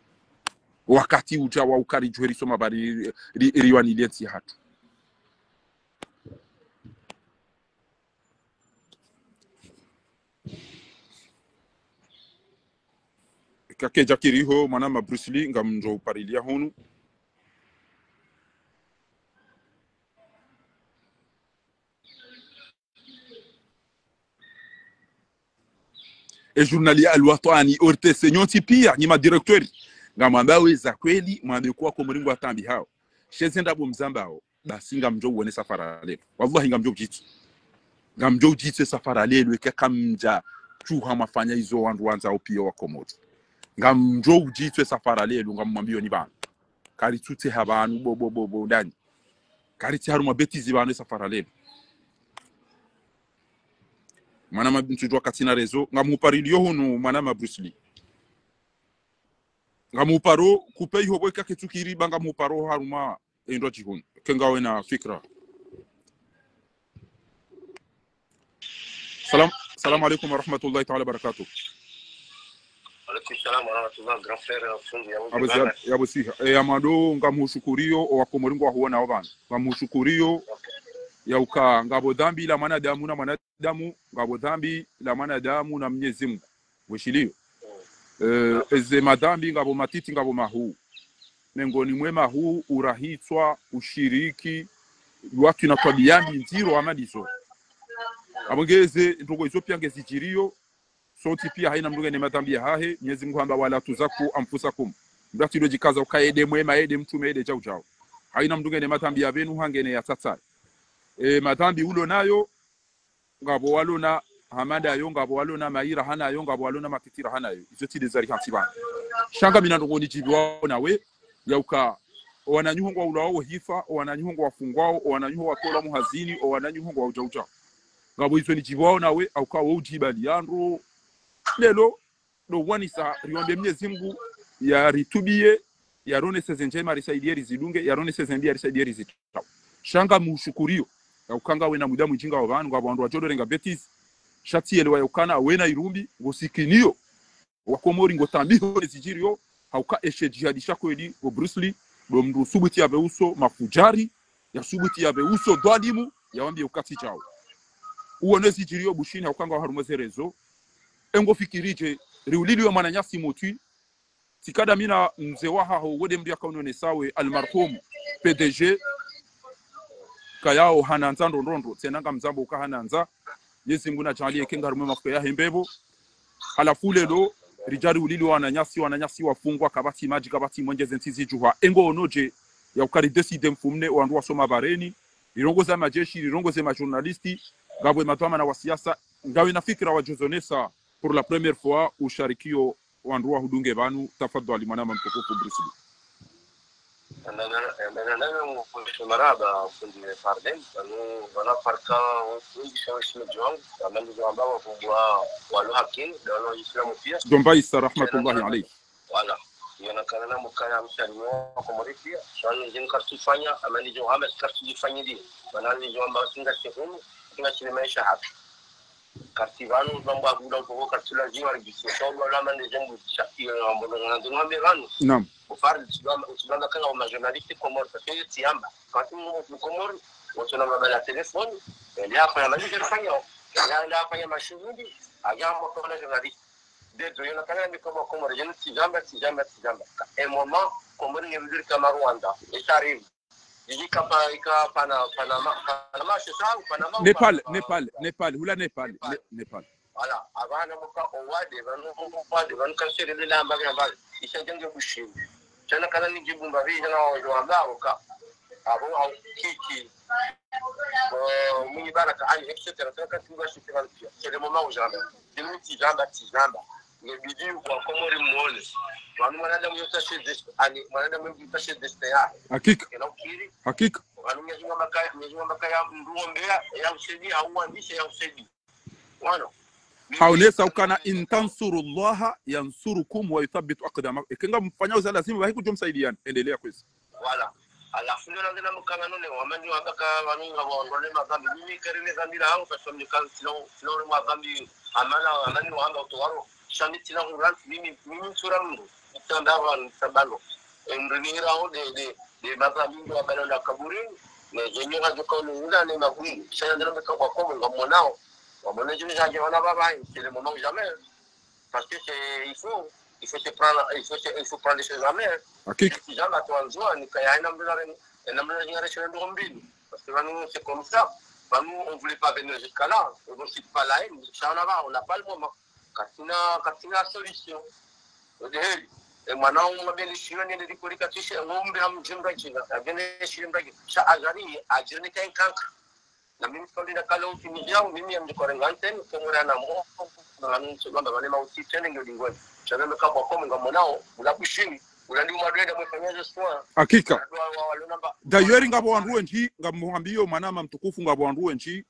Wakati udja wa uka ridjuhe risoma bareni ri, ri, riwani lile ntsi hatru. Kakedja kiriho, mwana ma Bruce Lee, ngamdjo upariliya hunu. E journal ya Al Watwani, O R T C, nyontsi piya, nyi ma directeur. Ngamwambao eza kweli, mwambe kuwa Komori ngwa tambi hao. She ze ndrabo mzambao. Basi ngamdjo uwone safara lelo. Wallahi ngamdjo udjitso. Ngamdjo udjitso safara lelo, eka kamdja tsuha mafanya izo wandru wandzao piya wa Komori. Ngamdjo udjitso safara lelo, ngamwambiyo ni pvanu. Karitsutseha pvanu, bo, bo, bo, bo, ndani. Karitsi harumwa bêtise pvanu safara lelo. Mwana ma, ntsudjuwa katsina réseau, ngamhupariliyo hunu, mwana ma Bruce Lee. Ngamhuparo, kupe iho bo eka ketsukiri, ba ngamhuparo harumwa, e ndo djihun. Ke ngawe na fikra. Salam, salam alaikum wa rahmatullahi ta'ala wa barakatuh. Alaikum salam wa rahmatullah, grand frère, fundi ya Abu Ziyad, ya Abu Siha. E, ya mwando, ngamhushukuriyo, o Wakomori ngwahuwona o pvanu. Ngamhushukuriyo, yauka, ngapvo dhambi la mwanadamu na mwanadamu, ngapvo dhambi la mwanadamu na Mnyezi Mngu. Weshiliyo. Eh, eze madhambi ngapvo matiti ngapvo mahuu. Mengoni mwe mahuu, urahitswa, ushiriki, watru na twabiya mbi ndziro hama ndizo. Apvo ngeze ndrongoo izo pia ngezidjiriyo, sontsi pia haina mndru ngena madhambi yahahe, Mnyezi Mungu hamba, "Wala tuzaku anfusakum." Mndru atsidjodjikaza uka yende mwema, yende mtrume, yende djau djau. Haina mndru ngena madhambi ya pvanu, hangena ya tsatsayi. E, madhambi ulo nayo, ngapvo walo na Hamada yo, ngapvo walo na Maira hanayo, ngapvo walo na Matitira hanayo. Izo tsi ndezari hantsi pvanu. Sha ngami na ndrongoo nidjibiwao nawe, yauka, o wananyaho ngwaulwao hifa, o wananyaho ngwafungwao, o wananyaho watolwa muhazini, o wananyaho ngwao djau djau. Ngapvo izo nidjibiwao nawe, hauka wo udjibali yandro. Leo, ndo wanisa, riombe Mnyezi Mungu, yaritubiye, yaronese ze ndjema risaidie rizidunge, yaronese ze mbi yarisaidie rizitsawe. Sha ngamushukuriyo, yauka ngawe na muda mwindji ngawe pvanu, ngapvo wandru wadjo dorenga bêtise. Sha tsielewa yaukana, wena irumbi, ngosikiniyo. Wakomori ngotambiho nezidjiriyo, hauka eshe djihadi sha kweli, ngo Bruce Lee, ndo mndru subuti yapve uso, mafudjari, yasubuti yapve uso, dhwalimu, yawambiye uka tsi djau. Uwo nezidjiriyo Bushini, hauka ngawe harumwa ze réseaux. Engofikiri dje, riuliliwe mwananyasi mutwi, tsikada mi na mze wahaho, wo nde mndru yakaunionesawe, almarhum P D G, kayao hanandza ndrondrondro, tsena ngamzambo uka hanandza, Mnyezi Mungu nadjaanliye eka nge harumwa mafuko yahe mbepvo. Halafu leo, ridja riuliliwa wananyasi, wananyasi wafungwa, kapvatsi madji, kapvatsi mwenje, ze ntsi zidjuha. Engoonodje, yauka ridécidé mfumne, wandru wasoma bareni, rirongoze majeshi, rirongoze majournaliste, ngapvo madhwamana wa siasa, ngawe na fikira wadjozonesa, pour la première fois, usharikiyo wandru wahudunge pvanu, tafadhwali mwanama mtukufu Bruce Lee. Ndana nawe mkundisho marahaba, fundi Fardin, pvanu, pvanu parka, mkundisho weshime djwangu, amandi djwamba wakumbwa walo hakini, dano Islamu pia. Djomba Isa rahmatullahi alayhi. Voilà. Yona kana na mukaya msalimu wa Komori pia. Swali zinu karitsufanya, amandi djo hamba karitsufanya ndi. Mana ndi djwamba singa sehemu, singa sile maesha hatru. Kartsi pvanu, pvambo abuda upoko, kartsi laziwa, rigisi. So, wala mande zembu, sha, iyo, mbono, na, ndo, nambe pvanu. Naam. Bufari, utsidamba, utsidamba kana wa majournaliste Komori, parce que tsiamba. Kartsi mbo Komori, watsona mabala telefoni, ele hafanya mali zifanya, ele hafanya mashuhudi, ajamba kwa journaliste. Dedo, yona kana mbi kwa Komori, yona tsidamba, tsidamba, tsidamba. Ka, un moment, Komori nge mzuri kama Rwanda, et ça arrive. Ika pa, ika Pana-, Panama, Panama, c'est ça, ou Panama, ou Népal, Pana-, Népal, Népal, hula Népal, Népal. Né-, Népal. Voilà, apvanu muka owade, pvanu, owade, pvanu kansere lela amba, amba. Isa djenge Bushini. Tsena kana nidjibumba pvi, tsena wadjo amba, oka. Apvo, au, kiki. Euh, Mwinyi Baraka, Ali, et cetera. Tsena katunga shite pvanu pia. C'est le moment ou jamais. Djinu tsidjamba, tsidjamba. Nge bidi kwa Komori mwone. Pvanu mwanadamu yotsaha destin, ani, mwanadamu yotsaha destin ya. Hakika. Kena ukiri. Hakika. Pvanu Mwenyezi Mungu hamba kaya, Mwenyezi Mungu hamba kaya mndru ombeya, ya usedi, au wandise, ya usedi. Wano. Haonesa ukana, "In tansurullaha yansurukum wa yuthabbit aqdamakum." Eka ngamfanyao za lazima, bahi kudjo msaidiyani. Endelea kwezi. Voilà. Halafu ndo nangena mukangano ne, wamani wabaka, wani ngapvo wandru ne madhambi. Mimi kari ne dhambi lahangu, parce que mimi kazi sina, sina ule madhambi, amana, amani wahamba utowaro. Sha mi tsina hurantsi, mimi, mimi ntsura mndru. Ntsamba wa, ntsamba no. Emndru nihirao nde, nde, nde madhambi ndo wabala na kaburini. Ne, djenye hadjo ka ule ula ne magumu. Sha nandela meka kwa Komori, ngamonao. Wamone djeni djadje wana baba, c'est le moment ou jamais. Parce que c'est, il faut, il faut se prendre, il faut se, il faut prendre les choses en main. Hakika. Si jamais tu en joie, ni kaya ina mndru na, ina mndru na référendum mbili. Parce que pvanu, c'est comme ça. Pvanu, on voulait pas venir jusqu'à là. On ne sait pas là, mais ça, on a pas, on n'a pas le moment. Kartsina, kartsina solution. Odeheli. E mwana wangu mabeli shiro ni ndikori katishe, ngombe hamjimba jina. Agene shiro mbagi. Sha agari, ajirine kain kanka. Na mimi sikuwa ndina kala utimizia, mimi ya mjikore nganteni, kemura na mo, na nani msogamba, wale mauti tene nge ulingoni. Sha mimi kama kwa Komori ngamonao, ula Bushini, ula ndi umadweda mwefanya ze soin. Hakika. Ula wa, wa, wale namba. D'ailleurs, ngapvo wandru wendji, ngamuhambiyo mwanama mtukufu, ngapvo wandru wendji,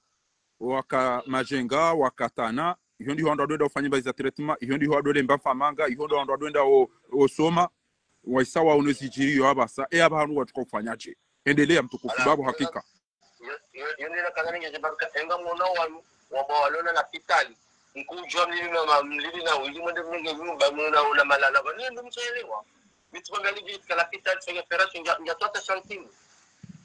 waka Majenga, waka Tana, iyo ndiho wandru wadwenda ufanya mbazi za traitement, iyo ndiho wadwenda mba mfamanga, iyo ndiho wandru wadwenda o, osoma, waisa waone zidjiriyo apvasa, e apva hanu watsuka ufanya dje. Endelea mtukufu, babo hakika. Yo, yo, yo ndina kana ninge jibaka, enga mwana wanu, wabwa walona lapitali. Nkudjua mlimi mama, mlimi na wili mwende mnenge nyumba, mwana una malala, wani ndo mtsoelewa. Mi tsi kwamba nidji ka lapitali, fanya opération, ndja, ndja toa hata centime.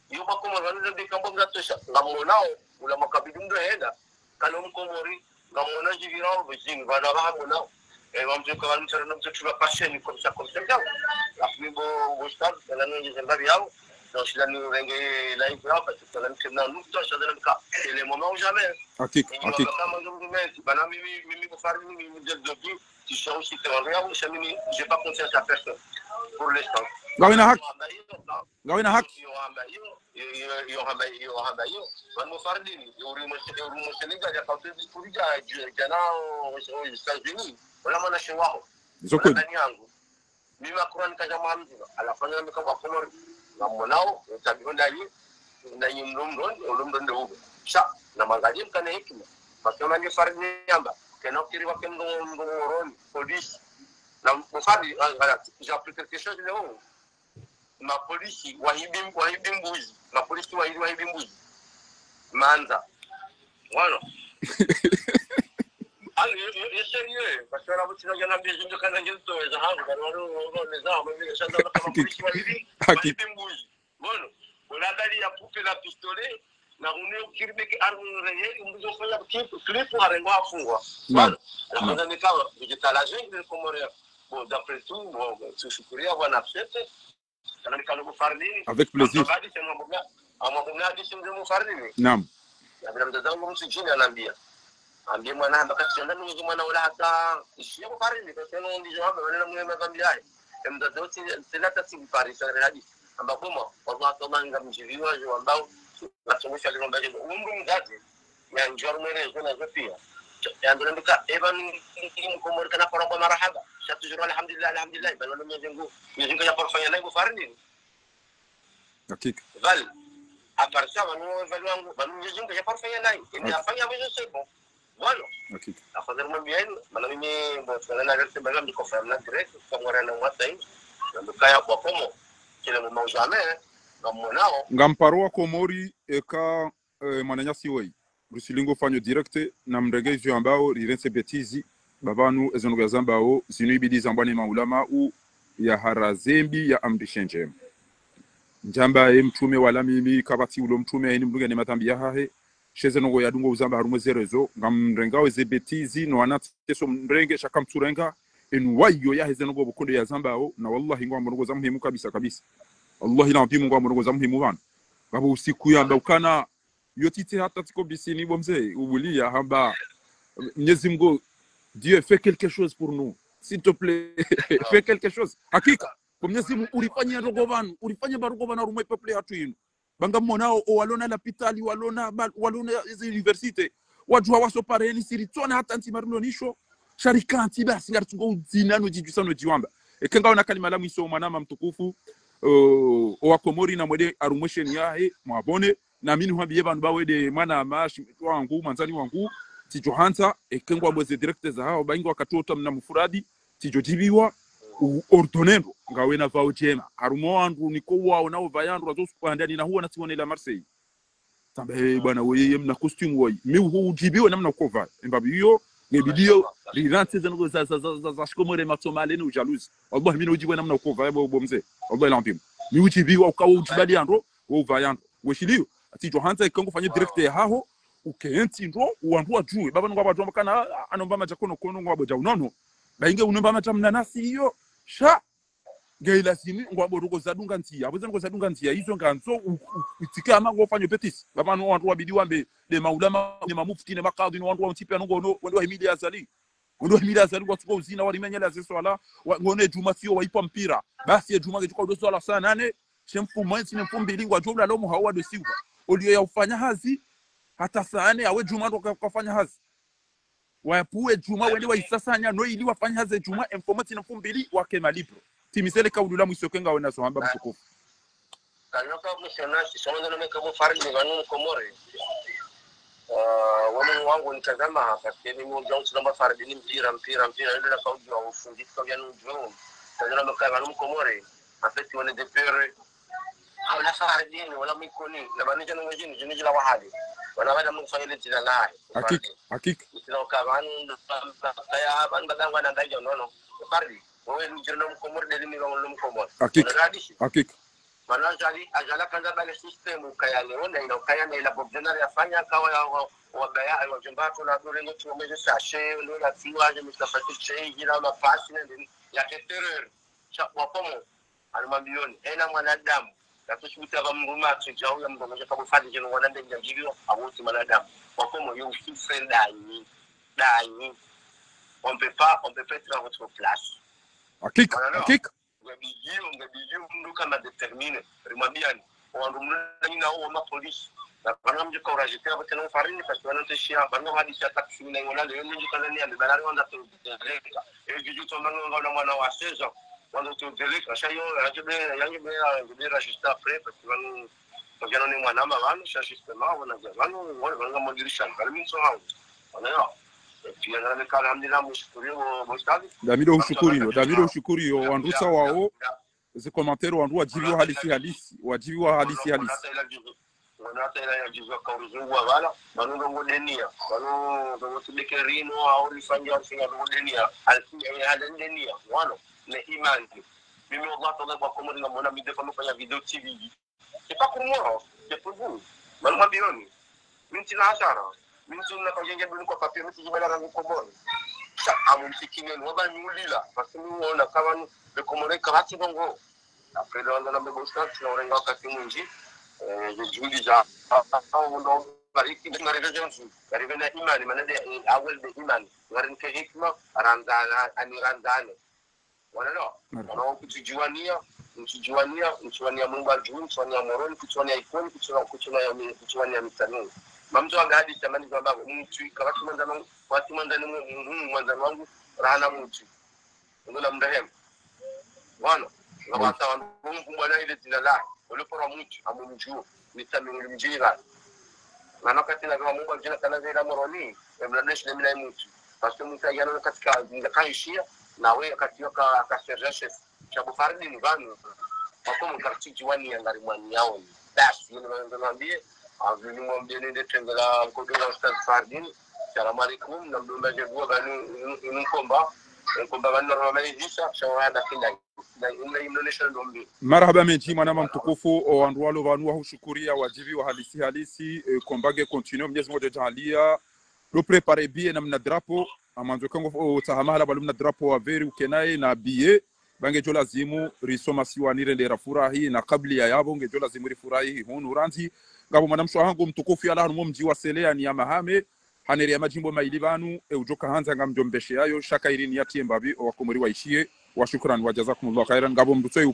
Yo ba Komori, wanu ndo kambo mnatosha, ngamonao, ula makabidi mdo henda. Kalo Mkomori, ngamona djivirao, vijini, vana vaha monao. E, wamdjuka wanu mtsara, mtsu tula passion, comme ça, comme ça, ndjao. Lakini bo, bo stade, kana nongi zemba vyao. Donc, je suis allé régler la vie, parce que ça m'a fait un autre temps, ça m'a fait le moment ou jamais. Hakika, hakika. Kama ndio mtu mimi, bana mimi, mimi kufari mimi, mimi ndio dobi, tu sais aussi que en réalité, je n'ai pas confiance à personne pour l'instant. Ngawena haki. Ngawena haki. Yo hamba yo, yo, yo, yo hamba yo, hamba yo. Bana mufardini, yo uri mose, yo uri mose liga ya kaunti di kuriga, jana, aux États-Unis. Wala mwana shewaho. Zo kweli. Ndani yangu. Mimi Macron kaja mwamzi, alafanya mika kwa Komori. Ngamwonao, utabiho ndani, ndani mlomlonde, mlomlonde huko. Sha, na mangalie mkana hikima. Bakema ni fardini yamba. Kena ukiri wake mdo, mdo Moroni, polisi. Na mufardini, ah, voilà, j'ai appris quelque chose de haut. Mapolisi wahibi, wahibi mbuzi. Mapolisi wahibi, wahibi mbuzi. Manza. Voilà. Allez, c'est sérieux. Parce que là, vous êtes dans un business de canal, de tout, les gens, vous allez voir, les gens, mais les gens, dans la police, wahibi, wahibi mbuzi. Voilà. Voilà, dali ya poupée, la pistolet. Na une ukiri beke arme réelle, mbuzi ufanya clip, clip, harengwa afungwa. Naam. Voilà. Na kwanza nikawa, digital agent de Comores. Bon, d'après tout, bon, tushukuriya bwana accepte. Kana nikalo mufardini. Avec plaisir. Amwambia, amwambia hadi simze mufardini. Naam. Yabila mzazi wangu msijini anambia. Ambie mwana hamba kati yanda nuzi mwana wala hata ishiya mufardini. Kwa sababu ndizo hamba wala mwe mazambi yaye. Mzazi wote sina hata si mfari sa hadi. Amba kuma, wallah, Allah ngamjiriwa, jo ambao, nasomesha lino mbaje. Umru mzazi, ya njor mere zona zo pia. Ya ndo nambika, eba ni, ni, ni mkomori kana para kwa marahaba. Sha toujours alhamdulillah, alhamdulillah. Bana no mwezengu, mwezengu ya parfum ya naibu farini. Hakika. Val. À part ça, bana no val wangu, bana mwezengu ya parfum ya nai. Ina afanya mwezengu c'est bon. Voilà. Hakika. Afadhali mwambie, bana mimi, bon, tunana na reste bana mdiko fanya na direct, kwa mwana na mwata hii. Na mkaya kwa komo. Kile mwa jamais, ngamwonao. Ngamparo wa Komori, eka eh, mwananyasi woyi. Rusilingo fanyo direct na mrenge izo ambao rirentse bêtise. Bapvanu ezo ndrongo yazambao zinu ibidi zambwa ne maulama u ya hara zembi ya amrishe ndjema. Ndjamba ye mtrume wala mimi kapvatsi ulo mtrume heni mdunge ne madhambi yahahe. She ze ndrongo yadungo uzamba harumwa ze réseaux. Ngamrengao ze bêtise no wana teso mrenge sha kamtsurenga. Enu wayo yahe ze ndrongo pvoko ndo yazambao. Na wallahi ngwambo ndrongo za muhimu kabisa kabisa. Wallahi la mpimu ngwambo ndrongo za muhimu pvanu. Ngapvo usiku yamba ukana yo tite hata tiko bisini bo mze, ubuliya hamba, Mnyezi Mngu, Dieu, fais quelque chose pour nous. S'il te plaît, fais quelque chose. Hakika, bo Mnyezi Mngu, urifanye ndrongo pvanu, urifanye ndrongo pvanu harumwa peuple hatru inu. Ba ngamwonao, o walona lapitali, walona, ba- walona ezi université. Wadjuha waso pareni, siritsona hata ntsi marilo nisho. Sha rikantsi basi, ngaritsungo udzina no djidjusa no djiwamba. Eke ngaona kalima la mwiso mwanama mtukufu, o, o wa Komori na mwende harumwa sheni yahe, mwabone. Na mimi nihuambiye pvanu ba wende mwanama, shimtu wangu, mwandzani wangu, tsidjo handza, eke ngwambo ze direct zahao, ba ingo wakati wota mna mufuradi, tsidjo djibiwa, u ordonne ndro, ngawena pvao ndjema. Harumwa wandru niko wao na upvaya ndro, wazo usiku handani na huwa na tsiwone la Marseille. Tamba, eh, bwana, woyi, ye mna costume woyi. Mi uho udjibiwe namna ukovaya. Emba biyo, nge bidiyo, rirantse ze ndrongo za, za, za, za, za shikomori matso male ni ujalousie. Wallahi, mi no udjibiwe namna ukovaya, bo, bo mze. Wallahi, la mpimu. Mi udjibiwa, ukawo udjibali ya ndro, wo uvaya ndro. Weshiliyo, atsidjo handza eka ngufanye direct yahaho, ukentsi ndro, uwandru wadjuwe. Baba nungu abadjwa mbakana, ah, anomba madja kono kono, ngu abodja unono. Ba inge unomba madja mnanasi iyo, sha. Nge ilazimu, ngwambo ndrongo zadunga ndziya. Apvo ze ndrongo zadunga ndziya, izo ngandzo, u, u, utsike ama ngofanyo bêtise. Baba no wandru wabidi wambe, ne maulama, ne mamufti, ne makadhi, ne wandru wa mtsipe, no ngono, wandru wa himidi Azali. Wandru wa himidi Azali, ngwatsuko uzina, warimenyela ze swala, wa, ngono edjuma siyo, waipva mpira. Basi edjuma ngedjuka udo swala saa nane, she mfumo, entsi ne mfumbili, ngwadjo ulala omo hawa wado siwa. Oliyo ya ufanya hazi, hata saa nane, awe djuma ndo ka, kafanya hazi. Wapvuwe djuma, wende waisasanya, no ili wafanya hazi djuma, emfumo entsi ne mfumbili, wake malibro. Timizele kaulu la mwiso eke ngawena zo hamba mtukufu. Kanoka msema, si somo ndo meka mufardini pvanu Mkomori. Ah, wanu wangu nitazama, parce que ni mudja utsina mafardini mpira, mpira, mpira, ndio na kaudjwa ufundi, kwa yanu djo. Kanoka meka pvanu Mkomori. En fait, on est des pères. Hawla fardini, wala mikoni, na pvanu djana ngajini, djini djila wahadi. Wana wada mufanya le djila lahe. Hakika, hakika. Itilo ka pvanu, kaya pvanu, pvanu, pvanu, pvanu, pvanu, fardini. Wewe ni djirno Mkomori, deli mi wangu Mkomori. Hakika. Unaradishi. Hakika. Mana Azali, Azali kandza bale système ukaya leo, na ina ukaya na ila Bob Denard yafanya, kawa ya wa, wa baya, ayo jomba, tuna durengo, tuwa mezo sashe, ndo na tiwa, je, Mustafa Tse, jina mapasi, na ndeni, ya ke terreur. Sha, wa komo, anu mambioni, ena mwanadamu, Natoshibutsa ba mruma tu jau ya mruma je pako fadi je no wana ndenga jibio, awo ti mwanadamu. Wakomori yo souffrir danyi, danyi. On peut pas, on peut pas être à votre place. Hakika, hakika. Ngabidi, ngabidi mndru kama déterminé. Rimwambiani. Wandru mndru nyina wo ma police. Na pvanu mdje ka urajite abo tsena ufarini, parce que wana teshia, pvanu hadisi ya taxi na iwona leo, mdje kana ni ambe, bana wanda to deleka. Et du coup, on a un mwana wa seize ans. Wanda to deleka. Sha yo, ya je be, ya je be, ya je be rajiste après, parce que pvanu, pvanu ni mwana ma pvanu, sha justement, wana je, pvanu, wana, wana modirisha, pvanu minso hao. Wana yo. Et puis, on a le cas, alhamdulillah, mshukuri, bo, bo stadi. Damido ushukuriyo, Damido ushukuriyo, wandru tsa wao. Zi commentaire wandru wadjibiwa halisi halisi, wadjibiwa halisi halisi. Wana hata ila ya djibiwa ka uruzungu wa pvala, pvanu ndrongo deniya, pvanu ndrongo tibeke rino, au rifanya, au rifanya ndrongo deniya, alisi ya hale deniya, wano, ne imani. Mimi wallah, tallahi, kwa Komori ngamwona mi de pvanu fanya vidéo T V. C'est pas pour moi, c'est pour vous. Pvanu mwambioni. Mi ntsina hasara. Mi ntsina kajenge duni kwa papier, mi tsidjibala rangu Komori. Sha, amu msikini, waba mi ulila. Parce que mi wona ka pvanu, be Komori kapvatsi ndrongo. Après, ndo wandza nambe bo stadi, tsina urenga wakati mwindji. Eh, je juhudi za, ah, ah, ah, ndo bariki, ngarive djendji. Ngarive na imani, mana de, eh, awel de imani. Ngarinike hikima, randzana, ani randzane. Wala no? Wana kutsidjiwania, mtsidjiwania, mtsiwania Mungu wa dju, mtsiwania Moroni, kutsiwania Ikoni, kutsiwa-, kutsiwania mi-, kutsiwania Mitsamihuli. Mamdzo wa gadi tamani zamba, mutwi, kapvatsi mwandzani wangu, kapvatsi mwandzani mu-, mu-, mu-, mwandzani wangu, rahana mutwi. Ngo na mrehemu. Wano, ngapvasa wandru, mkumbwana ile dzina la, ole pora mutwi, amu mdjuo, Mitsamihuli mdjini gani. Mana wakati na kwa Mungu wa djina kana zera Moroni, emladeshi na mina mutwi. Parce que mutwi yana katika, nda kaishia, na we wakati waka, aka serge chef. Sha bo Fardine pvanu, wakomori karitsidjiwania ngarimwaniao. Basi, yini pvanu ndo nambiye, avini mwambiye nende tengela nkodo wa stadi Fardine. Salam alaikum, namdo mbaje buwa pvanu, inu, inu nkomba, nkomba pvanu normal zisa, sha wa hada kindai. Na, inu, inu nesha ndombi. Marahaba mendji, mwanama mtukufu, o wandru walo pvanu wahushukuriya, wadjibiwa halisi halisi, eh, combat nge continue, Mnyezi Mungu yadjaaliya, ndo préparer billet na mna drapeau, amwandzo kango, o, tsaha mahala pvalo mna drapeau wa vert ukenaye na billet, ba ngedjo lazimu risoma siwani rende rafurahi, na kabla ya yapvo ngedjo lazimu rifurahi, hunu randzi, ngapvo mwanamshe wahangu mtukufu yalawa harumwa mdji wa Seleani ya Mahame, haneri ya madjimbo mayili pvanu, e udjoka handza ngamdjo mbesheyayo, sha kayiri ni yatiye mbapvi, o wakomori waishiye, wa shukran, wa jazakumullahu khairan, ngapvo mndru tsoyi